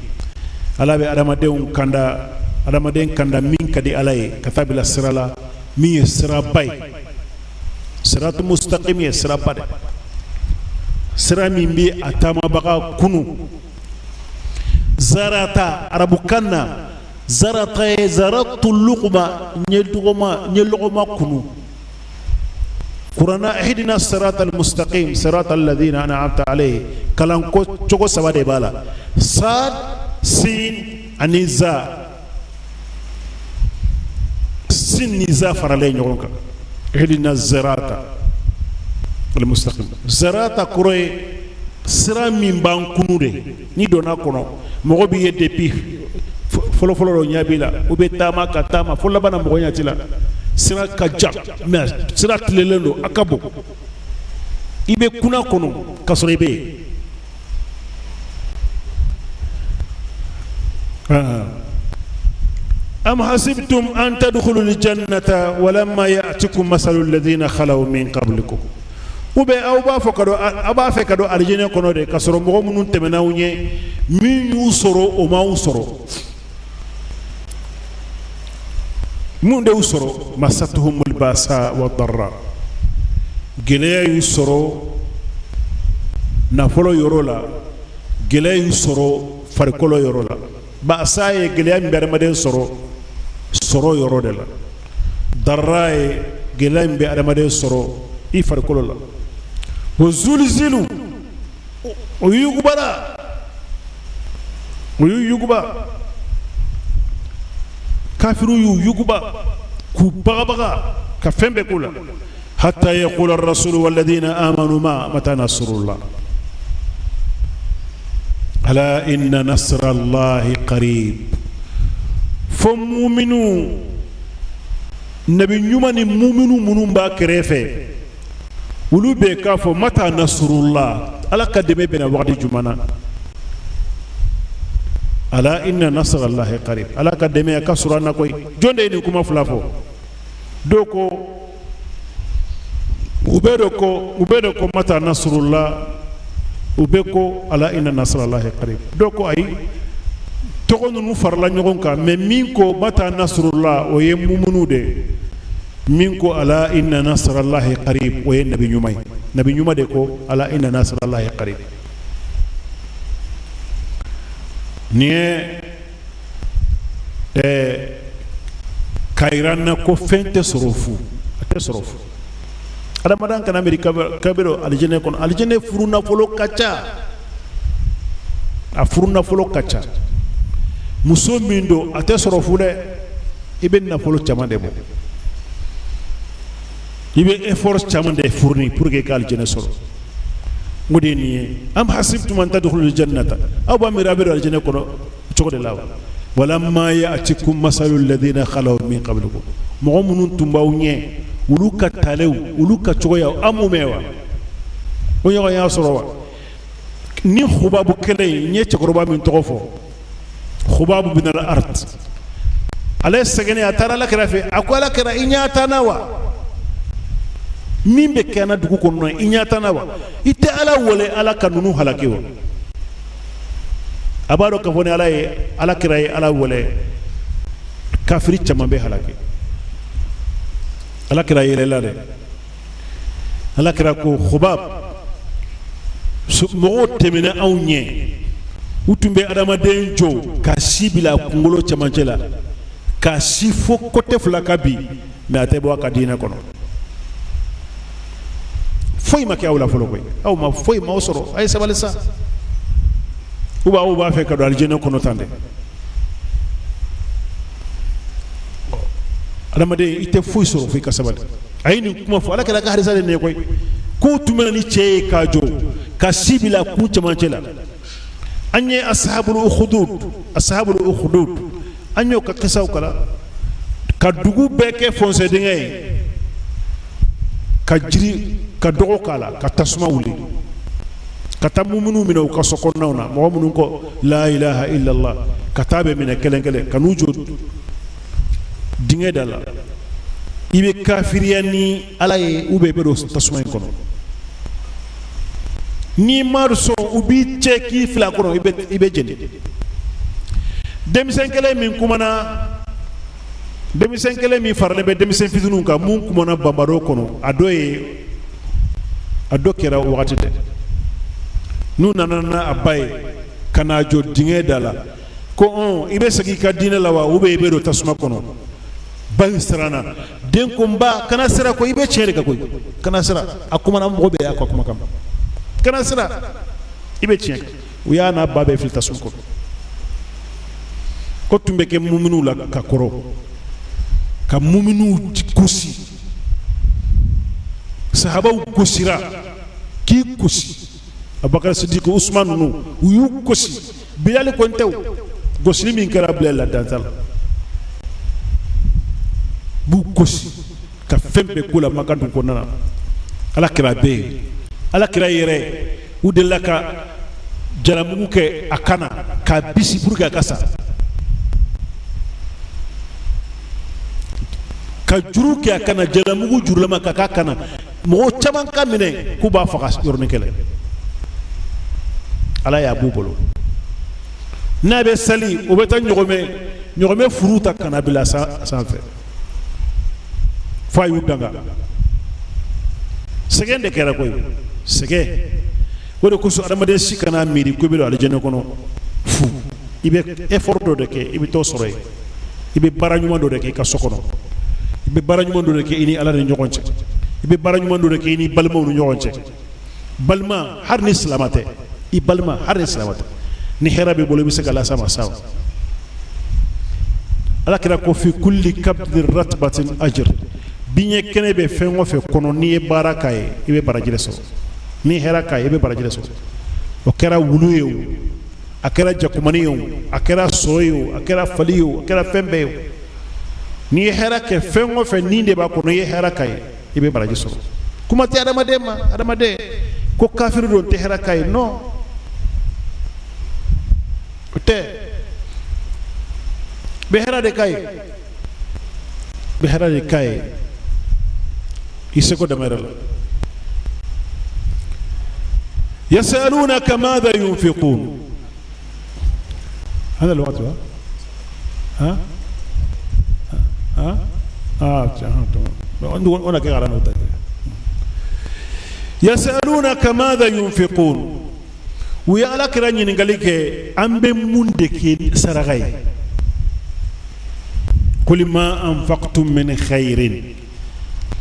Ala bɛ adamadenw kanda, adamaden kanda min ka di Ala ye, ka taa bila sira la min ye siraba ye. Siratu mustaqim ye siraba de, sira min bɛ a taamabaga kunu. Zarata, arabukan na, zarata ye zaratu luguma, n ye dɔgɔma, n ye lɔgɔma kunu. Kuranna, ihdina sirata almustaqim sirata alladhina an'amta alayhi, kalanko cogo saba de b'a la: sad, sin ani za. Sin ni za faralen ɲɔgɔn kan, ihdina sirata almustaqim. Sirata kɔrɔ ye sira min b'an kunu de. N'i donna kɔnɔ, mɔgɔ b'i ye depuis fɔlɔfɔlɔ dɔ ɲɛ b'i la, u bɛ taama ka taama fo laban na, mɔgɔ ɲɛ t'i la. Sira ka jan, mais sira tilelen don, a ka bon, i bɛ kunna kɔnɔ ka sɔrɔ i bɛ yen. Am hasibtum an tadkhulul jannata walamma ya'tikum masalul ladina khalaw min qablikum. Ou bien aw b'a fɔ ka don, aw b'a fɛ ka don alijinɛ kɔnɔ de, ka sɔrɔ mɔgɔ minnu tɛmɛna aw ɲɛ, min y'u sɔrɔ, o m'aw sɔrɔ. Mun de y'u sɔrɔ? Masatuhumul basa wa darra, gɛlɛya y'u sɔrɔ nafolo yɔrɔ la, gɛlɛya y'u sɔrɔ farikolo yɔrɔ la. Basa ye gɛlɛya min bɛ adamaden sɔrɔ sɔrɔ yɔrɔ de la, darra ye gɛlɛya min bɛ adamaden sɔrɔ i farikolo la. Wa zulzilu, o yugubara, o y'u yuguba, kafiriw y'u yuguba k'u bagabaga ka fɛn bɛɛ k'u la. Hatta yaqula rasulu walladina amanu ma mata nasrullah ala inna nasrallahi qarib. Fo muminu, nabi ɲuman ni muminu minnu b'a kɛrɛfɛ, olu bɛɛ k'a fɔ mata nasrullah, Ala ka dɛmɛ bɛna wagati jumɛn na? Ala inna nasrallahi qarib, Ala ka dɛmɛ a ka surun an na koyi. Jɔn de ye nin kuma fila fɔ? Dɔw ko, u bɛɛ de ko, u bɛɛ de ko mata nasrullah, u bɛɛ ko ala inna nasrallahi qarib. Dɔw ko ayi, tɔgɔ ninnu farala ɲɔgɔn kan, mais min ko mata nasrullah, o ye mumunu de ye. Min ko ala inna nasrallahi qarib, o ye nabi ɲuman ye. Nabi ɲuman de ko ala inna nasrallahi qarib. Nin ye k'a yira an na ko fɛn tɛ sɔrɔ fu, a tɛ sɔrɔ fu. Adamaden kana miiri k'a bɛ don alijinɛ kɔnɔ. Alijinɛ furu nafolo ka ca, a furu nafolo ka ca. Muso min don, a tɛ sɔrɔ fu dɛ, i bɛ nafolo caman de bɔ, i bɛ effort caman de fourni pour que i ka alijinɛ sɔrɔ. O de ye nin ye. Am hasibtum an tadkhulul jannata, aw b'a miiri a bɛ don alijinɛ kɔnɔ cogo de la wa? Walamma ya'tikum masalul ladina khalaw min qablikum, mɔgɔ minnu tun b'aw ɲɛ, olu ka talew, olu ka cogoyaw, aw m'u mɛn wa? O ɲɔgɔn y'a sɔrɔ wa? Ni Hubabu kelen in, n ye cɛkɔrɔba min tɔgɔ fɔ, Hubabu bin al Art, ale sɛgɛnnen, a taara Ala kira fɛ. A ko: Ala kira, i ɲɛ t'an na wa? Min bɛ kɛ an na dugu kɔnɔ, i ɲɛ t'an na wa? I tɛ Ala wele Ala ka ninnu halaki wa? A b'a dɔn k'a fɔ ni Ala ye, Ala kira ye Ala wele, kafiri caman bɛ halaki. Ala kira yɛlɛla dɛ. Ala kira ko: Hubab, Mɔgɔw tɛmɛna anw ɲɛ, u tun bɛ adamaden jɔ ka si bila kunkolo cɛmancɛ la, ka si fo côté fila ka bin, mais a tɛ bɔ a ka diinɛ kɔnɔ. Foyi ma kɛ aw la fɔlɔ koyi, aw ma foyi m'aw sɔrɔ, a ye sabali sa. Ou bien aw b'a fɛ ka don alijinɛ kɔnɔ tan dɛ. Adamaden, i tɛ foyi sɔrɔ fo i ka sabali. A ye nin kuma fɔ, ala kira ka hadisa de nin ye koyi. K'u tun bɛ na ni cɛ ye k'a jɔ ka si bila kun cɛmancɛ la. An ye asahabul ukhdud, asahabul ukhdud, an y'o ka kisaw kalan, ka dugu bɛɛ kɛ fɔnsɛ dingɛ ye, ka jiri ka dɔgɔ k'a la, ka tasuma wuli, ka taa muminu minɛ u ka so kɔnɔnaw na, mɔgɔ minnu ko la ilaha illallah, ka taa bɛɛ minɛ kelen kelen ka n'u jɔ dingɛ da la. I bɛ kafiriya ni ala ye ou bien i bɛ don tasuma in kɔnɔ. N'i ma sɔn, u b'i cɛ k'i fili a kɔnɔ, i bɛ jeni. Denmisɛn kelen min kumana, denmisɛn kelen min faralen bɛ denmisɛn fitininw kan, mun kumana banbadɔ kɔnɔ, a dɔ ye a dɔ kɛra o wagati dɛ. N'u nana n'a ba ye ka n'a jɔ dingɛ da la ko ɔn, i bɛ segin i ka diinɛ la wa, ou bien i bɛ don tasuma kɔnɔ? Ba in siranna. Den ko n ba, kana siran ko i bɛ tiɲɛ de kan koyi, kana siran. A kumana, mɔgɔ bɛɛ y'a ka kumakan mɛn. Kana siran, i bɛ tiɲɛ kan. U y'a n'a ba bɛɛ fili tasuma kɔnɔ. O tun bɛ kɛ muminiw la ka kɔrɔ, ka muminiw gosi. Sahabaw gosira k'i gosi. Abubakar Sidiki, Usman ninnu, u y'u gosi. Bilali ko tɛ, gosili min kɛra Bilali la, dan t'a la. B'u gosi ka fɛn bɛɛ k'u la Maka dugu kɔnɔna na. Ala kira bɛ yen, ala kira yɛrɛ, u delila ka jalamugu kɛ a kan na k'a bisi pour que a ka sa, ka juru kɛ a kan na, jalamugu jurulama ka k'a kan na. Mɔgɔ caman ka minɛ k'u b'a faga yɔrɔnin kelen, ala y'a b'u bolo. N'a bɛ sali, o bɛ taa ɲɔgɔmɛ furu ta ka na bila sanfɛ fo a y'u danga. Sɛgɛn de kɛra koyi, sɛgɛn. O de kosɔn adamaden si kana miiri ko i bɛ don alijinɛ kɔnɔ fu. I bɛ effort dɔ de kɛ, i bɛ t'o sɔrɔ yen. I bɛ baara ɲuman dɔ de kɛ i ka so kɔnɔ, i bɛ baara ɲuman dɔ de kɛ i ni ala ni ɲɔgɔn cɛ, i bɛ baara ɲuman dɔ de kɛ i ni balimaw ni ɲɔgɔn cɛ. Balima, hali ni silama tɛ, i balima, hali ni silama tɛ, ni hɛrɛ b'i bolo, i bɛ se ka las'a ma sa. Ala kira ko fi kulli kabdin ratbatin ajr. Biɲɛ kɛnɛ bɛ fɛn o fɛn kɔnɔ, n'i ye baara k'a ye, i bɛ baraji de sɔrɔ. N'i hɛrɛ k'a ye, i bɛ baraji de sɔrɔ. O kɛra wulu ye o, a kɛra jakumani ye o, a kɛra so ye o, a kɛra fali ye o, a kɛra fɛn bɛɛ ye o, n'i ye hɛrɛ kɛ fɛn o fɛn, nin de b'a kɔnɔ, i ye hɛrɛ k'a ye, i bɛ baraji sɔrɔ. Kuma tɛ adamaden ma. Adamaden ko kafiri don, tɛ hɛrɛ k'a ye, non, o tɛ. Bɛ hɛrɛ de k'a ye, bɛ hɛrɛ de k'a ye i seko dama yɛrɛ la. Yasalunaka madha yunfiqun. هذا الوقت، ها ها ها تمام. وانا كده على نقطة. Yasalunaka madha yunfiqun. U ye ala kira ɲininkali kɛ, an bɛ mun de kɛ saraka ye? Qul ma anfaqtum min khairin.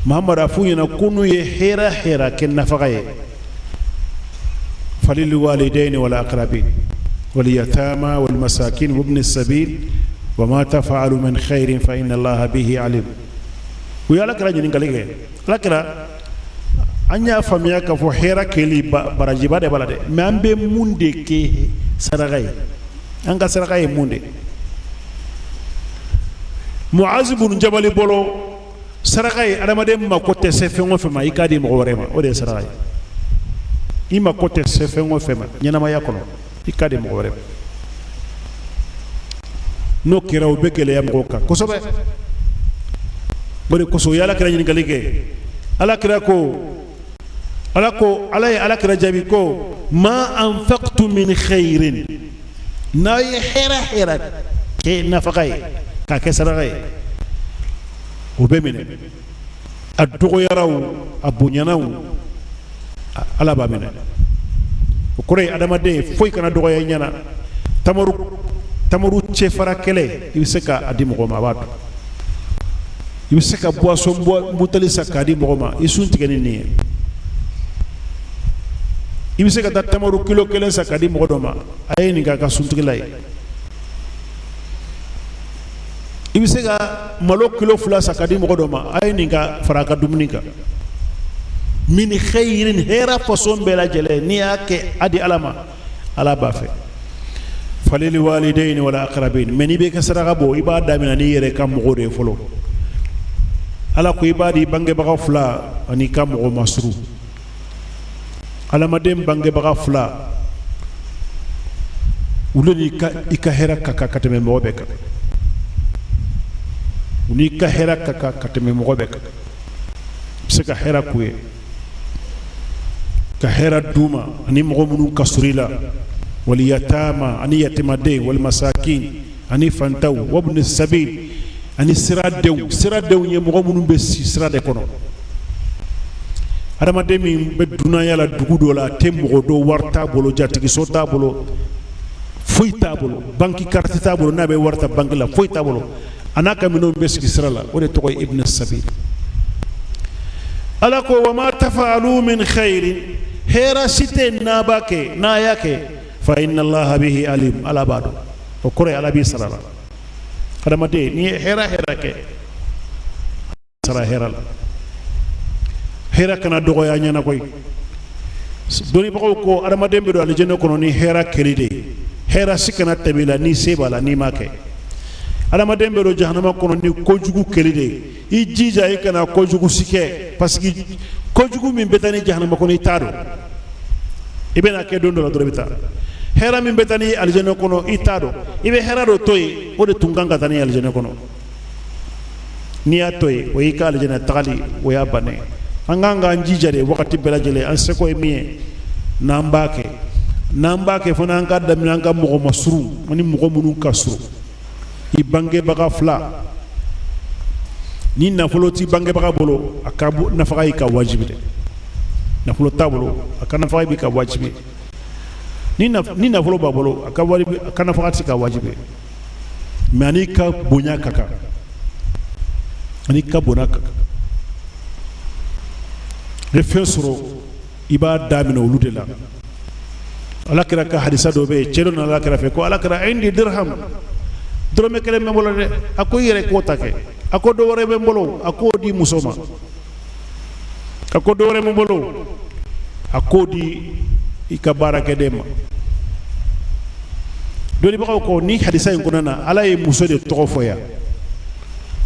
Muhamadu, a f'u ɲɛna ko n'u ye hɛrɛ hɛrɛ kɛ nafaga ye, falil walidaini wal aqrabin wal yatama wal masakin wa ibn sabil wa ma taf'alu min khairin fa inna allaha bihi alim. U ye ala kira ɲininkali kɛ. Ala kira, an y'a faamuya k'a fɔ hɛrɛ kɛli barajiba de b'a la dɛ, mais an bɛ mun de kɛ saraka ye? An ka saraka ye mun de? Muazi bun Jabali bolo, saraka ye adamaden mako tɛ se fɛn o fɛn ma, i k'a di mɔgɔ wɛrɛ ma, o de ye saraka ye. I mako tɛ se fɛn o fɛn ma ɲɛnamaya kɔnɔ, i k'a di mɔgɔ wɛrɛ ma. N'o kɛra, o bɛ gɛlɛya mɔgɔw kan kosɛbɛ. O de kosɔn u ye ala kira ɲininkali kɛ. Ala kira ko, ala ko, ala ye ala kira jaabi ko ma anfaqtum min khairin, n'a ye hɛrɛ hɛrɛ kɛ nafaga ye, k'a kɛ saraka ye, o bɛ minɛ. A dɔgɔyara o, a bonyana o, ala b'a minɛ. O kɔrɔ ye adamaden foyi kana dɔgɔya i ɲɛna. Tamaro, tamaro cɛfara kelen, i bɛ se k'a di mɔgɔ ma, a b'a dun. I bɛ se ka boisson buteli san k'a di mɔgɔ ma, i sun tigɛ ni nin ye. I bɛ se ka taa tamaro kilo kelen san k'a di mɔgɔ dɔ ma, a ye nin k'a ka suntigɛla ye. I bɛ se ka malo kilo 2 san ka di mɔgɔ dɔ ma, a ye nin ka fara a ka dumuni kan. Min khairin, hɛrɛ façon bɛɛ lajɛlen, n'i y'a kɛ a di Ala ma, Ala b'a fɛ. Falil walidayni wal aqrabin. Mais n'i bɛ ka saraka bɔ, i b'a daminɛ n'i yɛrɛ ka mɔgɔw de ye fɔlɔ. Ala ko i b'a di bangebaga fila ani ka mɔgɔ masuru. Adamaden bangebaga fila, olu ni i ka hɛrɛ ka kan ka tɛmɛ mɔgɔ bɛɛ kan. U n'i ka hɛrɛ ka kan ka tɛmɛ mɔgɔ bɛɛ kan. I bɛ se ka hɛrɛ k'u ye, ka hɛrɛ d'u ma, ani mɔgɔ minnu ka surun i la. Waliyatama, ani yatimaden, walimasakin, ani fantaw, wabni sabil, ani siradenw. Siradenw ye mɔgɔ minnu bɛ si sira de kɔnɔ. Adamaden min bɛ dunanya la dugu dɔ la, a tɛ mɔgɔ dɔn, wari t'a bolo, jatigiso t'a bolo, foyi t'a bolo, banki kariti t'a bolo n'a bɛ wari ta banki la, foyi t'a bolo, a n'a ka minɛnw bɛ sigi sira la, o de tɔgɔ ye ibn sabil. Ala ko wa ma tafalu min khairin, hɛrɛ si tɛ n'a b'a kɛ, n'a y'a kɛ, fa inna allaha bihi alim, Ala b'a dɔn. O kɔrɔ ye Ala b'i sara la. Adamaden, n'i ye hɛrɛ hɛrɛ kɛ, sara hɛrɛ la. Hɛrɛ kana dɔgɔya ɲɛna koyi. Dɔnnibagaw ko adamaden bɛ don alijinɛ kɔnɔ ni hɛrɛ kɛli de ye. Hɛrɛ si kana tɛmɛ i la n'i se b'a la, n'i m'a kɛ. Adamaden bɛ don jahanama kɔnɔ ni kojugu kɛli de ye. I jija i kana kojugu si kɛ, parce que kojugu min bɛ taa ni jahanama kɔnɔ, i t'a dɔn. I bɛna kɛ don dɔ la dɔrɔn, i bɛ taa. Hɛrɛ min bɛ taa ni alijinɛ kɔnɔ, i t'a dɔn. I bɛ hɛrɛ dɔ to yen, o de tun kan ka taa ni alijinɛ kɔnɔ. N'i y'a to yen, o y'i ka alijinɛ tagali, o y'a bannen. An kan k'an jija de wagati bɛɛ lajɛlen. An seko ye min ye, n'an b'a kɛ, n'an b'a kɛ fana, an ka daminɛ an ka mɔgɔ masurun ani mɔgɔ minnu ka surun. I bangebaga fila, ni nafolo t'i bangebaga bolo, a ka nafaga y'i ka wajibi dɛ. Nafolo t'a bolo, a ka nafaga b'i ka wajibi. Ni nafolo b'a bolo, a ka wajibi, a ka nafaga t'i ka wajibi. Mais ani ka bonya ka kan, ani ka bonya ka kan. Ni fɛn sɔrɔ, i b'a daminɛ olu de la. Ala kira ka hadisa dɔ bɛ yen, cɛ dɔ nana Ala kira fɛ ko: "Ala kira, indi dirham, dɔrɔmɛ kelen bɛ n bolo dɛ." A ko: "I yɛrɛ k'o ta kɛ." A ko: "Dɔ wɛrɛ bɛ n bolo." A k'o di muso ma. A ko: "Dɔ wɛrɛ bɛ n bolo." A k'o di i ka baarakɛden ma. Dɔnnibagaw ko ni hadisa in kɔnɔna na, Ala ye muso de tɔgɔ fɔ yan,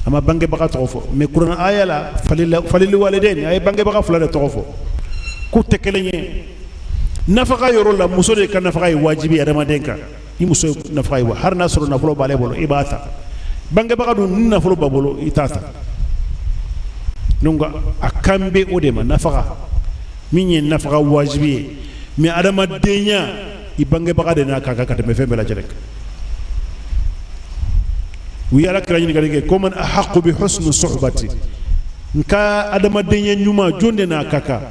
a ma bangebaga tɔgɔ fɔ. Mais kuranɛ aya la, falil walidain, a ye bangebaga fila de tɔgɔ fɔ, k'u tɛ kelen ye. Nafaga yɔrɔ la, muso de ka nafaga ye wajibi adamaden kan. Ni muso ye nafaga ye wa, hali n'a sɔrɔ nafolo b'ale bolo, i b'a ta. Bangebaga dun, ni nafolo b'a bolo, i t'a ta. Donc a kan bɛ o de ma, nafaga min ye nafaga wajibi ye. Mais adamadenya, i bangebaga de n'a ka kan ka tɛmɛ fɛn bɛɛ lajɛlen kan. U ye Ala kira ɲininkali kɛ ko: "Man ahaqu bi husni suhbati?" N ka adamadenya ɲuman, jɔn de n'a ka kan?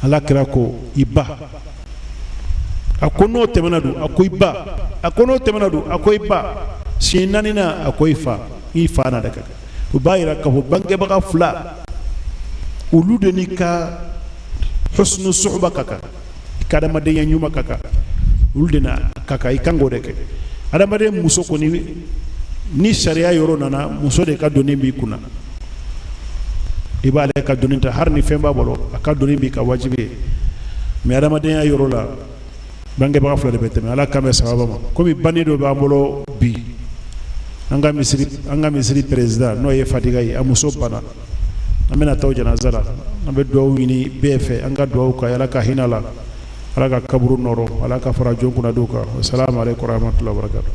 Ala kira ko: "I ba." A ko: "N'o tɛmɛna dun?" A ko: "I ba." A ko: "N'o tɛmɛna dun?" A ko: "I ba." Siɲɛ naaninan, a ko: "I fa." I fa n'a de ka kan. O b'a yira k'a fɔ bangebaga fila, olu de n'i ka husnu suhba ka kan, i ka adamadenya ɲuman ka kan, olu de n'a ka kan. I kan k'o de kɛ. Adamaden muso kɔni, ni sariya yɔrɔ nana, muso de ka doni b'i kunna. I b'ale ka doni ta, hali ni fɛn b'a bolo, a ka doni b'i ka wajibi ye. Mais adamadenya yɔrɔ la, bangebaga fila de bɛ tɛmɛ. Ala kan bɛ sababa ma. Komi banni dɔ b'an bolo bi, an ka misiri président, n'o ye Fadiga ye, a muso banna, an bɛna taa o janaza la. An bɛ dugawu ɲini bɛɛ fɛ, an ka dugawu ka Ala ka hinɛ la, Ala ka kaburu nɔrɔ, Ala ka fara jɔn kunna kan. Salamu aleykum warahmatullahi wabarakatuh.